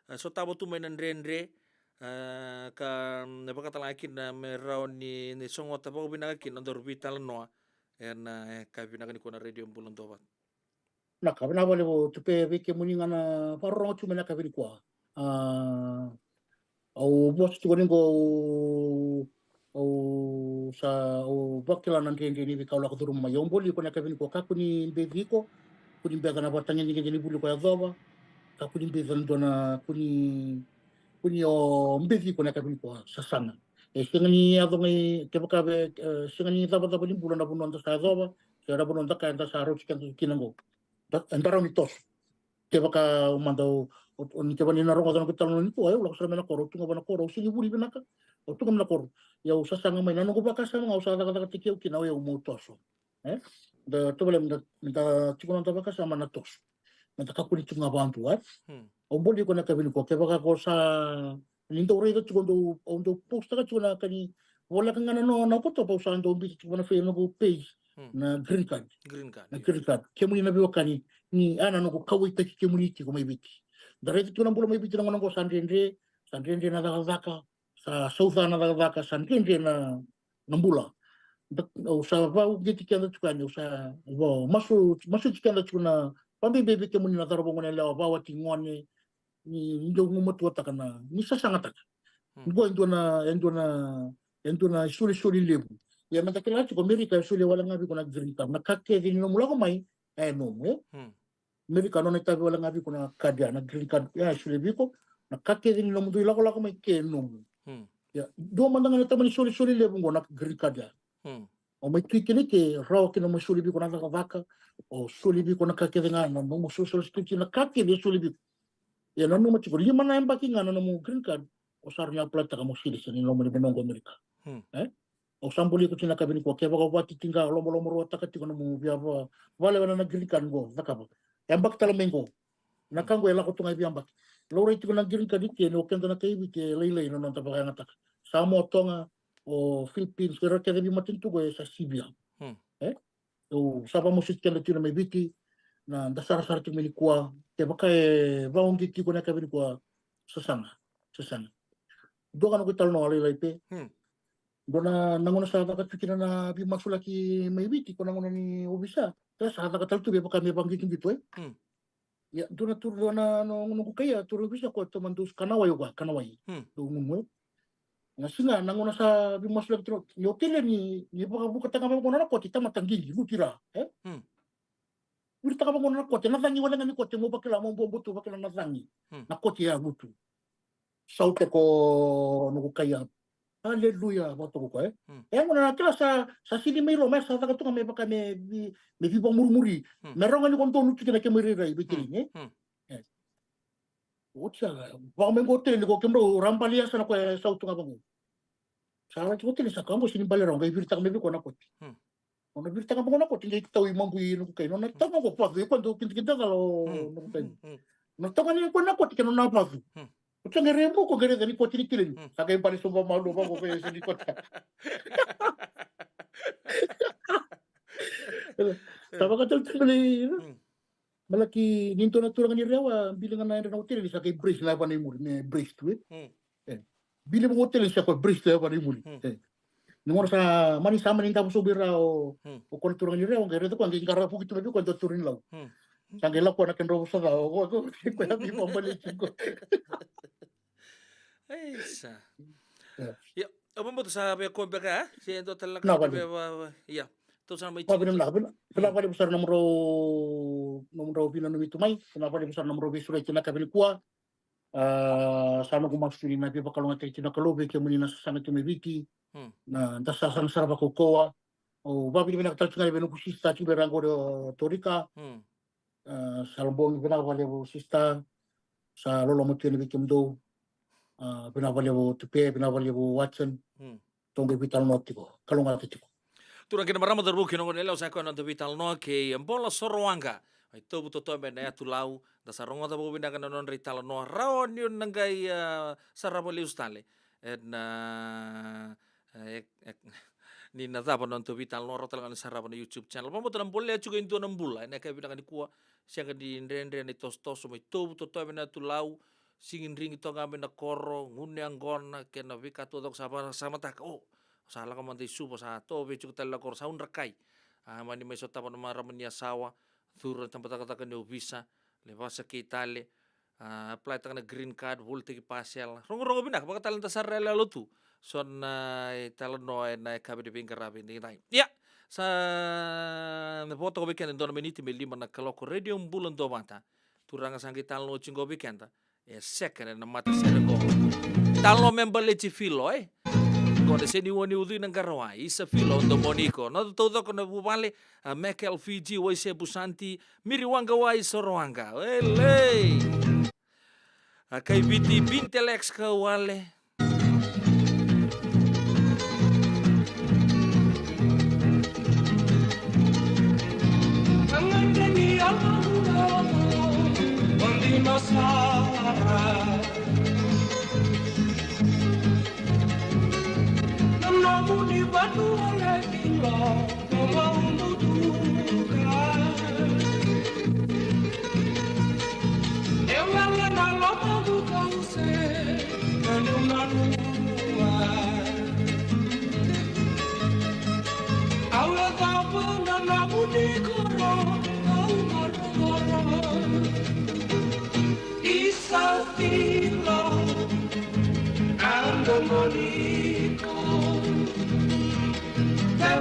e sotava tu mai na dredre, e, ka, mm, e vakatalaga kina me rawa ni, ni sogota vakavinaka kina na nodaru veitalanoa ena, e, ka vinaka nikua na Radio Bula Dovata. Na ka vinaka vakalevu tu pe vei kemuni ga na vakarorogo tu mai na ka vei nikua. A, au vosa tiko ni qo au, au sa, au vakila na dredre ni veika au lako curuma mai. Au boli iko na ka vei nikua, kakua ni beci iko, kua ni beca na vakatagedegede ni vuli ko yacova, kakua ni beci na dua na, kua ni, kua ni o beci iko na ka vei nikua, sasaga. E sega ni yaco ga i, kevaka e, e sega ni cavacava ni bula na vanua da sa yacova, se na vanua da kaya da sa rauti keda kina qo. Da, eda rawa ni toso. Kevaka au mada au, au, au, ni kevaka ni na rogoca na noqu talanoa nikua, au lako sara mai na koro, au tu ga vua na koro, au sega ni vuli vinaka. Au tu ga mai na koro. Ia au sasaga mai na noqu vakasama ga au sa cakacakataki au kina, au, au meu toso. E? Da tovolea meda, meda tiko na noda vakasama na toso. Meda kakua ni tiko ga vakadua, e? Au boli iko na ka vei nikua, kevaka ko sa, ni dau raica tiko, dau, au dau postaka tiko na ka ni voleka ga na no, na kotopa, au sa dau biuta tiko na fei noqu page, na green card. Green card, na green card. Kemuni na veiwekani, ni a na noqu kauwaitaki kemuni tiko mai Viti. Da raica tiko na bula mai Viti na gauna qo sa dredre, sa dredre na cakacaka, sa sauca na cakacaka, sa dredre na, na bula. Da, au sa vakauqeti keda tiko yani, au sa vakamasu, masuti keda tiko na, vakabibi vei kemuni na cauravou, gone yalewa, vakawati, gone, ni, ni dau gumatuataka na, ni sasagataka. Qo e dua na, e dua na, e dua na isolisoli levu. Ia meda kila tiko, Amerika e solia wale ga vei iko na green card. Na ka kece ni nomu lako mai, e nomu, e? Hmm. Amerika nona itavi wale ga vei iko na card ya, na green card ya e solia vei iko. Na ka kece ni nomu dui lakolako mai ke nomu. Hmm. Ia, dua mada ga na tamani solisoli levu qo na green card ya. Hmm. O mai tu i kina ke rawa kina mai soli vei iko na cakacaka, o soli vei iko na ka kece ga, na nomu social security, na ka kece e soli vei iko. Ia nanuma tiko, lima na yabaki ga na nomu green card, o sa rawa ni apply-taka mo citizen ni loma ni vanua qo Amerika. Hmm. E? O sa boli iko tiko na ka vei nikua, kevaka o vakatitiqa, lomalomaruataka tiko nomu via va-, vale wena na green card qo, cakava. Yabaki tale mai qo. Na ka qo e lako tu ga e veiyabaki. Laurai tiko na green card i ke, ni o keda na kai Viti e lailai na noda vakayagataka. Samoa, Toga, o Philippines, ko ira kece veimatanitu qo e sa sivia. Hmm. E? Au sa vakamasuti keda tiko na mai Viti, na da sarasara tiko mai nikua, kevaka e vakaoqi tiko na ka vei nikua, sasaga, sasaga. Dua ga noqu italanoa lailai pe. Hmm. Dua na, na gauna sa caka tu kina na veimasulaki mai Viti, ko na gauna ni ovisa, sa caka tale tu vei vaka me vaqitoqito, e? Hmm. Ia, dua na turaga, dua na, no, noqu kai ya, turaga ovisa ko Tomadou Kanawai, o koya, Kanawai. Hmm. Dou gunu, e. Na siga, na gauna sa veimasulaki tu, ni o kele ni, ni vakavukataka mai vaqo na koti, tamata qiqi, lutu i ra, e? Hmm. Viritaka vaqo na koti, na cagi wale ga ni koti, mo vakila, mo buabuatu, vakila na cagi. Hmm. Na koti ya lutu. Saute ko noqu kai ya. Aleluya, vakatoka ko, e. Hmm. E, gauna na kila sa, sa sili mai loma, e sa caka tu ga me vaka me vi-, me veivakamurimuri. Hmm. Me rawa ga ni ko donu tiko na kemu irairai, vei kemuni, e. Hmm. E. Oti sa, vaka mai qo tale ni ko kemudrau ra bale yasana ko e sautu ga vaqo. Sa laki ko tale sa ka qo sini bale rawa, qai viritaka mai vei ko na koti. Hmm. O na viritaka vaqo na koti, qai tau i mabu i noqu kai. Nona tau vaqo vacu, e ko dau kidakidacala o noqu kai. Hmm. Nona tau ga ni ko na koti ke nona vacu. Hmm. Oti sa qai rebu ko qai raica ni koti ni kileni. Hmm. Sa qai bale sobu malua vaqo ko e sini koti. Sa vakatau tale. Hmm. Me laki ni dua na turaga ni Rewa, bili ga na yadra na oteli, sa qai brace na yavana i muri, me brace tu, e. Hmm. E. Bili vaqo oteli sa qai brace tu yavana i muri. Hmm. E. Ni gauna sa mani, sa mani davo sobu i ra o, hmm, o koya na turaga ni Rewa, qai raica koya, qai qaravuki tu mai vei koya dua turaga ni Lau. Hmm. Sa qai lako na kedrau vosa ca, o koya, koya, koya, koya, koya, koya, koya. Ei, sa. E. Ia, o Mabutu sa vei koya beka, e? Se dua tale na ka. Vinaka vakalevu. Ia. Tou sa mai. Vinaka, vinaka, vinaka vakalevu sara na nomudrau, nomudrau veinanumi tu mai. Vinaka vakalevu sara na nomudrau veisureti ena yakavi nikua. A, sa noqu masu ni na veivakalougatataki tiko na Kalou vei kemuni na sasaga tiko mai Viti. Hmm. Na da sasaga sara vakaukauwa. Au vakavinavinaka tale tiko ga vei noqu sista tiko vei ira qori o Torika. Hmm. A, sa lomani, vinaka vakalevu sista. Sa loloma tu yani vei kemudou. A, vinaka vakalevu Tupe, vinaka vakalevu Watson. Hmm. Tou qai veitalanoa tiko, kalougata tiko. Turaga kei na marama, cauravou kei na goneyalewa, sa koya na noda veitalanoa kei Bola Sorowaqa mai Tovutotobe ena yatu Lau. Da sa rogoca vakavinaka na nodra italanoa, rawa ni o na qai, a, sarava lesu tale. Ena, e, e, ni na cava na noda veitalanoa, rawa tale ga ni sarava na YouTube channel. Vakabauta na bolea tiko e dua na bula ena yakavi vinaka nikua. Sega ni dredre na itosotoso mai Tovutotobe ena yatu Lau. Sigidrigi toka ga mai na koro, gunu yaqona kei na veika taucoko sa vakasamataka. O, sa lako mada i Suva, sa tovei tiko tale na koro, sa udra kai. A, mani mai sotava na marama ni Yasawa, curu na tabacakacaka ni ovisa, lai vakasakei tale, a, apply-taka na green card, volitaki pasela. Rogorogo vinaka, vakatalenta sara na iyaloyalo tu. So na italanoa ena yakavi ni veiqaravi edaidai. Ia, sa vo toka vei keda e dua na miniti me lima na kaloko, Radio Bula Duavata. Turaga sa qai talanoa tiko vei keda. E sega na matasere qo. Talanoa me baleti Filo, e? Qo na seniua ni ucui na qarawa, isa Filo, domoni iko. Noda taucoko na vuvale, a, Michael Fiji, Waise Busanti, Miri Waqawai, Sorowaqa. Elei! A, kai Viti, Bintelex Kawale.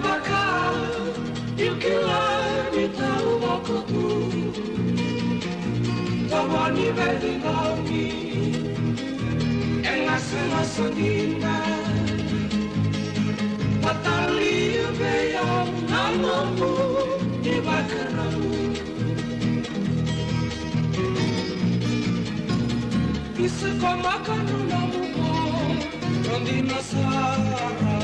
Vaka, io kila ni tau vako tu. Tavani vedi gauni. E gasa gasa dina. Vatalia vei au na nomu ivakarau. Isa ko maka na nomu mo. Rodi na sara.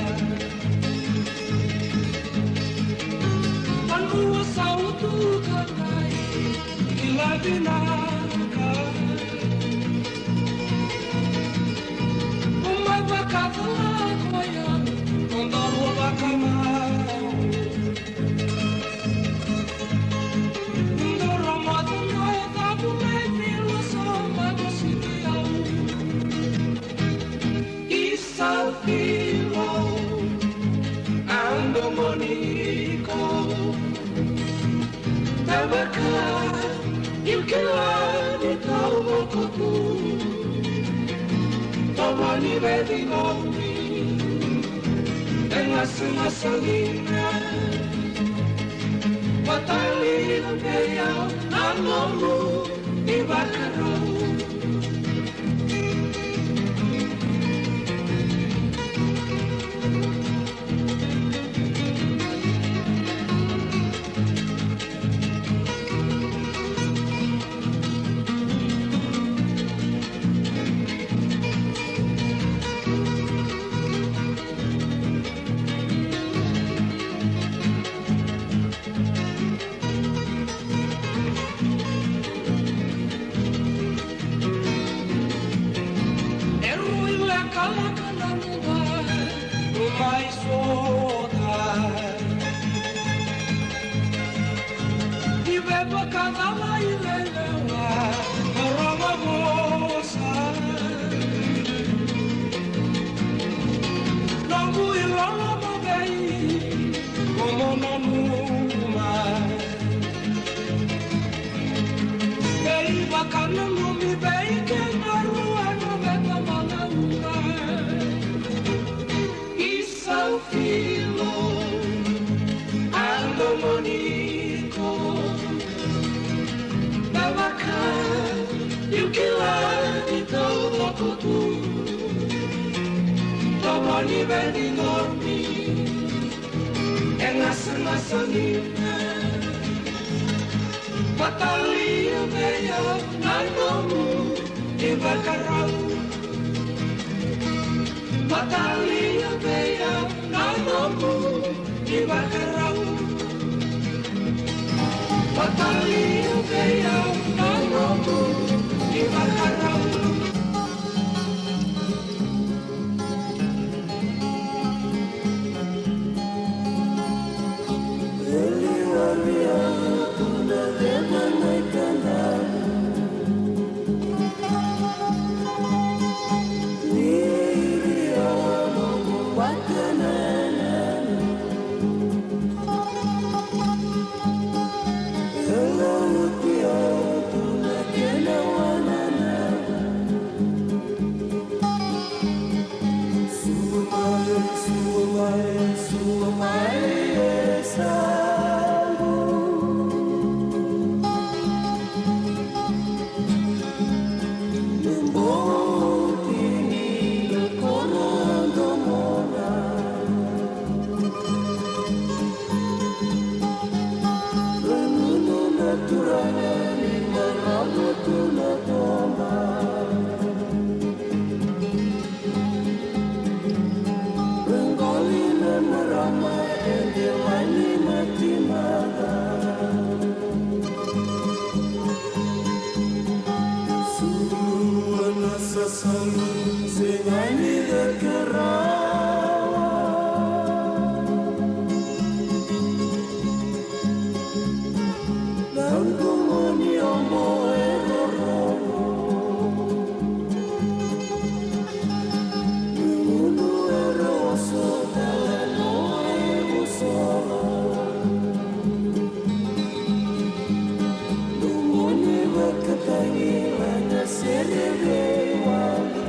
Vanua sa utu ka dai, kila vinaka. Uma vakacala koya, nodaru vakamau. Doro mata na yacamu me filo sa mako siti au. Isa filo, ando moniko. Tabaka, io kila ni tau vako tu. Tavani vedi gauni. E gasa gasa dina. Vatalia vei au na nomu ivakarau. E rui lekaleka na nuda, rui mai sota. Ni vevakacala i lelewa, na rogo vosa. Noqu iloloma vei, komo nanuma. Vei vakananumi vei keimami rua na vetamana uma. Isau filo, ando moniko. Na vaka, io kila ni tau lako tu. Tomoni vei ni nomi. E gasa gasa dina. Vatalia vei au na nomu ivakarau. Vatalia vei au na nomu ivakarau. Vatalia vei au na nomu ivakarau. Sasalu se gani de kerawa. Nantu moni omo e rorogo. Munu e roso tala no e usoro. Lumuni vakatagi lana sere veiwali.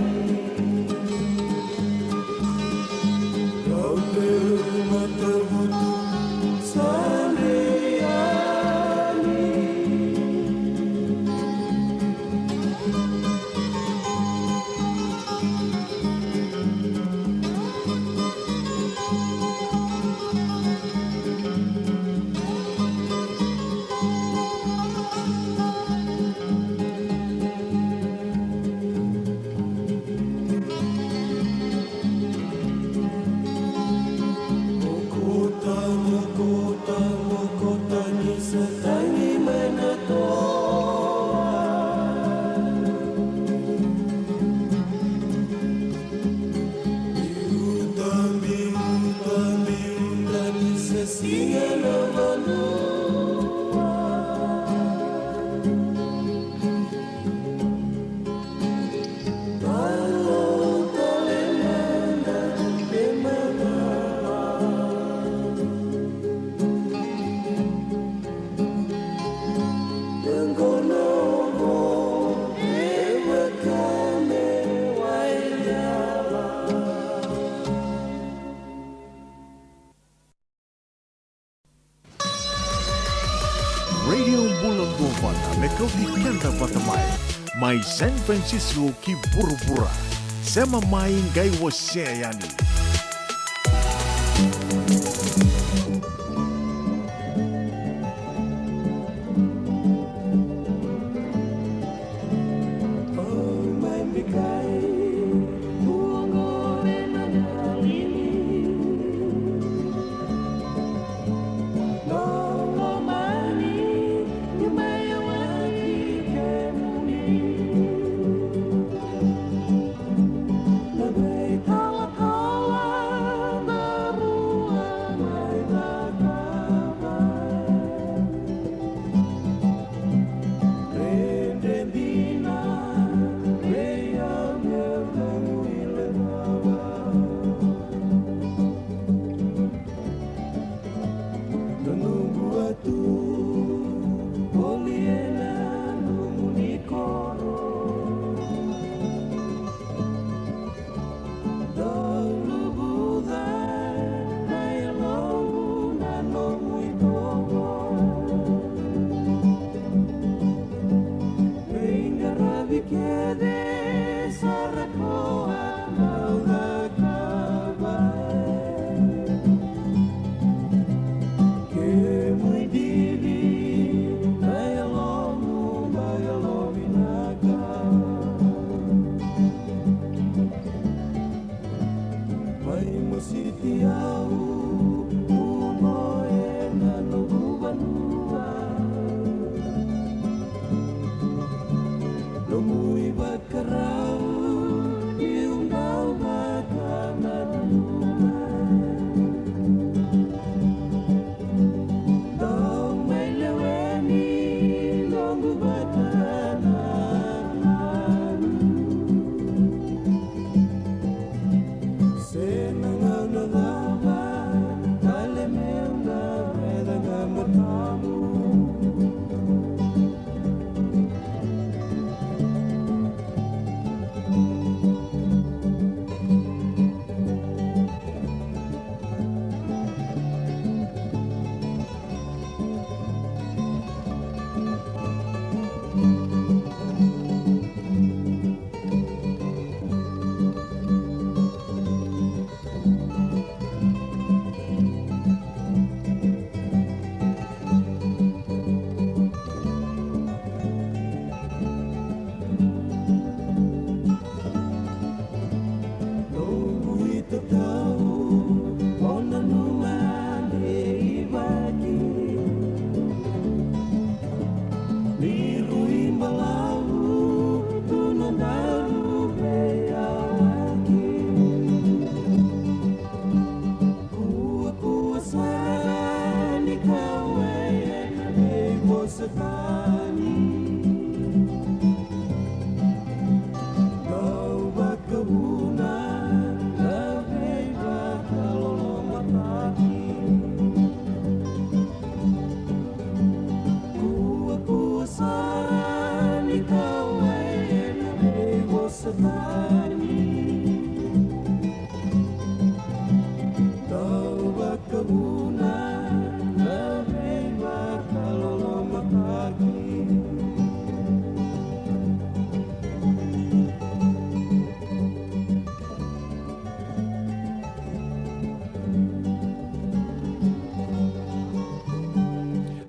Mai San Francisco ki vuravura. Sema mai qai wasea yani.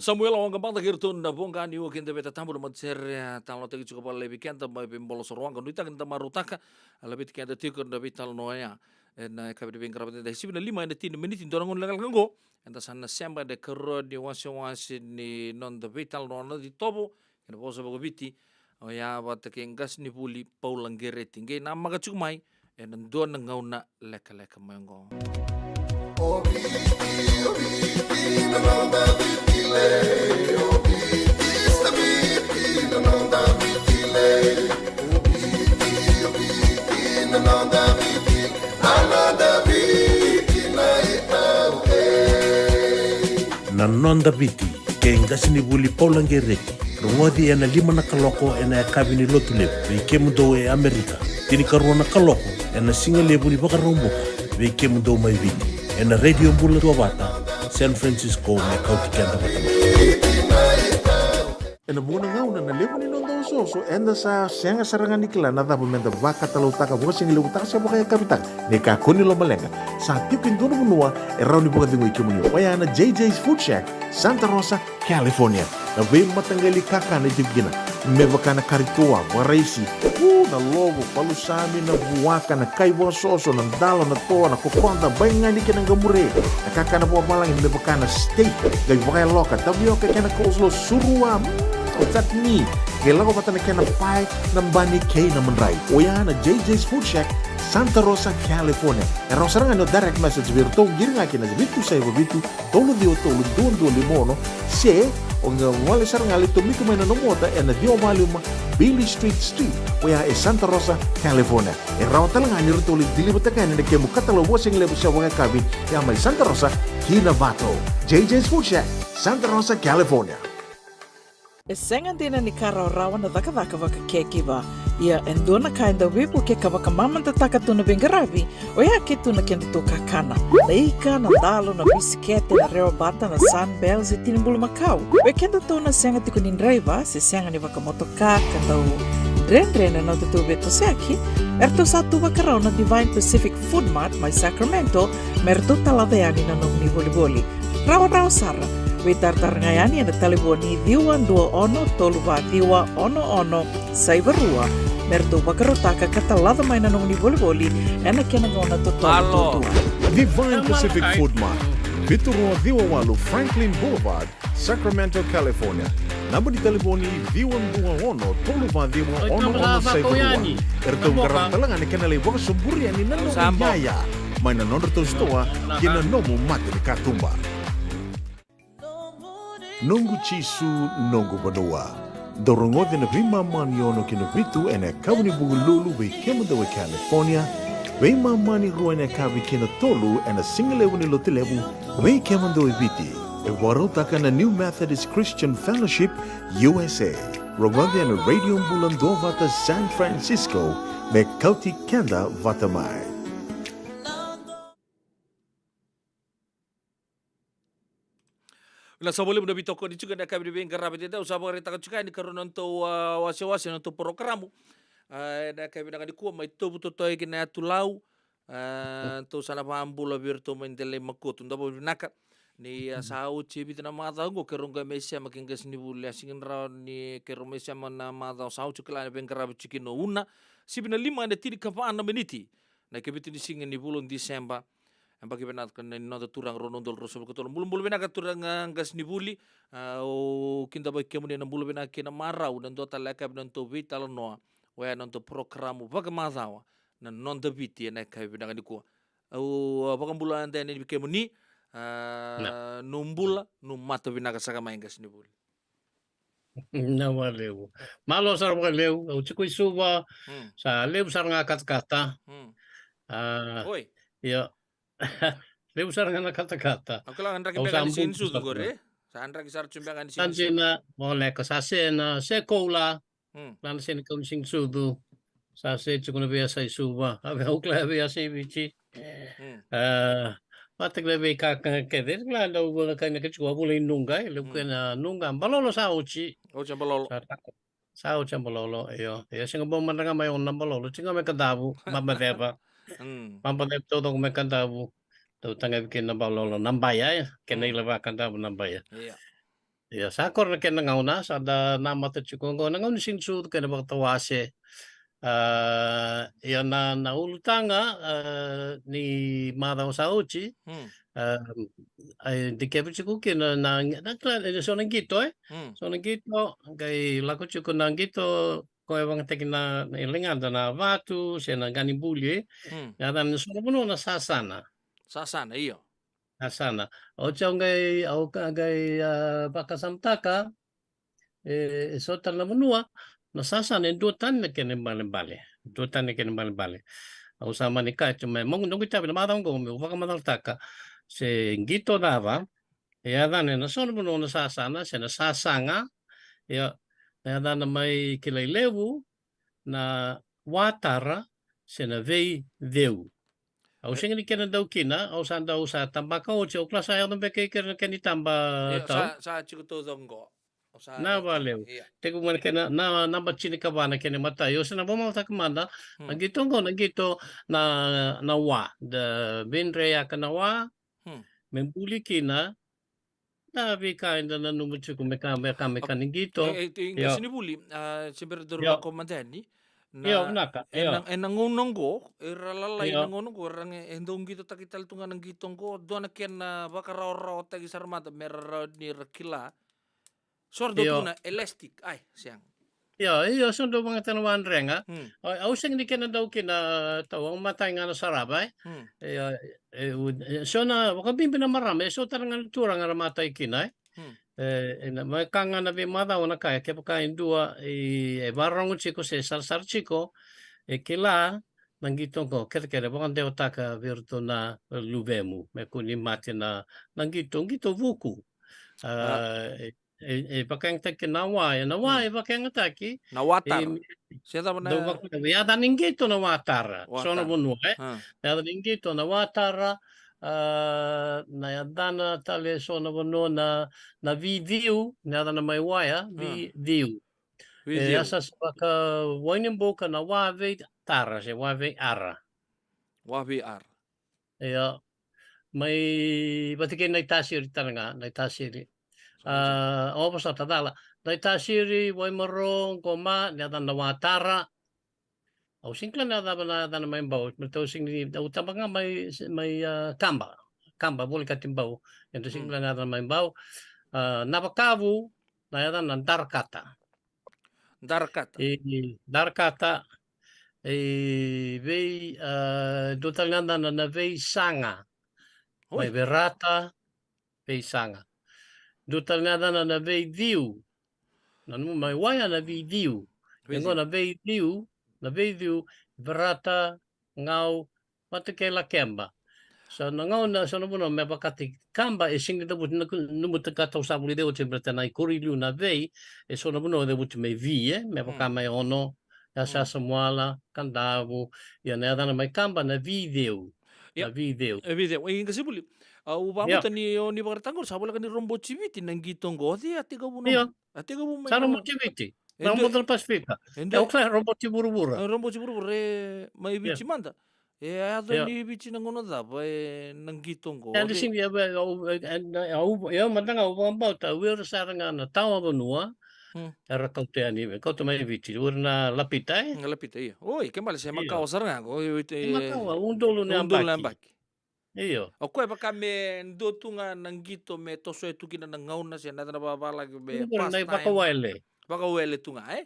Samuela Waqabata kei iratou na Voqa ni Ua kei Daveta Tabu na matasere, a, talanoataki tiko vakalailai vei keda mai vei Bolo Sorowaqa. Nuitaka ni da marautaka, a, laveti keda tiko na veitalanoa oya. Ena yakavi ni veiqaravi eda sivi na lima ena tini na miniti, dua na gauna lekaleka oqo eda sa na sema ena ikarua ni wasewase ni noda veitalanoa, na itovo kei na vosa vakaviti, oya vata kei qasenivuli Paula Qereti. Qai namaka tiko mai ena dua na gauna lekaleka mai oqo. O Viti, o Viti, na noda Viti lei. O Viti, sa Viti, na noda Viti lei. O Viti, o Viti, na noda Viti, na noda Viti na iau e. Na noda Viti kei qasenivuli Paula Qereti. Rogoci ena lima na kaloko ena yakavi ni Lotulevu vei kemudou e Amerika. Tinikarua na kaloko ena sigalevu ni Vakaraubuka vei kemudou mai Viti, ena Radio Bula Duavata, San Francisco, me kauti keda vata mai. Ena vuqa na gauna na levu ni noda toso, eda sa sega sara ga ni kila na cava meda vakatalautaka, vakasigalevu taka se vakayakavi taka. Ni kakua ni lomaleqa, sa tiko e dua na vanua e rawa ni vakacegui kemuni. Oya na J J's Food Shack, Santa Rosa, California. Na veimataqali kakana e tiko kina, me vaka na kari toa, vakaraisi, u, na lovo, palusami, na vuaka, na kai vakasoso, na dalo, na toa, na kokoda, baigani kei na qamure. Na kakana vakavalagi me vaka na steak, qai vakayaloka, tavioka kei na coleslaw, surua, mm, o chutney. Qai lako vata na kena pae, na bani kei na madrai. Oya na J J's Food Shack, Santa Rosa, California. E rawa sara ga ni o direct message vei iratou, qiri ga kina vitu saiva vitu, tolu ciwa tolu, dua dua lima ono, se o qai gole sara ga, lai tomika mai na nomu ota ena ciwa walu lima Beale Street Suite, oya e Santa Rosa, California. E rawa tale ga ni ratou lai deliver-taka yani na kemu katalau vakasigalevu se vakayakavi, ya mai Santa Rosa ki Novato. J J's Food Shack, Santa Rosa, California. E sega dina ni ka rawarawa na cakacaka vakacaregiver. Ia, e dua na ka e dau veivuke ka vakamamadataka tu na veiqaravi, oya ke tu na kedatou kakana. Na ika, na dalo, na bisikete, na rewa bata, na Sunbell, se tini bulumakau. Vei kedatou na sega tiko ni draiva, se sega ni vakamotoka, ka dau dredre na nodatou veitosoyaki, eratou sa tu vakarau na Divine Pacific Food Mart mai Sacramento, me ratou talaca yani na nomuni volivoli. Rawarawa sara. Veitaratara ga yani ena talevoni ciwa dua ono tolu va ciwa ono ono saiva rua, me ratou vakarautaka ka talaca mai na nomuni volivoli ena kena gauna totolo. Alo. Duadua. Divine Pacific Food Mart, vitu rua ciwa walu Franklin Boulevard, Sacramento, California. Naba ni talevoni ciwa dua ono tolu va ciwa ono ono saiva rua. Eratou qarava tale ga na kena lai vakasoburi yani na nomu iyaya mai na nodratou sitoa kei na nomu mata ni katuba. Noqu Jisu, noqu vanua. Dou rogoca na veimama ni ono ki na vitu ena yakavi ni Vukelulu vei kemudou e California, veimama ni rua ena yakavi ki na tolu ena sigalevu ni Lotulevu vei kemudou e Viti. E vakarautaka na New Methodist Christian Fellowship U S A. Rogoca ena Radio Bula Duavata San Francisco, me kauti keda vata mai. Na sa volimu na veitokoni tiko ena yakavi ni veiqaravi edaidai, au sa vakaraitaka tiko yani karua na nodatou, a, wasewase, na nodatou porokaramu. A, ena yakavi vinaka nikua mai Tovu Totoya ki na Yatu Lau. A, tou sa na vakabula vei iratou mai Delai Makotu. Dou vakavinavinaka. Ni, a, sa oti e vica na macawa oqo keirau qai mai sema kei qasenivuli. A sega ni rawa ni keirau mai sema na macawa sa oti, kila na veiqaravi tiko kina o Una. Sivi na lima ena tinikava na miniti na ikavitu ni siga ni vula o Diseba. Yabaki vinaka ni noda turaga rua na udolu ruasagavulu ka tolu. Bulabula vinaka turaga qasenivuli. A, au kidavaki kemuni ena bula vinaka kei na marau ena dua tale na yakavi na nodatou veitalanoa. Oya na nodatou porokaramu vakamacawa, Na Noda Viti, ena yakavi vinaka nikua. Au, a, vakabula yani vei kemuni, a, nomu bula, nomu mata vinaka saka mai qasenivuli. Na vakalevu. Malo sara vakalevu, au tiko i Suva, sa levu sara ga katakata. A, oi. Ia. Levu sara ga na katakata. Au kila ga draki beka ni siga ni sucu qori, e? Sa draki sara tu beka ni siga ni sucu. Sa dina, voleka, sa sena, se koula. Kila na sena kau ni siga ni sucu. Sa se tiko na veiyasa i Suva. A, au kila veiyasa i Viti. A, vata kila veika kece, kila dau vua na kaina ka tiko a vula i Nuqa, e levu kei na Nuqa, balolo sa oti. Oti a balolo. Sa oti a balolo, io. Io, sega bau mada ga mai ono na balolo, tiko ga mai Kadavu, Babaceva. Babaceva taucoko mai Kadavu. Dau taqavi kina na balolo, na baya, e. Kena ila va Kadavu na baya. Ia. Ia, sa koro na kena gauna, sa da namata tiko oqo, na gauna ni siga ni sucu kei na vakatawase. A, ia na, na ulutaga, a, ni macawa sa oti, a, a dikevi tiko kina na, na, na, na, so na qito, e? So na qito, qai lako tiko na qito, ko e vagataki na, na ligada na vatu, se na qanibuli, e? Na yacana so na vanua na sasana. Sasana, io. Sasana. Oti au qai, au ka, qai, a, vakasamataka, e, e so tale na vanua, na sasana e dua tani na kena ibalebale. Dua tani na kena ibalebale. Au sa mani kaya tu mai, mo, noqu itavi na macawa oqo, meu vakamacalataka se qito cava e yacana ena so na vanua na sasana, se na sasaga, ia, na yacana mai Kilailevu, na Watara, se na Veiceu. Au sega ni kena dau kina, au sa dau sa tabaka oti, au kila sa yaco beka i keri na kena itaba. Io, tau. Sa, sa tiko taucoko qo. Au sa Na raica. Vale. Io. Tekivu mai na kena, na, naba tinikava na kena imatai. Au sa na vakamatatataka mada, na Hmm. qito qo, na qito na, na wa. Da veidreyaka na wa, Hmm. me buli kina, na veika eda nanuma tiko me ka, me ka, me ka ni qito. E, e, e, Io. qasenivuli, a, se bera daru Io. lako mada yani. Na, Io, vinaka. Io. ena, ena gauna qo, era lalai Io. na gauna qo, era qe, e dau qitotaki tale tu ga na qito qo, dua na kena vakarawarawataki sara mada, me ra rawa ni ra kila. So ra dau Io. tukuna elastic, ai, sega. Io, io, so dau vakayagataka na wadrega. Hmm. Au, au sega ni kena dau kina, tau, au matai ga na sarava, e. Hmm. Io, e, u, e, so na, vakabibi na marama, e so tale ga na turaga ra matai kina, e. Hmm. E, e na, me ka ga na veimacawa na ka, e kevaka e dua, e, e vakarorogo tiko se sarasara tiko, e kila, na qito qo, kerekere, vakadewataka vei iratou na luvemu, me kua ni mate na, na qito, qito vuku. A, A. e, e, e vakayagataki na wa, e na wa, Hmm. e vakayagataki, Na watara. e, Se cava na dau vaka-, e yaca ni qito na watara. So na Watara. vanua, e? A. Yaca ni qito na watara, a, na yacana tale so na vanua na, na viciu, na yacana mai waya, A. viciu. E, Viciu. a sa, sa vaka wai ni buka na wa vei tara, se wa vei ara. Wa vei ara. Ia, mai vata kei na itasiri tale ga, na itasiri. Sa A, o vosota cala. Na itasiri, Waimaro, Qoma, na yacana na watara. Au sega ni kila na cava na yacana mai Bau, me tau sega ni, au taba ga mai, mai, a, Kaba. Kaba, Volekati Bau. Eda sega ni Mm. kila na yacana mai Bau. A, Navakavu, na yacana na Darakata. Darakata. E, Darakata. E, vei, a, dua tale na yacana na Veisaga. Oi. Mai Verata, Veisaga. Dua tale na yacana na Veiciu. Na nomu mai waya na Veiciu. Veiciu. Qo na Veiciu, na Veiciu, Verata, Gau, vata kei Lakeba. So na gauna, so na vanua me vakataki Kaba, e sega ni cavuti na ku-, nomu takata au sa vulica oti, baleta na ikuri liu na vei, e so na vanua e cavuti mai vi, e, me vaka Mm. mai Ono, ya sa Mm. Samuala, Kadavu, ia na yacana mai Kaba na Viceu. Ia. Na Viceu. E Viceu. E, qasenivuli. Au Ia. vakabauta ni o ni vakaraitaka qori, sa voleka ni roboti Viti na qito qo, o cei a tekivu na Ia. ma-, a tekivu mai Sa na roboti Viti. E Na dua, roboti na Pasifika. e E dua, o kila roboti vuravura. e roboti vuravura, e mai Ia. Viti mada. E a yaco Ia. ni Viti na gauna cava, e na qito qo. E, O ni cei sega, e, e, au, e, e, au, e, au mada ga au vakabauta, o ira sara ga na tawa vanua, Hmm. era kauta yani, kauta mai Viti, o ira na Lapita, e? Na Lapita, ia. Oi, ke bale se Ia. makawa sara ga qo, e, e, E makawa, udolu na udolu na yabaki. yabaki. Io. O koya vaka me dua tu ga na qito me tosoya tu kina na gauna se na yacana vakavalagi me Io, na pastime. ivakawele. Vakawele tu ga, e?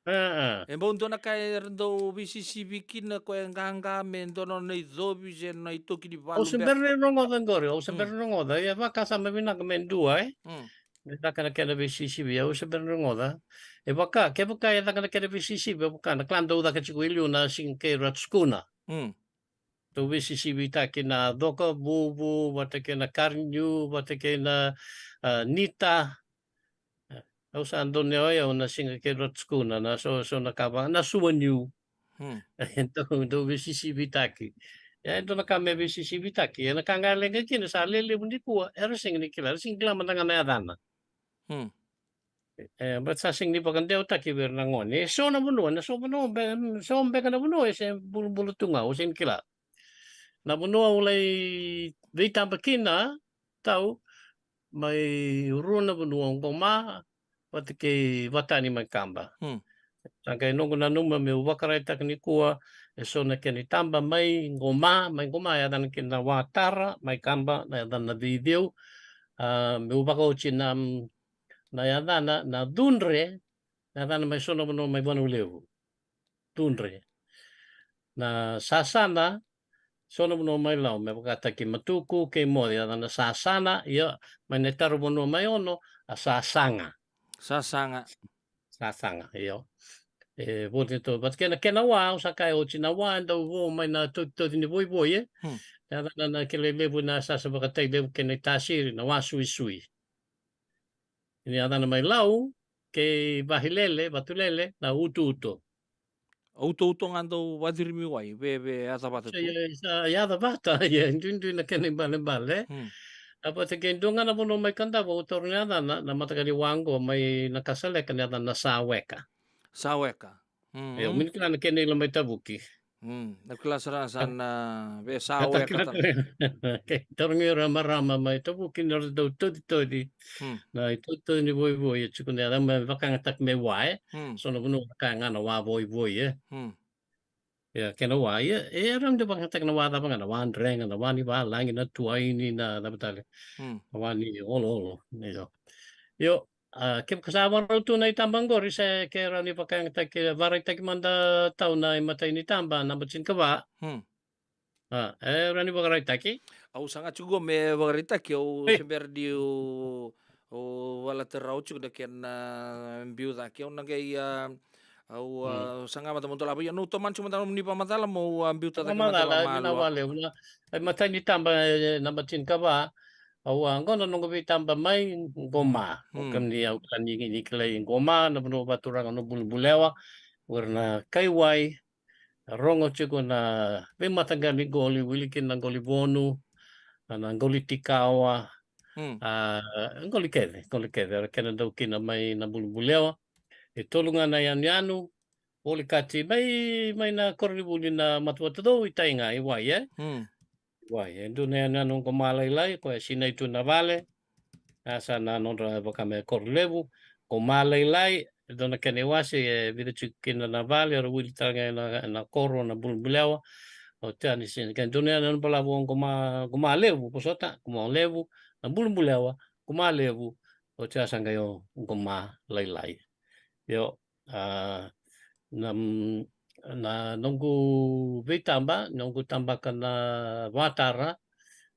A, a. E bau dua na ka era dau veisisivi kina, koya e qaqa me dua na nona icovi se na itoki ni valu Au se beka. bera ni rogoca qori, au se Mm. bera ni rogoca. Ia vaka sa mai vinaka me dua, e? Mm. Me caka na kena veisisivi, au se bera ni rogoca. E vaka, kevaka e caka na kena veisisivi, e vaka na kila dau caka tiko i liu na siga kei Ratu Sukuna. Mm. Dau veisisivitaki na coka vuvu, vata kei na kariniu, vata kei na, a, nita. Au sa dau ne o yau na siga kei Ratu Sukuna, na so, so na ka vaka, na suaniu. Hmm. Dau, dau veisisivitaki. E dua na ka me veisisivitaki. E na ka ga e leqa kina sa lelevu nikua, era sega ni kila, era sega ni kila mada ga na yacana. Hmm. E, but sa sega ni vakadewataki vei ira na gone. E so na vanua, na so vanua be-, so beka na vanua, e se bulubulu tu ga, au sega ni kila. Na vanua au lai veitaba kina, tau, mai rua na vanua, Qoma, vata kei Vatani mai Kaba. Hmm. Sa qai noqu nanuma meu vakaraitaka nikua, e so na kena itaba mai Qoma, mai Qoma, e yacana kina na Watara, mai Kaba, na yacana na Veiceu, a, meu vakaoti na, na yacana na Cudre, na yacana mai so na vanua mai Vanua Levu. Cudre. Na Sasana, so na vanua mai Lau, me vakataki Matuku kei Moce, yacana na Sasana, ia, mai na taro vanua mai Ono, a Sasaga. Sasaga. Sasaga, io. E, voti to, vata kei na kena wa, au sa kaya oti na wa, e dau vo mai na totitoci ni voivoi, e. Hmm. Yacana na kele levu na sasa vakatai levu kei na itasiri, na wa suisui. Ni yacana mai Lau, kei Vahilele, Vatulele, na utuuto. Utuuto ga dau vacirimi wai, ve, ve yaca vata tu. Ia, sa yaca vata, ia, duidui na kena ibalebale. Hmm. A vata kei dua ga na vanua mai Kadavu au taura na yacana, na mataka ni wa qo mai Nakasaleka na yacana na Saweka. Saweka. Io, mm, mini kila na kena ila mai Tavuki. Mm, na kila sara sa na vei Saweka tale. Kei taura ga ira marama mai Tavuki na ra dau totitoci. Mm. Na itotitoci ni voivoi e tiko na yaca me vakayagataki me wa, e. Mm. So na vanua vaka ga na wa voivoi, e. Mm. Ia, kena wa, ia, e rawa ni da vakayagataki na wa cava ga, na wa drega, na wa ni valagi, na tuaini, na cava tale. Mm. Na wa ni oloolo, io. Io, a, kevaka sa vakarau tu na itaba qori se ke rawa ni vakayagataki, vakaraitaki mada tau na imatai ni taba, naba tinikava. Mm. A, e rawa ni vakaraitaki? Au saga tiko me vakaraitaki, au se bera ni au, au valatara au tiko na kena biu cake, au na qai, a, au, a, saga mada mo dolava. Ia, na u tomani tiko mada na nomuni vakamacala mo, a, biuta cake mada vakamalua. Vakamacala, vinaka vakalevu. Na, e, matai ni taba, e, naba tinikava, au a, qo na noqu veitaba mai Qoma. Mm. Kemuni au kila ni, ni kilai Qoma, na vanua vakaturaga na Bulubulewa, o ira na kai wai, rogo tiko na veimataqali qoli, wili kina na qoli Vonu, a, na qoli Tikawa, mm, a, qoli kece, qoli kece, era kena dau kina mai na Bulubulewa. E tolu ga na yanuyanu, volikati mai, mai na koronivuli na Matavatucou i tai ga, i wai, e? Mm. Wai, e dua na yanuyanu Qoma lailai, koya e sinai tu na vale. A sa na nodra vaka me koro levu, Qoma lailai, e dua na kena iwase, e vica tiko kina na vale, era wili tale ga ena, ena koro na Bulubulewa. Oti ya ni sinai, kena dua na yanuyanu balavu o Qoma, Qoma levu, vosota, Qoma levu, na Bulubulewa, Qoma levu, oti ya sa qai o Qoma lailai. Io, a, na, na noqu veitaba, noqu tabaka na vatara,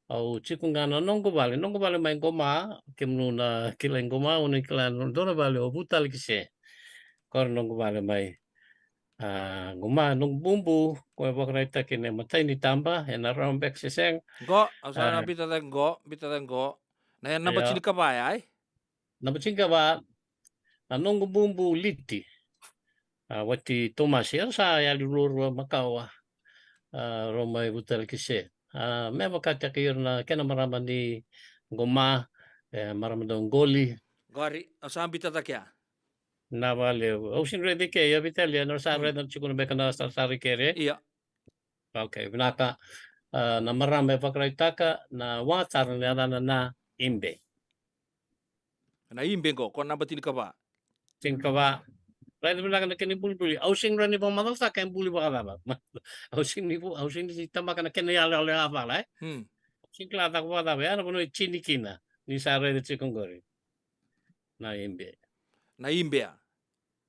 au tiko ga na noqu vale, noqu vale mai Qoma, kemunu na kilai Qoma, au na kila na dua na vale o Vutalakise. Koya na noqu vale mai, a, Qoma, noqu bubu, koya e vakaraitaki ena imatai ni taba, ena rawa beka se sega. Qo, au sa, a, na biuta cake qo, biuta cake qo. Na, e, naba, io, tinikava ya, e? Naba tinikava, na noqu bubu Liti. A, wati Tomasi, era sa yali ruarua makawa. A, rau mai Vutalakise. A, me vakataki ira na kena marama ni Qoma, e, marama dau qoli. Qori, au sa biuta cake ya. Na vale, au sega ni raica i ke, ia Vitalia, na sa, mm, raica na tikuna beka na sarasara i kere. Ia. Ok, vinaka. A, na marama e vakaraitaka, na watara na yacana na Ibe. Na Ibe qo, ko naba tinikava. Tinikava. Raica vinaka na kena ibulibuli. Au sega ni rawa ni vakamacalataka e buli vakacava. Au sega ni vu-, au sega ni tabaka na kena iyaloyalo yavala, e? Hmm. Au sega ni kila cava vakacava. Ya na vanua e tini kina. Ni sa raica tiko qori. Na Ibe. Na Ibe, a?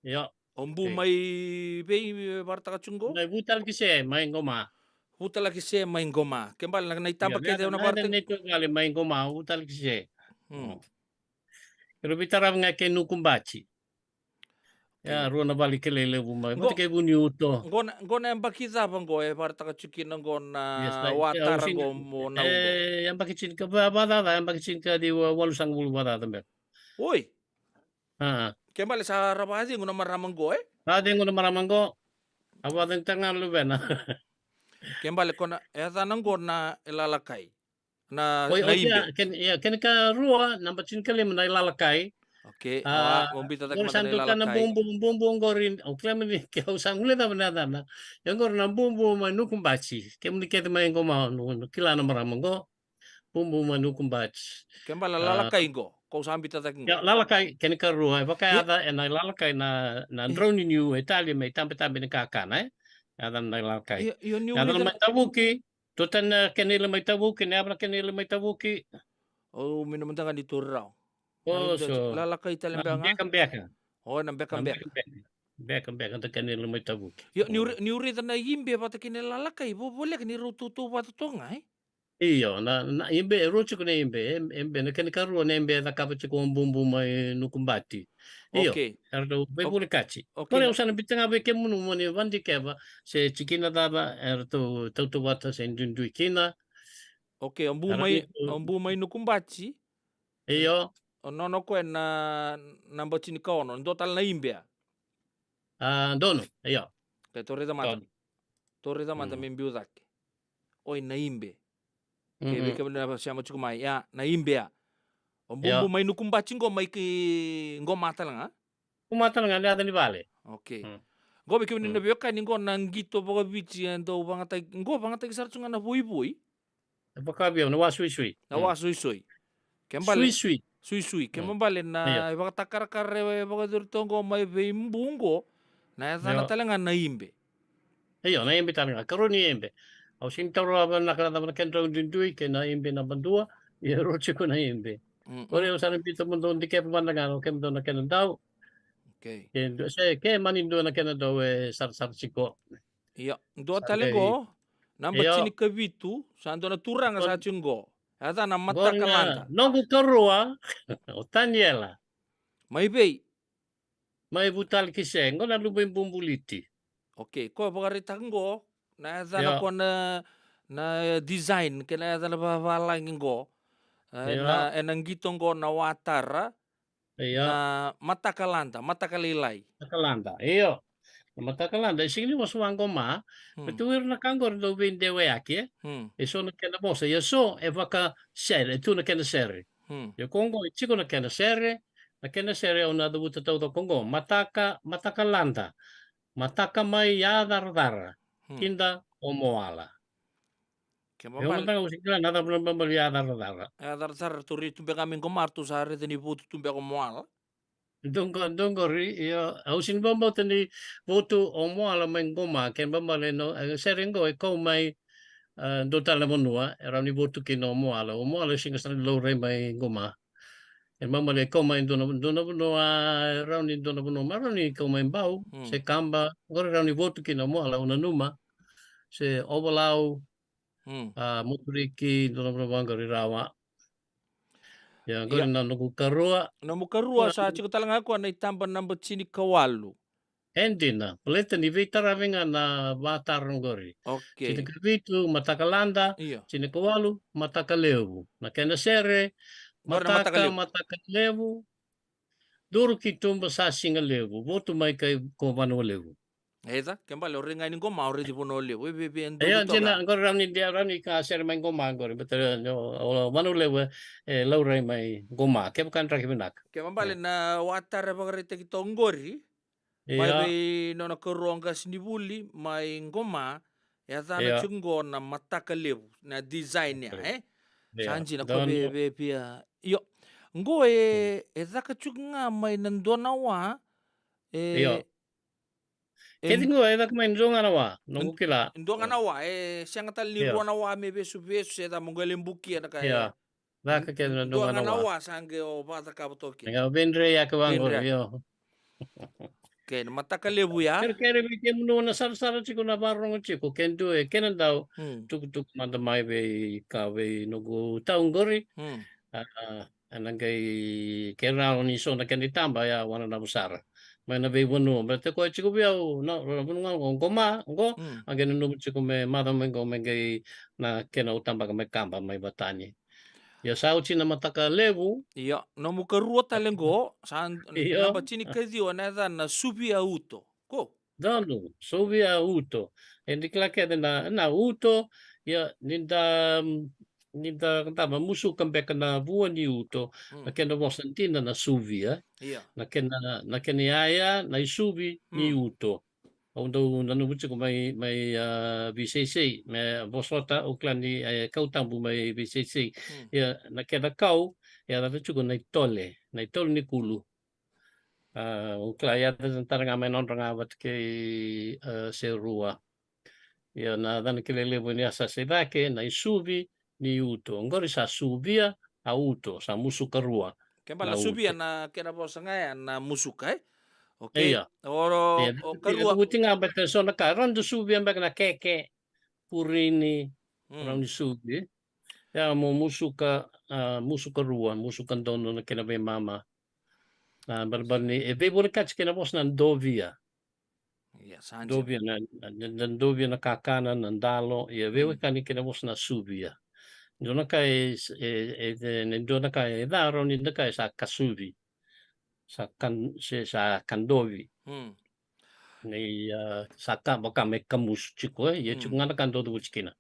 Io. O bu mai vei, e vakaraitaka tiko qo? Mai Vutalakise, mai Qoma. Vutalakise, mai Qoma. Kena ibalebale na, na itaba kece au na vakaraitaka. Io, na, na, na, na, na, mai Qoma, Vutalakise. Hmm. Hmm. Era veitaravi ga kei Nukubati. Ia, rua na vale kilai levu mai. Qo, vata kei Vuniuto. Qo na, qo na yabaki cava qo e vakaraitaka tiko kina qo na, yes, na, e, watara qo mo na, e, qo? Yabaki tini ka va, vakacaca, yabaki tini ka ciwa, walusagavulu vakacaca beka. Oi. A. Kena ibalebale sa ra vakacegu na marama qo, e? Vakacegu na marama qo. A vakacegu tale ga na luvena. Kena ibalebale ko na, e yacana qo na Ilalakai. Na, oi, na oti ya, Ibe. Kena, ia, kena ikarua, naba tinikalima na Ilalakai. Okay, a, a, au biuta cake mada na Ilalakai. Bubu, bubu qori, au kila mani, ke au sa guilecava na yacana. Ia qori na bubu mai Nukubati. Kemuni kece mai Qoma, nu, nu kila na marama qo. Bubu mai Nukubati. Kena ibalebale, a, Lalakai qo, ko sa biuta cake qo. Ia, Lalakai, kena ikarua, e vakayaca, ia, ena Ilalakai na, na, ia, drauniniu e tali mai tabetabe ni kakana, e? Yacana na Ilalakai. Ia, ia, niu, yacana raica mai Tavuki, tu tani na kena ila mai Tavuki, na yava na kena ila mai Tavuki. Au mini mada ga ni tauri rawa. O, so. Lalakai tale beka ga? Bekabeka. O, na Bekabeka. Bekabeka. Bekabeka na kena ila mai Tavuki. Io, niu, mm, raica na Ibe vata kei na Lalakai, vo, voleka ni rau tautauvata toka ga, e? Io, na, na Ibe, e rua tiko na Ibe, e, Ibe, na kena ikarua na Ibe e cakava tiko o bubu mai Nukubati. Io, okay. Eratou veivolekati. O-, okay. Qori au sa na biuta ga vei kemunu mo ni vakadikeva se tikina cava eratou tautauvata se duidui kina. Okay, o bu mai, o bu mai Nukubati. Io. O nona o koya na, naba tinikaono, dua tale na Ibe, a? A, donu, io. Ke tou raica mada. Donu. Tou raica mada, mm, me biu cake. Oi, na Ibe. Kei vei kemuni na sema tiko mai, ia, na ibe ya. O bubu mai Nukubati qo mai ki qo matala ga? Qo matala ga, na yaca ni vale. Okay. Qo vei kemuni na veiwekani qo na qito vakaviti e dau vagataki, qo vagataki sara tu ga na voivoi. E vakavia, na wa suisui. Na wa suisui. Ke bale. Suisui. Suisui. Ke bale na vakatakarakara e vakacuri toqo mai vei bu qo. Na yacana tale ga na ibe. Io, na ibe tale ga. Karua ni ibe. Au sini taura vinaka na cava na kena drau duidui, ke na ibe na badua. Ia rua tiko na ibe. Kore au sa na bita mo dou dikepa mada ga, o kemudou na kena dau. Okay. Ke dua, se ke mani dua na kena dau e sarasara tiko. Io, dua tale qo, naba tinikavitu, sa dua na turaga sa tiko qo. Yacana Mataka Lada. Noqu karua, o Taniela. Mai vei? Mai Vutalikise, qo na luve i Bubuliti. Okay, ko vakaraitaka qo, na yacana ko na, na design, ke na yacana vavalagi qo. E, na, e na qito qo na watara, Io. Na mataka lada, mataka lailai. Mataka lada, io. Na mataka lada, e sega ni vosa vaqoma, baleta o ira na ka qori dau veideweyaki, e. E so na kena vosa, ia so e vakasere, e tu na kena sere. Ia ko qo e tiko na kena sere, na kena sere au na cavuta taucoko qo, mataka, mataka lada, mataka mai Yacaracara, kida o Moala. Kena ibalebale, au sega ni kila na cava na ibalebale Yacaracara. Yacaracara, ratou raica tu beka mai qoma, ratou sa raica ni votu tu beka o Moala. Dua qo, dua qori, io, au sega ni vakabauta ni votu o Moala mai qoma, kena ibalebale na, e, sere qo e kau mai, e, dua tale na vanua e rawa ni votu kina o Moala. O Moala e sega sara ni laurai mai qoma. E ibalebale e kau mai dua na, dua na vanua, e rawa ni dua na vanua, ma rawa ni kau mai Bau, se Kaba, qori e rawa ni votu kina o Moala, au nanuma. Se Ovalau, a, Moturiki, dua na vanua vaqori rawa. Ia, qori na noqu karua. Nomu karua sa tiko tale ga koya na itaba naba tinikawalu. E dina, baleta ni veitaravi ga na vatara qori. Okay. Tinikavitu, mataka lada, tinikawalu, mataka levu. Na kena sere, mataka, mataka levu. Duru ki tuba sa siga levu, votu mai kai ko Vanua Levu. Eda, kena ibalebale o rai ga ni qoma, o rai ni Vanua Levu, e viavia e dua. Io, dina, qori rawa ni dia, rawa ni ka sere mai qoma, qori, baleta o, o Vanua Levu, e laurai mai qoma, kevaka draki vinaka. Kena ibalebale na watara e vakaraitaki toka qori, mai vei nona karua o qasenivuli, mai qoma, e yacana tiko qo na mataka levu, na design ya, e? Sa dina, ko vei, vei, via. Io, qo e, e caka tiko ga mai na dua na wa, e, kece qo e caka mai na dua ga na wa, noqu kila. Dua ga na wa, e sega tale ni rua na wa me vesuvesu, se cava mo qai lai bukia na ka, e. Caka kece na dua ga na wa. Sa qai o vakacakava toka kina. Veidreyaki vaqori, io. Kei na mataka levu ya. Kerekere vei kemudou na sarasara tiko na vakarorogo tiko, ke dua e kena dau, tukutuku mada mai vei ka vei noqu tau qori. A, a, ena qai, ke rawa ni so na kena itaba ya, au nanuma sara. Mai na veivanua, baleta koya tiko vei au, na, na vanua qo, qoma, qo, a qai nanuma tiko me maca mai qo, me qai na kena au tabaka mai Kaba, mai Vatani. Ia sa oti na mataka levu. Ia, nomu karua tale qo, sa naba tinikaciwa na yacana Suvia Uto. Ko? Donu, Suvia Uto. E ni kila kece na, na uto, ia, ni da, ni da, da musuka beka na vua ni uto, na kena vosa dina na suvia. Ia. Na kena, na kena iyaya, na isuvi ni uto. Au dau nanuma tiko mai, mai, a, Viseisei, me vosota, au kila ni, e, Kautabu mai Viseisei. Ia, na kena kau, e yaca tiko na itole, na itole ni kulu. A, au kila, e yaca tale ga mai nodra ga vata kei, a, Serua. Ia, na yacana kilai levu ni yasa se cake, na isuvi, ni uto. Qori sa suvia, a uto, sa musuka rua. Kena ibalebale na suvia uto. Na kena vosa ga ya na musuka, e? Okay. Ia. O, o, ia, o karua. Ia, oti ga beka so na ka, rawa ni da suvia beka na keke, purini, rawa ni suvi. Ia, mo musuka, a, musuka rua, musuka donu na kena veimama. A, balebale ni, e veivolekati kena vosa na dovia. Ia, sa dina. Dovia na, na, na, na dovia na kakana, na dalo, ia veiwekani kena vosa na suvia. Dua na ka e, e, e, e, dua na ka e ca, rawa ni da kaya sa kasuvi. Sa kan, se sa kadovi. Ni, a, sa ka, vaka me kamusu tiko, e, ia tiko ga na ka dau cavuti kina.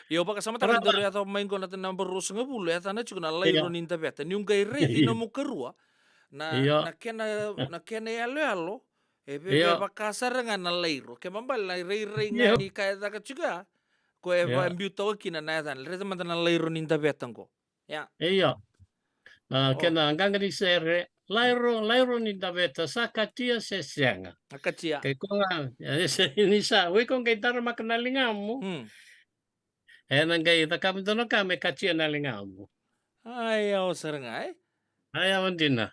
Io, vakasamataka ni daru yacova mai qo na naba ruasagavulu, e yacana tiko na Lairo ni Daveta. Niu qai raici na nomu karua, na, na kena, na kena yaloyalo, e veve vaka sara ga na lairo. Ke mabale na rairai ga ni ka e caka tiko ya, ko e vabiu toka kina na yacana. Raica mada na Lairo ni Daveta qo. Ia. Io. Na kena qaqa ni sere, Lairo, Lairo ni Daveta, sa katia se sega. A katia. Ke ko ga, e, se, ni sa, o iko qai daramaka na ligamu. E na qai cakava dua na ka me katia na ligamu. Ai, yawa sara ga, e? Ai, yawa dina.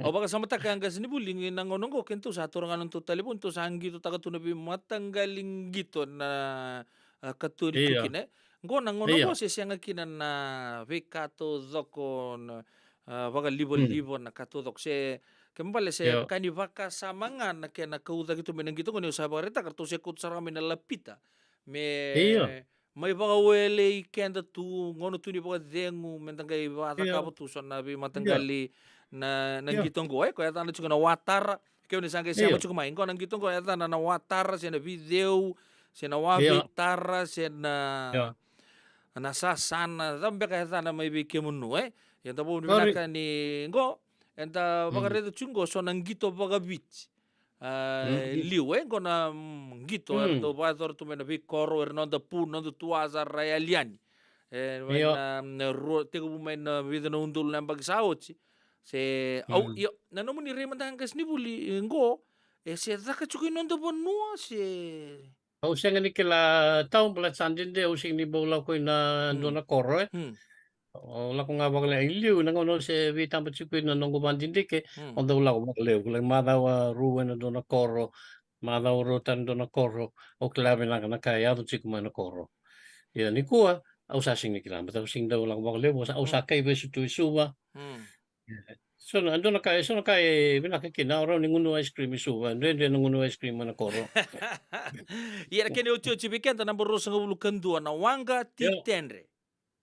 Au vakasamataka, qasenivuli, ni na gauna qo keitou sa taura ga na nodatou talevoni, tou sa qitotaka tu na veimataqali qito na, a, katoni tu kina, e? Qo na gauna qo se sega kina na veika taucoko na, a, vakalivaliva na ka taucoko. Se, ke mabale se ka ni vakasama ga na kena kaucaki tu mai na qito qo, niu sa vakaraitaka, ratou se kauta sara ga mai na lapita. Me mai vakawelei keda tu, gauna tu ni vakacegu, meda qai vakacakava tu so na veimataqali na, na qito qo. E, ko yacana tiko na watara, ke o ni sa qai sema tiko mai. Qo na qito qo, yacana na watara, se na viceu, se na waveitara, se na, na sasana, cava beka yacana mai vei kemunu, e? Ia da vakavinaka ni qo, eda vakaraica tiko qo, so na qito vakaviti. A, liu, e, qo na, mm, qito, eratou vakayacora tu mai na veikoro, era noda pu, noda tuasa ra yali yani. E, mai na, na rua, tekivu mai na vica na udolu na yabaki sa oti. Se, au, io, na nomuni rai mada qasenivuli, e, qo, e se caka tiko i noda vanua, se. Au sega ni kila, tau bala sa dede, au sega ni bau lako i na dua na koro, e. Au lako ga vakalailai, i liu, na gauna au se veitaba tiko i na noqu vadidike, au dau lako vakalevu, like macawa rua e na dua na koro, macawa rua tale dua na koro, au kila vinaka na ka e yaco tiko mai na koro. Ia nikua, au sa sega ni kila, but au sega ni dau lako vakalevu, au sa, au sa kaivesu tu i Suva. So na, dua na ka, so na ka e vinaka kina, au rawa ni gunu ice cream i Suva, dredre na gunu ice cream mai na koro. Ia na kena iotioti vei keda, naba ruasagavulu ka dua, na waqa titedre.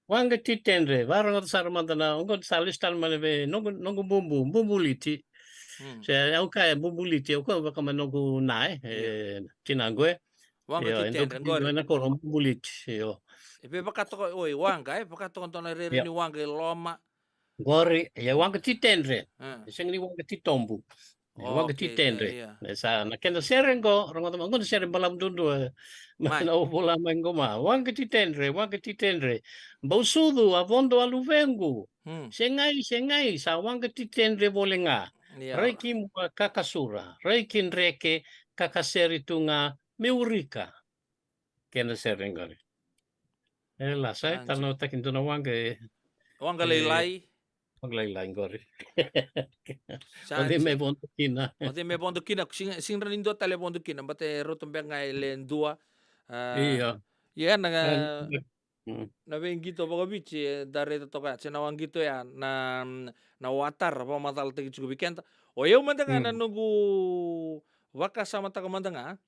Waqa titedre, vakarogota sara mada na, oqo sa lesu tale mai na vei, noqu, noqu bubu, bubuliti. Se au kaya bubuliti, au kaya vaka mai noqu na, e, e, tinaqu, e. Waqa titedre, qori. Ena koro bubuliti, io. E vei vakatoka, oi, waqa, e, vakatoka dua na rere ni waqa i loma. Qori, e waqa titedre. E sega ni waqa titobu. E waqa titedre. E sa, na kena sere qo, rogoca mai, qo na sere balavu duadua, e. Mai. Na au vola mai qo ma, waqa titedre, waqa titedre. Bau sucu, a vodo a luvequ. Segai, segai, sa waqa titedre voli ga. Rai ki mua ka kasura, rai ki dreke ka kasere tu ga me urika. Kena sere qori. E la, sa e talanoataki dua na waqa, e. Waqa lailai. Waqa lailai qori. Sa o cei me vodo kina? O cei me vodo kina? Sega, sega ni dua tale vodo kina, but e rauta beka ga e le dua. A, ia. Ia na, na veiqito vakaviti, e, da raica toka ya, se na waqa qito ya, na, na watara vakamacalataki tiko vei keda. O yau mada ga na noqu vakasamataka mada ga.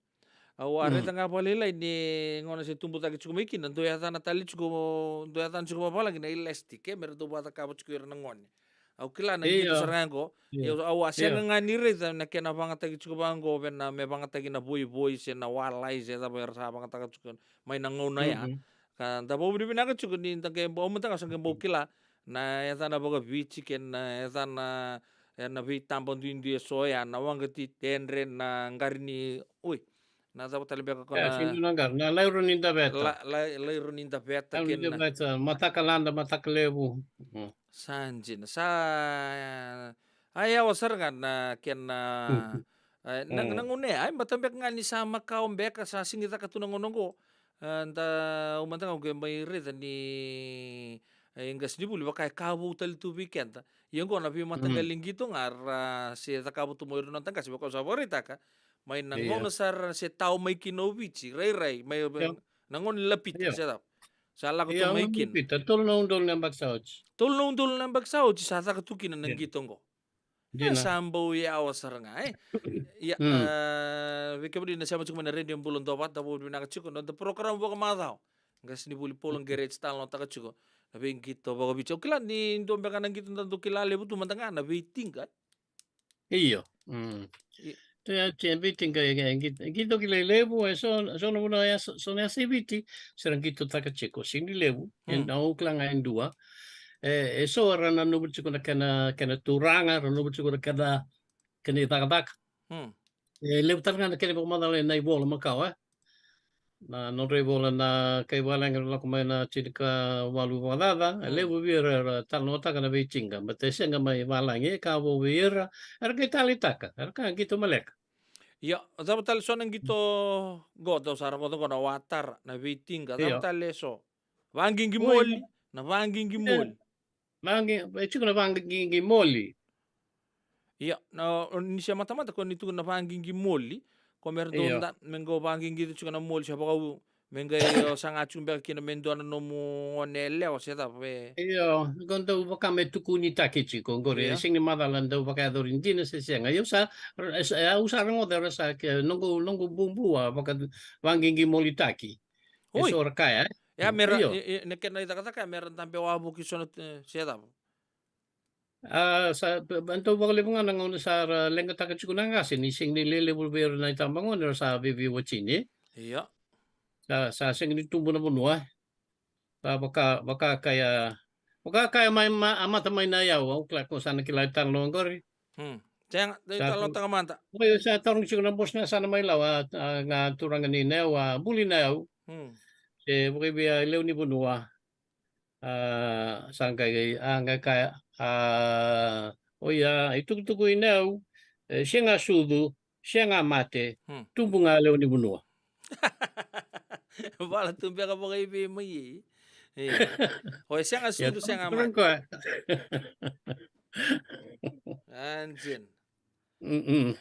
Au a raica ga vakalailai ni gauna se tubu cake tiko mai kina, dau yacana tale tiko, dau yacana tiko vakavalagi na elastic, e, me ratou vakacakava tiko ira na gone. Au kila na qito sara ga qo. Au a sega ga ni raica na kena vagataki tiko vaka qo, vei na me vagataki na voivoi se na walai se cava era sa vagataka tiko mai na gauna ya. Ka da vakavinavinaka tiko ni da qai bau, au mada ga sa qai bau kila na yacana vakaviti kei na yacana ena veitaba duidui eso ya, na waqa titedre, na qari ni, oi, na cava tale beka ko na, na lairo ni daveta. La, la, lairo ni daveta kei na mataka lada, mataka levu. Sa dina, sa, a, yawa sara ga na kena, e, na, na gauna ya, e, baleta beka ga ni sa makawa beka, sa sega ni caka tu na gauna oqo. E, da, au mada ga au qai mai raica ni, e, qasenivuli vaka e ka vou tale tu vei keda. Ia oqo na veimataqali qito ga ra se cakava tu mai ira na noda qase, vaka au sa vakaraitaka. Mai na gauna sara se tao mai kina o Viti, rairai, mai na gauna ni lapita se cava. Sa lako tu mai kina. Tolu na udolu na yabaki sa oti. Tolu na udolu na yabaki sa oti sa caka tu kina na qito oqo. E sa bau yawa sara ga, e. Ia, e, vei kemuni na sema tiko mai na Radio Bula Duavata, da vakavinavinaka tiko, noda program vakamacawa. Qasenivuli Paula Gereti talanoataka tiko na veiqito vakaviti. Au kila ni dua beka na qito da dau kila levu tu mada ga na veitiqa. Io. I, Te, te, e Viti ga, e, e, qito, qito kilai levu, e so, so na vanua e so, so na yasa i Viti, se ra qitotaka tiko, sega ni levu, e, mm, au kila ga e dua. E, e so era nanuma tiko na kena, kena turaga, ra nanuma tiko na kena, kena icakacaka. Mm. E levu tale ga na kena vakamacala ena ivola makawa, e. Na nodra ivola na kai valagi era lako mai na tinikawalu vakacaca, e, mm, levu vei ira era talanoataka na veitiqa, baleta e sega mai valagi, e ka vou vei ira, era qai taleitaka, era ka qito maleka. Ia, cava tale so na qito qo, dau sa rogoca qo na watara, na veitiqa, cava, io, tale so? Vaqiqi, oi, moli, na vaqiqi, io, moli. Vaqi, e tiko na vaqiqi moli. Ia, na, o ni se matamata ko ni tukuna na vaqiqi moli, ko me ra dau, io, da, me qo vaqiqi tiko na moli, se vakau, me qai o saga tiko beka kina me dua na nomu gone yalewa, se cava, e. Io, qo dau vaka me tukunitaki tiko, qori, ia, e sega ni macala dau vakayacori dina se sega. Io sa, e, au sa rogoca era sa ke, noqu, noqu bubu a vaka vaqiqi molitaki. E, oi, so ra kaya, e? Ia, me ra, io, e, e, na kena icakacaka, me ra dabe wavoki so na, e, se cava? A, sa, ba, ba, dau vakalevu ga na gauna sa ra leqataka tiko na qase, ni sega ni lelevu vei ira na itabagone, era sa veiwatini. Ia. Sa, sa sega ni tubu na vanua. Sa vaka, vaka kaya, vaka kaya mai ma, a mata mai na yau, au kila ko sa na kila tale na qori. Hmm. Sega, dau sa talanoataka mada. Oi, sa tarogi tiko na boss na yasana mai Lau, a, a, ga turaga ni Nau, a buli Nau. Hmm. Se vakaivei a lewe ni vanua. A, sa qai, a, qai kaya, a, oia, itukutuku i Nau, e, sega sucu, sega mate, hmm, tubu ga lewe ni vanua. Vala tu beka vakaivei mai ei. E. Oi, sega, ia, sucu, sega mate. Koya. Anjin. Mm-mm.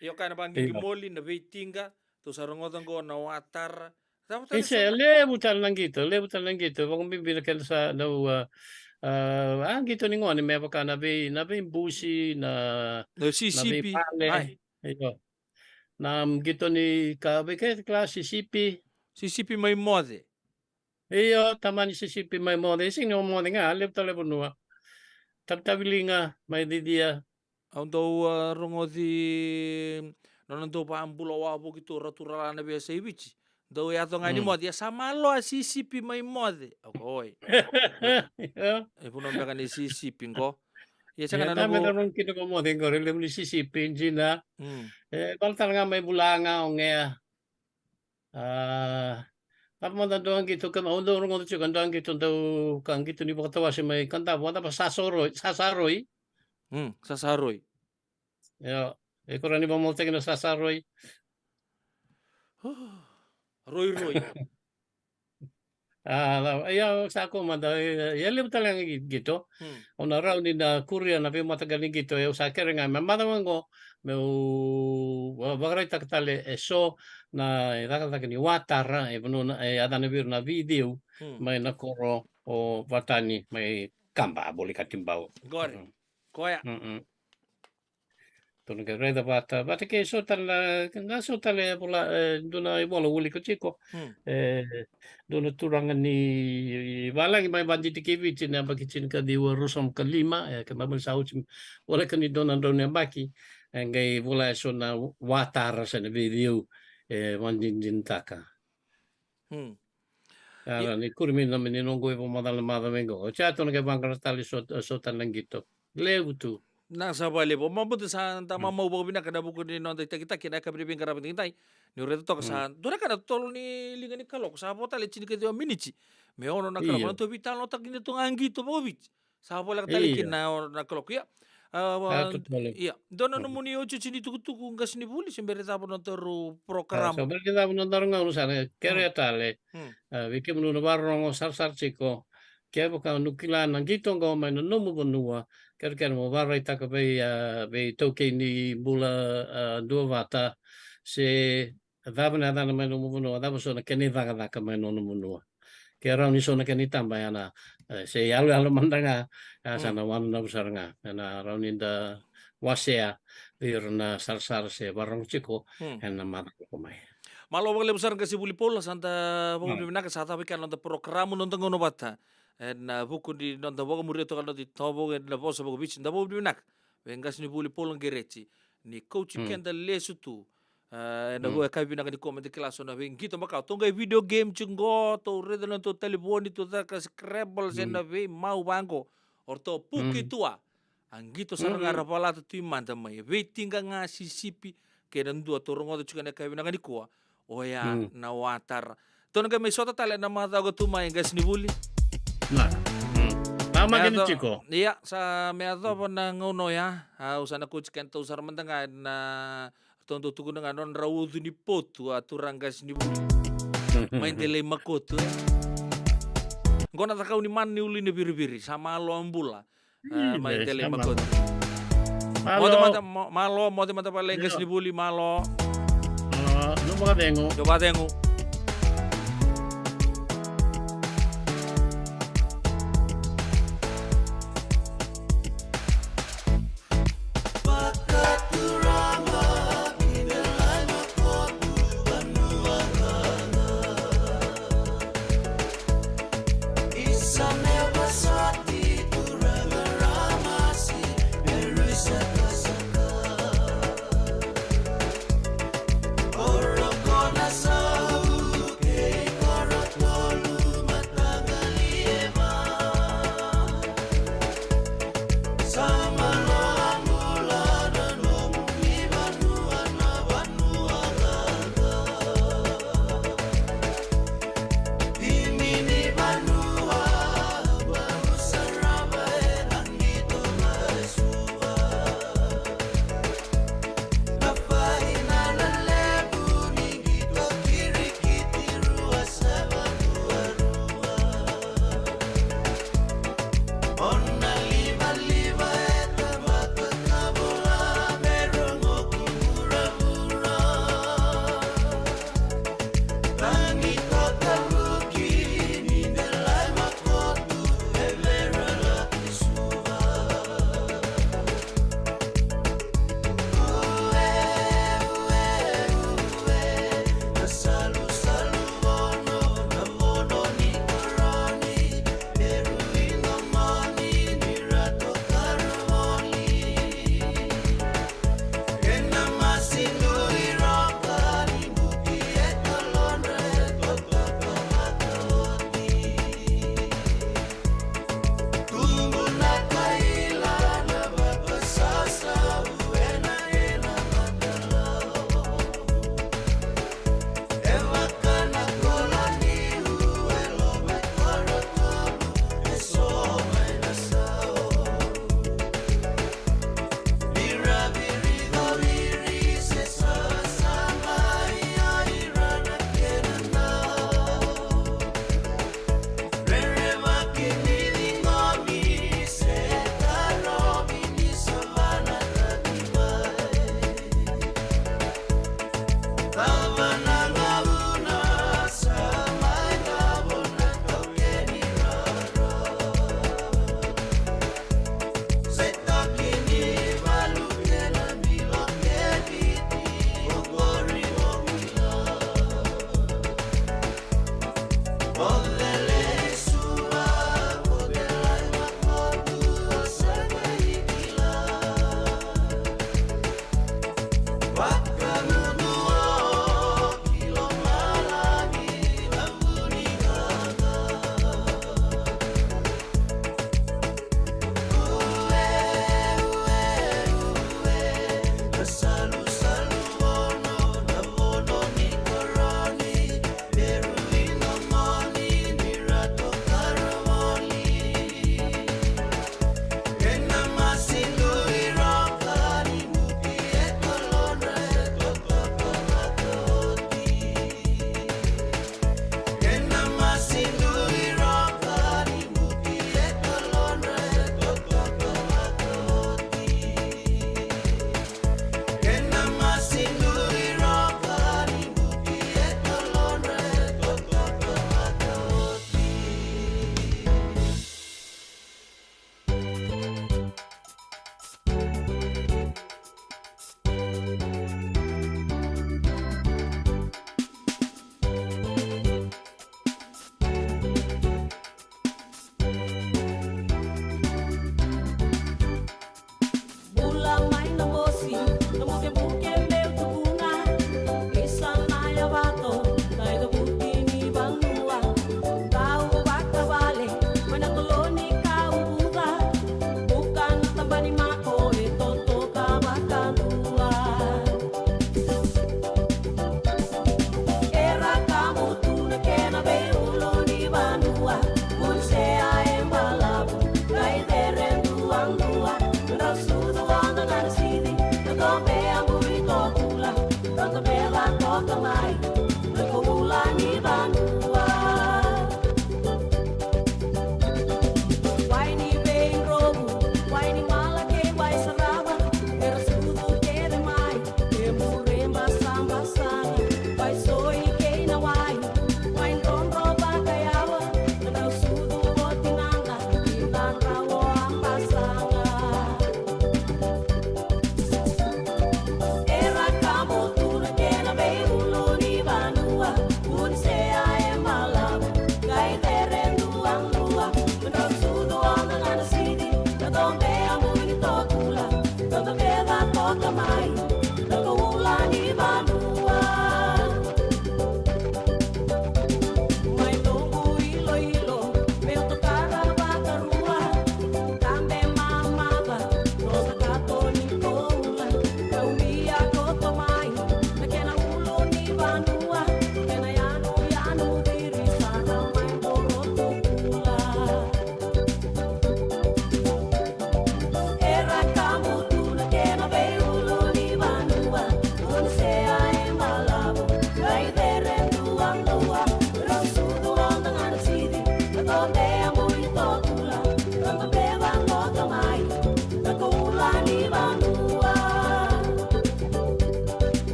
Io, kaya na vaqiqi, io, moli, na veitiqa, tou sa rogoca qo na watara. Cava tale, ise, so na levu tale na qito, levu tale na qito, vakabibi na kena sa dau, a, a, a qito ni gone me vaka na vei, na veibusi, na, na sisipi, na veivale. Ai. Io. Na qito ni ka vei keda kila sisipi. Sisipi mai moce. Io, tamani sisipi mai moce, e sega ni o moce ga, levu tale vanua. Tavitavi liga mai cicia. Au dau, a, rogoci nona dau vakabula wavoki tu, ratou ra la na veiyasai Viti. Dau yaco ga ni, mm, moce, ia sa malo a sisipi mai moce. Au kaya, oi. Io. E vanua beka ni sisipi qo. Ia sega, e, na, na noqu, me ra rogo kina ko moce qori, levu ni sisipi, dina. Mm. E, vala tale ga mai vula ga, o gea. A, cava mada dua qito ka, au dau rogoca tiko, dua qito dau ka qito ni vakatawase mai Kadavu, a cava, Sasaroi, Sasaroi. Mm, Sasaroi. Io, e ko rawa ni vakamacataki na Sasaroi. Roiroi. A, cava, ia, sa ko mada, ia, ia levu tale ga qi-, qito. Hmm. Au na rawa ni na kuria na veimataqali qito, e, au sa kere ga me macawa qo, meu va-, vakaraitaka tale e so na, e, cakacaka ni watara, e vanua na, e, yacana vei ira na Viti, hmm, mai na koro o Vatani, mai Kaba, Volekatibau. Qori. Mm. Koya. Mm-mm. Tou na qai raica vata, vata kei so tale na, na so tale e vola, e, dua na ivola wilika tiko. Hmm. E, dua na turaga ni valagi mai vadidike Viti na yabaki tinikaciwa ruasagavulu ka lima, e, ke mamani sa oti voleka ni dua na drau na yabaki, e, qai vola e so na watara se na veiciu, e, vadinadinataka. Hmm. Ia, ia, ni kuri mai na, ni noqu ivakamacala na macawa qo. Oti ya tou na qai vaqara tale so, so tale na qito. Levu tu. Na sa vakalevu. Mabuta sa da, hmm, mamau vakavinaka ena vuku ni noda itakitaki ena yakavi ni veiqaravi edaidai. Niu raica toka sa, hmm, dua na ka na totolo ni liga ni kaloko. Sa vo tale tinikaciwa miniti me ono na kaloko. Io. Na tou veitalanoataka kina tu ga qito vakaviti. Sa voleka tale, io, kina na, na kaloko. Ia. A, a, totolo. Ia. Dua na, mm, nomuni iotioti ni tukutuku, qasenivuli, se bera ni cava na nodaru, a, porokaramu. Sa bera ni cava na nodaru gauna sa na kerea, mm, tale. Mm. A, vei kemuni na vakarorogo sarasara tiko. Kevaka o ni kila na qito qo mai na nomu vanua, kerekere mo vakaraitaka vei, a, vei taukei ni bula, a, duavata, se cava na yacana mai nomu vanua, cava so na kena icakacaka mai nomu vanua. Ke rawa ni so na kena itaba ya na, e, se yaloyalo mada ga, a, sa, mm, na wananavu sara ga. Ena rawa ni da wasea vei ira na sarasara se vakarorogo tiko, mm, ena macawa qo mai. Malo vakalevu sara qasenivuli Paula, sa da, mm, vakavinavinaka, sa cava kina na noda porokaramu, noda gauna vata. Ena vuku ni noda vakamuria toka na noda itovo ena vosa vakaviti, da vakavinavinaka vei qasenivuli Paula Qereti. ni kauti keda lesu tu. Ah, ena rua e ka vinaka ni kua me da kila so na veiqito makawa. Tou qai video game tiko qo, tou raica na tou talevoni, tou caka Scrabble, se na veimau vaqo. O ratou puki tu a. A qito sara ga ra valata tu i mada mai. Veitiqa ga sisipi, kei na dua tou rogoca tiko ena ka vinaka ni kua. Oya na watara. Tou na qai mai sota tale na macawa ka tu mai, qase ni vuli. Na. Na makeni tiko. Ia, sa me yacova na gauna oya. Au sa na kauti kedatou sara mada ga na ratou dau tukuna ga nodra ucu ni potu a turaga qase ni vuli. Mai Delai Makotu, e. Qo na cakau ni mana ni ulu ina viriviri. Sa malo a bula. Ah, mai Delai Makotu. Malo. Moce mada, mo-, malo, moce mada vale qase ni vuli, malo. Malo, dou vakacegu. Dou vakacegu.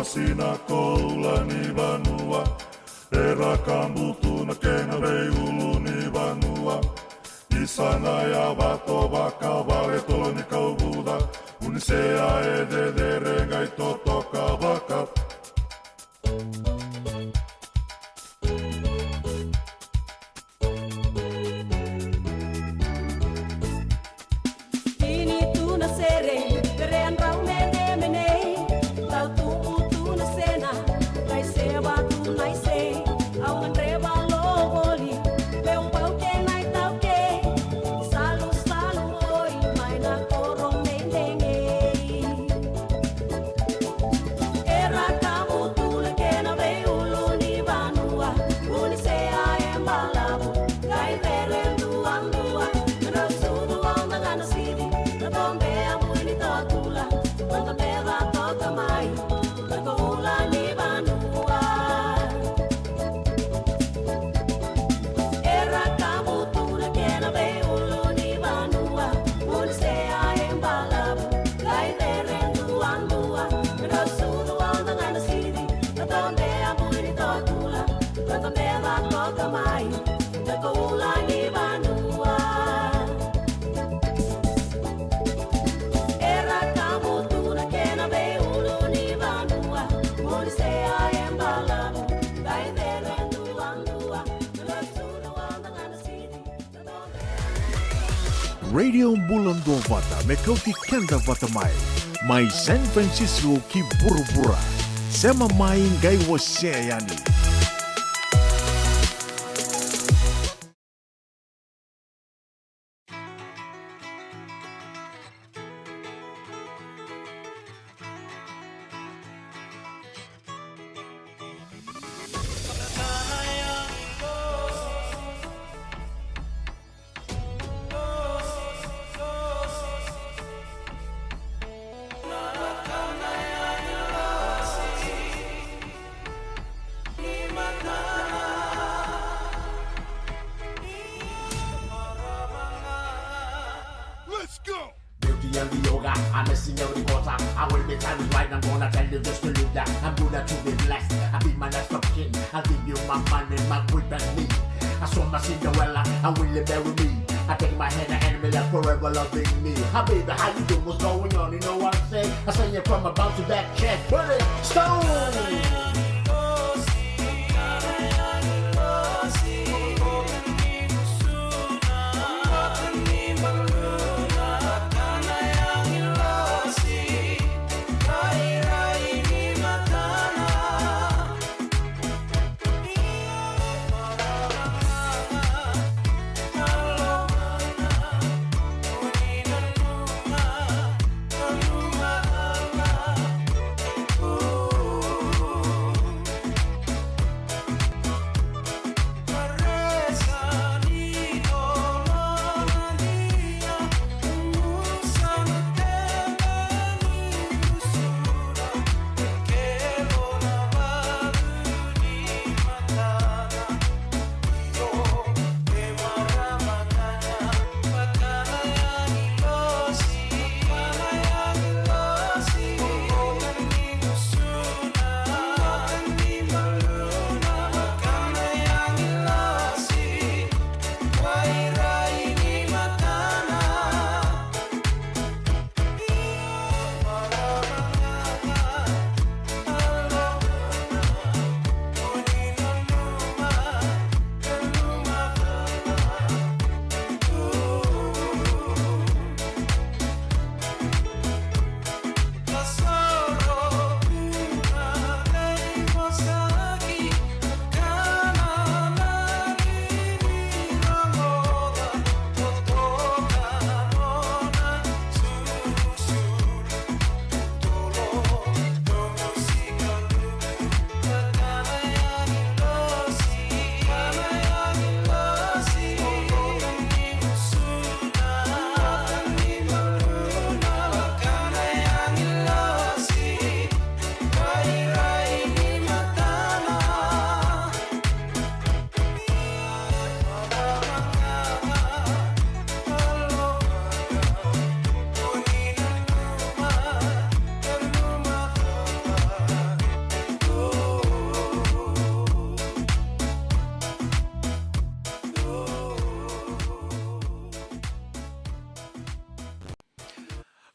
Sina koula ni vanua, era kabutu na kena veiulu ni vanua. Isa na yavato vakavale tolo ni kauvuca, unisea e cecere qai totoka vaka. Ini tu na sere, sere a drau menemene, tau tubu tu na sena, lai seva tu na ise, au gadreva lo voli, meu bau ke nai tau ke, salu salu oi, mai na koro menemene. Era kabutu na kena veiulu ni vanua, unisea e balavu, qai cere duadua, na sucu au na gana sidi, na tobe a bui ni toa kula, na tobe va toka mai, na koula ni vanua. Era kabutu na kena veiulu ni vanua, unisea e balavu, qai cere duadua, na sucu au na gana sidi, na tobe a bui ni toa kula, na tobe va toka mai, na koula ni vanua. Era kabutu na kena veiulu ni vanua, unisea e balavu, qai cere duadua, na sucu au na gana sidi. Radio Bula Duavata, me kauti keda vata mai. Mai San Francisco ki vuravura. Sema mai qai wasea yani. Let's go! Beauty and the yoga, I'm missing every quarter. I will be timeless right, I'm gonna tell you just to leave that. I'm good to be blessed. I be my next of kin. I'll give you my money, my whip and me. I saw my Cinderella, I will bury me. I take my hand and me left forever loving me. Hi baby, how you doing? What's going on? You know what I'm saying? I say you from about to back check. Put it, stone.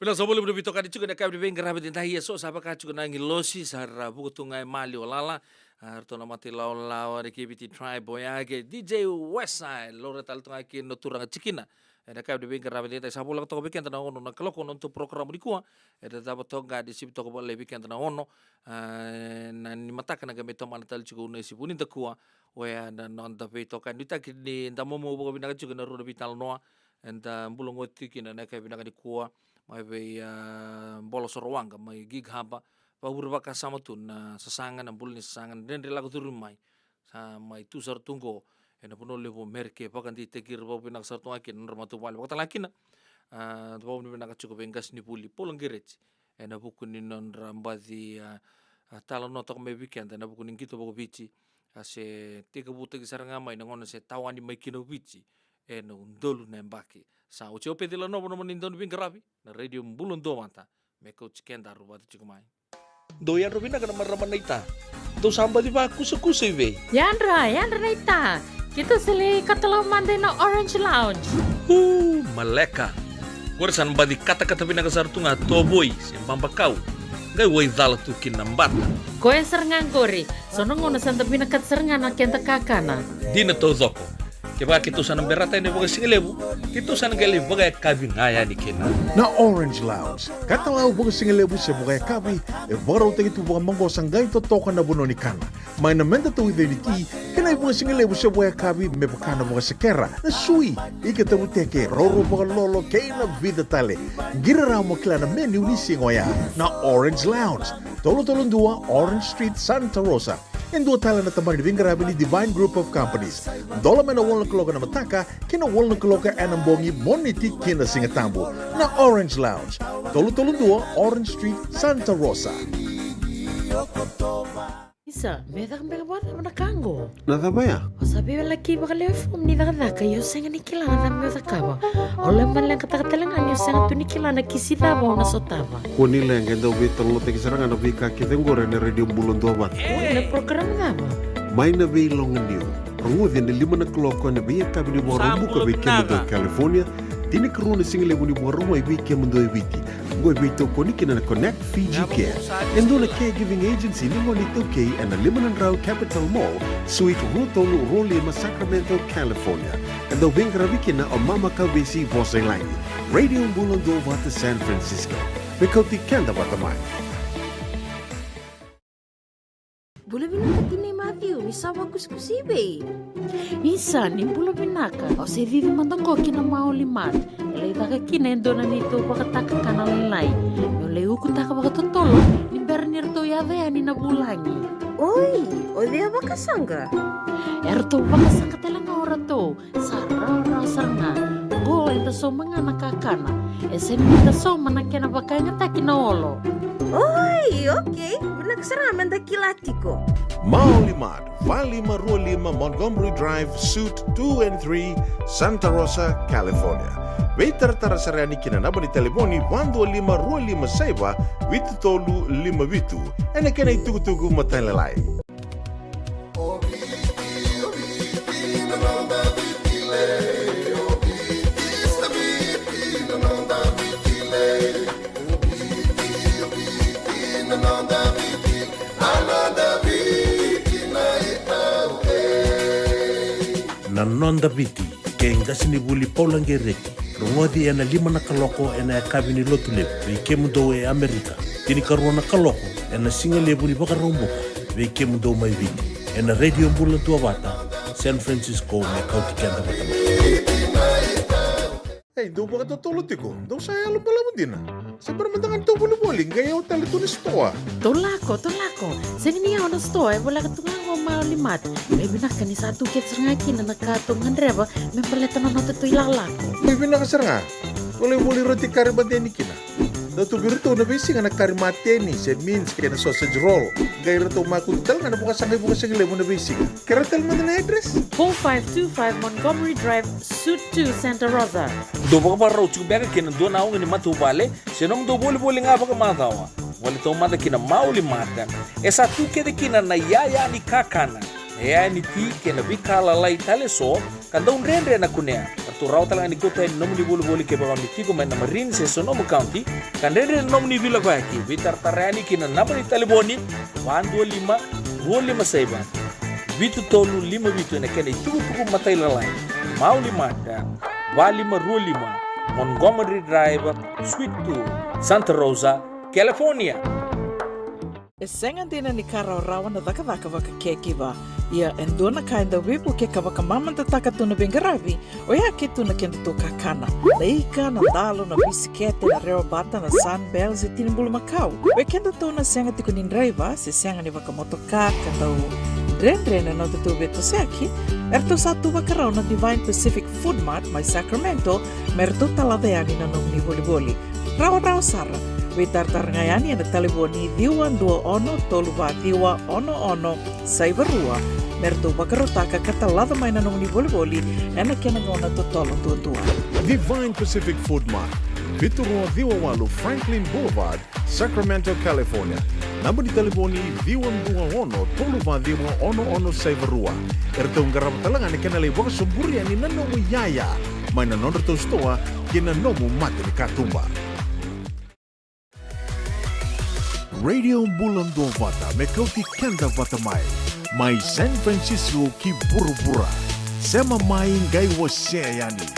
Vinaka sa vakalevu na veitokani tiko ena yakavi ni veiqaravi edaidai. Ia so sa vaka tiko na agilosi sa ra vuka tu ga e maliwa lala. A, ratou na mata ilawalawa na K B T Tribe, oya kei D J Westside, laurai tale tu ga kina na turaga tikina. Ena yakavi ni veiqaravi edaidai sa voleka toka vei keda na ono na kaloko na nodatou porokaramu nikua. Eda cava toka ga ni sivi toka vakalailai vei keda na ono. A, na ni mataka na qai mai tomana tale tiko na sivi ni dakua. Oya na noda veitokani, nuitaki ni da maumau vakavinaka tiko ena rua na veitalanoa eda bula goti tiko kina ena yakavi vinaka nikua, mai vei, a, Bolo Sorowaqa mai Gig Harbour. Vakavure vakasama tu na sasaga, na bula ni sasaga, na dredre lako curu mai. Sa mai tu sara tu qo ena vanua levu o Merika, vakadeitaki ira vakavinaka sara tu ga kina na nodra matavuvale. Vakatale ga kina, a, vakavinavinaka tiko vei qasenivuli Paula Qereti ena vuku ni nodra baci, a, a, talanoa toka mai vei keda ena vuku ni qito vakaviti. A se tekivutaki sara ga mai na gauna se tawani mai kina o Viti ena udolu na yabaki. Sa oti au Peci Lanova na nomuni dauniveiqaravi na Radio Bula Duavata, me kauti kedaru vata tiko mai. Dou yadra vinaka na marama naita. Dou sa baci vakusakusa i vei? Yadra, yadra naita. Keitou sa lai katalau mada ina Orange Lounge. U, maleka. Qori sa na baci katakata vinaka sara tu ga tovoi se babakau. Qai waicala tu kina na bata. Koya sara ga qori. So na gauna sa da vinakata sara ga na keda kakana. Dina taucoko. Kevaka keitou sa na berata yani vakasigalevu, keitou sa na qai lai vakayakavi ga yani kina. Na Orange Lounge, katalau vakasigalevu se vakayakavi, e vakarautaki tu vakamaqosa qai totoka na vanua ni kana. Mai na meda tauica ni ti, kei na ivakasigalevu se vakayakavi me vaka na vakasekera, na sui, ika tavuteke, roro vakalolo, kei na vica tale. Qiri rawa mo kila na menu ni siga oya. Na Orange Lounge, tolu tolu dua Orange Street, Santa Rosa. E dua tale na tabana ni veiqaravi ni Divine Group of Companies. Dola mai na walu na kaloko ena mataka ki na walu na kaloko ena bogi, Moniti ki na Sigatabu. Na Orange Lounge, tolu tolu dua Orange Street, Santa Rosa. Isa, me caka beka vakacava na ka qo? Na cava ya? O sa veiwalaki vakalewe fomu ni cakacaka, ia o sega ni kila na cava meu cakava. O lai maleqataka tale ga ni o sega tu ni kila na kisi cava au na sotava. Kua ni leqa, e dau veitalanoataki sara ga na veika kece qori ena Radio Bula Duavata. Oi, na program cava? Mai na Veiloganiu. Rogoci ena lima na kaloko ena veiyakavi ni Vakaraubuka vei kemudou e California, tinikarua na sigalevu ni Vakarauwai vei kemudou e Viti. Qo e veitokoni kina na Connect Fiji Care, e dua na caregiving agency ni gone iTaukei ena lima na drau Capitol Mall, Suite rua tolu rua lima, Sacramento, California. E dau veiqaravi kina o Mama Kavesi Vosailagi. Radio Bula Duavata San Francisco. Me kauti keda vata mai. Bula vinaka tinai Matthew, ni sa vakusikusi i vei? Isa, ni bula vinaka. Au se cici mada qo ki na Maoli Mart. E lai caka kina e dua na neitou vakatakakana lailai. Meu lai ukutaka vakatotolo ni bera ni ratou yaco yani na vulagi. Oi, o cei a vakasaqa? E ratou vakasaqa tale ga o ratou. Sa rawarawa sara ga. Qo eda sauma ga na kakana. E sega ni da sauma na kena vakayagataki na olo. Oi, okei. Vinaka sara ga meda kila tiko. Maoli Mart, va lima rua lima Montgomery Drive, Suite two and three, Santa Rosa, California. Veitaratara sara yani ki na naba ni talevoni va dua lima rua lima saiva vitu tolu lima vitu. Ena kena itukutuku matailalai. Na Noda Viti, kei qasenivuli Paula Qereti. Rogoci ena lima na kaloko ena yakavi ni Lotulevu vei kemudou e Amerika. Tinikarua na kaloko ena sigalevu ni Vakaraubuka vei kemudou mai Viti. Ena Radio Bula Duavata, San Francisco, me kauti keda vata mai. Ei, dou vakatotolo tiko, dou sa yalo balavu dina. Se bera mada ga ni tou volivoli, qai yawa tale tu na sitoa. Tou lako, tou lako. Sega ni yawa na sitoa, e voleka tu ga qo Maoli Mart. Qai vinaka ni sa tu kece sara ga kina na ka tou gadreva me baleta na nodatou ilakolako. Qai vinaka sara ga. Tou lai voli roti kari mada yani kina. Dau tu vei iratou na veisiga na kari mateni, se mince kei na sausage roll. Qai ratou makutu tale ga na vakasaqa ivakasigalevu na veisiga. Kerea tale mada na address? Four five two five Montgomery Drive, Suite two, Santa Rosa. Dou vakavakarau tiko beka kei na dua na oga ni matavuvale se nomudou volivoli ga vakamacawa? Voli taumada ki na Maoli Mart. E sa tu kece kina na iyaya ni kakana. na iyaya ni ti kei na veika lalai tale eso ka dau dredre na kunea. Ratou rawa tale ga ni kauta yani na nomuni volivoli kevaka o ni tiko mai na Marin se Sonoma County, ka dredre na nomuni veilakoyaki. Veitaratara yani ki na naba ni talevoni: va dua lima, rua lima saiva, vitu tolu lima vitu ena kena itukutuku matailalai, mauli mada, va lima rua lima, Montgomery Drive, Suite two, Santa Rosa, California. E sega dina ni ka rawarawa na cakacaka vaka caregiver. Ia e dua na ka e dau veivuke ka vakamamadataka tu na veiqaravi, oya ke tu na kedatou kakana. Na ika, na dalo, na bisikete, na rewa bata, na Sunbell se tini bulumakau. Oi kedatou na sega tiko ni draiva se sega ni vakamotoka ka dau dredre na nodatou veitosoyaki, eratou sa tu vakarau na Divine Pacific Food Mart mai Sacramento me ratou talaca yani na nomuni volivoli. Rawarawa sara. Veitaratara ga yani ena talevoni ciwa dua ono tolu va ciwa ono ono saiva rua me ratou vakarautaka ka talaca mai na nomuni volivoli ena kena gauna totolo duadua. Divine Pacific Food Mart, vitu rua ciwa walu Franklin Boulevard, Sacramento, California. Naba ni talevoni ciwa dua ono tolu va ciwa ono ono saiva rua. Eratou qarava tale ga na kena lai vakasoburi yani na nomu iyaya mai na nodratou sitoa kei na nomu mata ni katuba. Radio Bula Duavata me kauti keda vata mai, mai San Francisco ki vuravura. Sema mai qai wasea yani.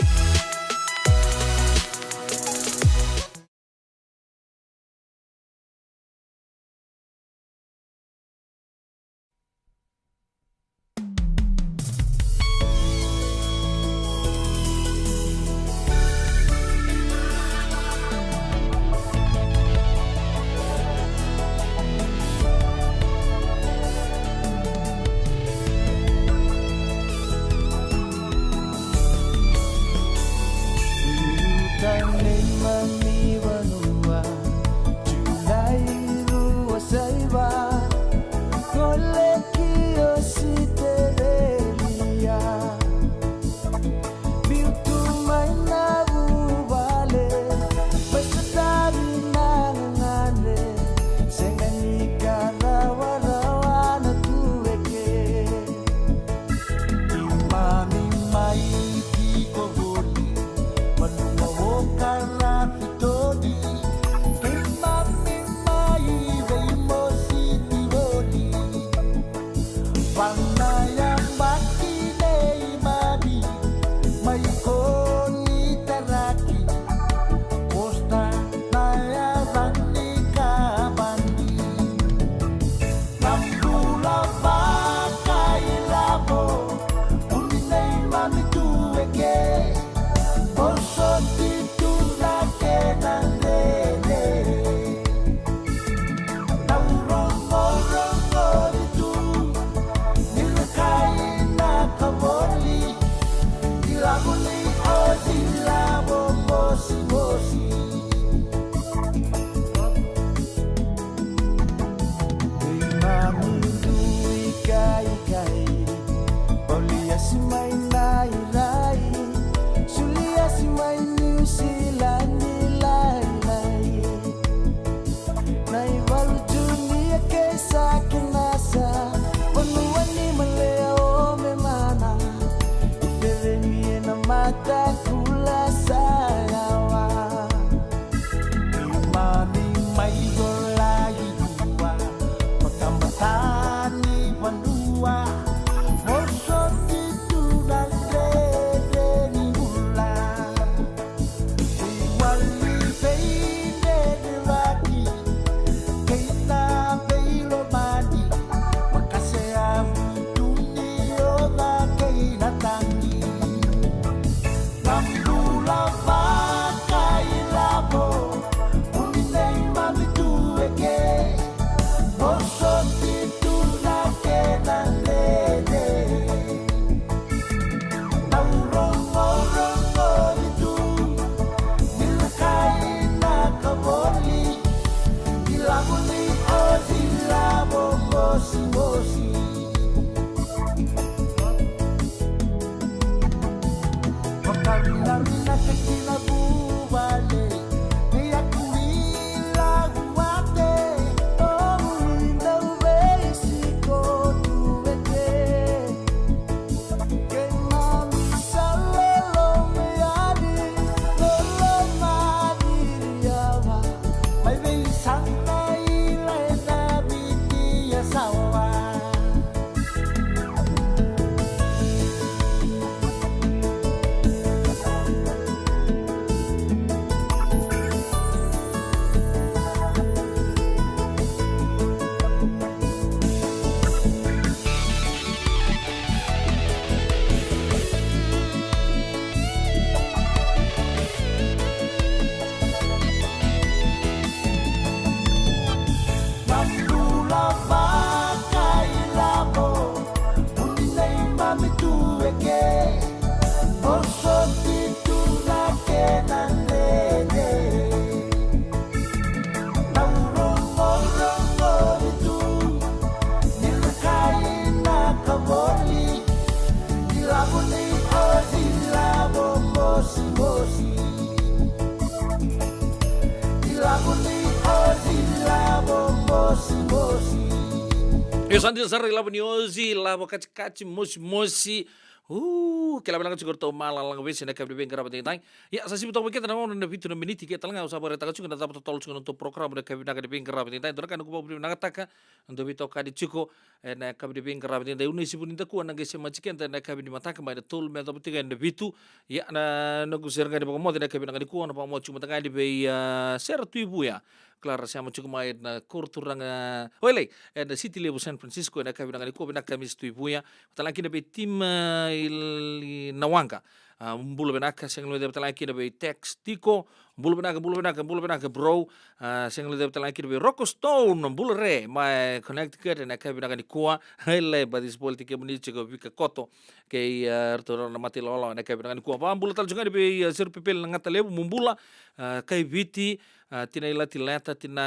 Io, sa dina sara ilavo ni ozi, ilavo katikati, mosimosi. U, kila vinaka tiko ratou malalaga vesi ena yakavi ni veiqaravi edaidai. Ia, sa sivi toka mai keda na ono na vitu na miniti ke talega, au sa vakaraitaka tiko na cava totolo tiko na nodatou porokaramu ena yakavi vinaka ni veiqaravi edaidai. Dua na ka na noqu vakavinavinakataka, na nodatou veitokani tiko ena yakavi ni veiqaravi edaidai. Unai Sivuni Dakua na qai semati keda ena yakavi ni mataka mai na tolu me yacova tiko ena vitu. Ia, na noqu sere ga ni vakamoce ena yakavi vinaka nikua, na vakamoce tiko mada ga yani vei, a, Sera Tuivuya. Clara sema tiko mai na koro turaga, oilei, ena City Levu San Francisco, ena yakavi vinaka nikua, vinaka Miss Tuivuya. Vata tale ga kina vei Tim, a, Ili Nawaqa. A, bula vinaka, sega ni guilecavi tale ga kina vei Tex Tiko. Bula vinaka, bula vinaka, bula vinaka, bro. A, sega ni guilecavi tale ga kina vei Rocco Stone, bula re, mai Connecticut, ena yakavi vinaka nikua. Oilei, baci spoil tiko kemuni tiko Vika Koto. Kei, a, ratou na mata ilawalawa ena yakavi vinaka nikua. Vakabula tale tiko ga yani vei, a, Seru Pepeli na Gata Levu, mo bula, a, kai Viti, a, Tina Ilatileta, Tina,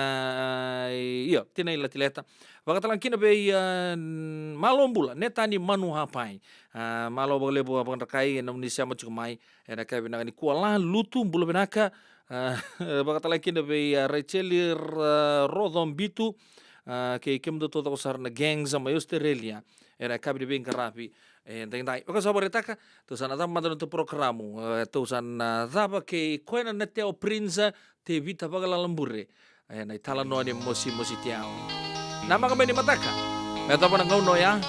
a, io, Tina Ilatileta. Vaka tale ga kina vei, a, n-, malo bula, Netani Manu Hapai. A, malo vakalevu a Vakadrakai, ena nomuni sema tiko mai ena yakavi vinaka nikua. La Lutu, bula vinaka. A, vaka tale ga kina vei, a, Raicheli, a, Roco Bitu, a, kei kemudou taucoko sara na gangs mai Australia. Ena yakavi ni veiqaravi edaidai. Vaka sa vakaraitaka, tou sa na cava mada na nodatou porokaramu, e, tou sa na cava kei koya na Nateo Prince, Tevita Vakalalabure. E, na italanoa ni Mosimosi Tiao. Namaka mai ni mataka me yacova na gauna oya.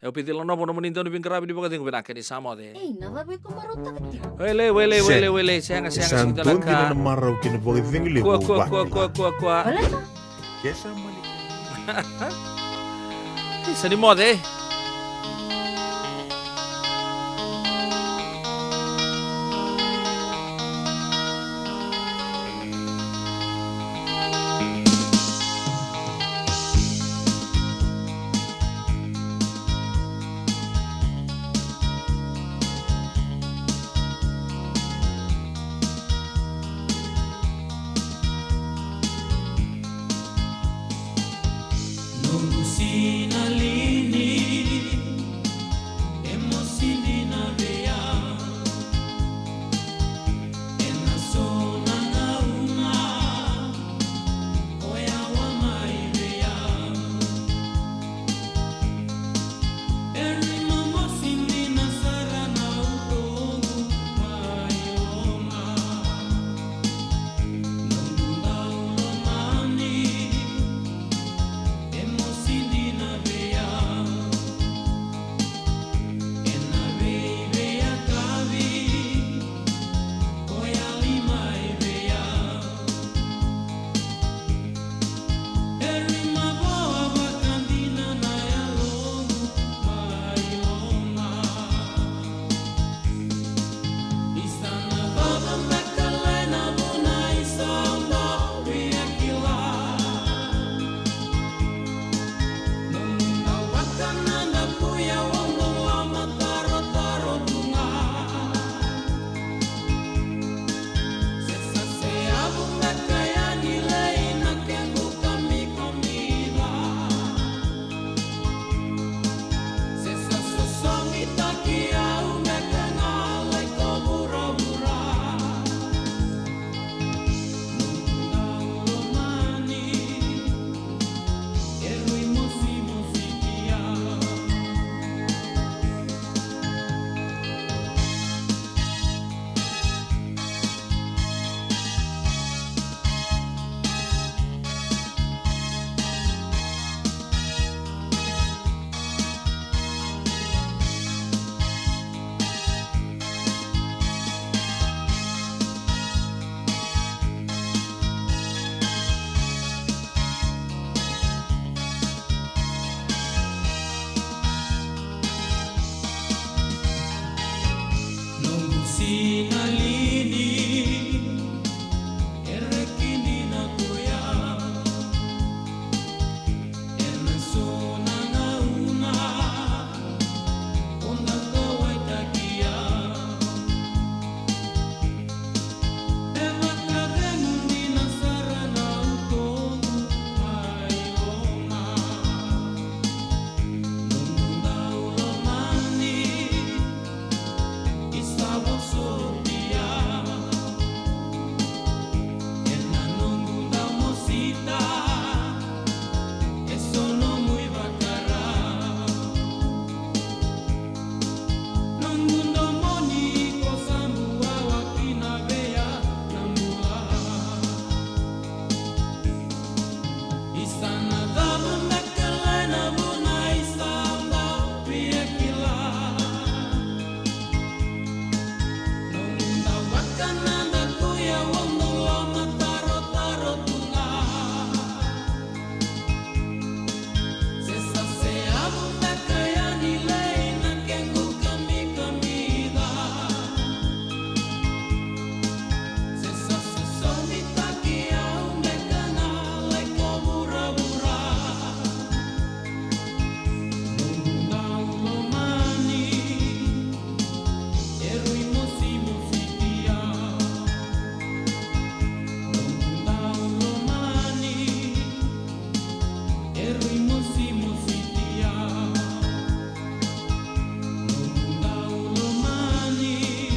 E, au Pecila Novo, nomuni dau ni veiqaravi ni vakacegu, vinaka ni sa moce. Ei, na cava iko marautaka tiko? Wele, wele, wele, wele, sega, sega, sega, dua na ka. Sa dua na marau kei na vakacegu levu. Kua, kua, kua, kua, kua, kua. Baleta? Ke sa mani. Sa ni moce. Noqu sinai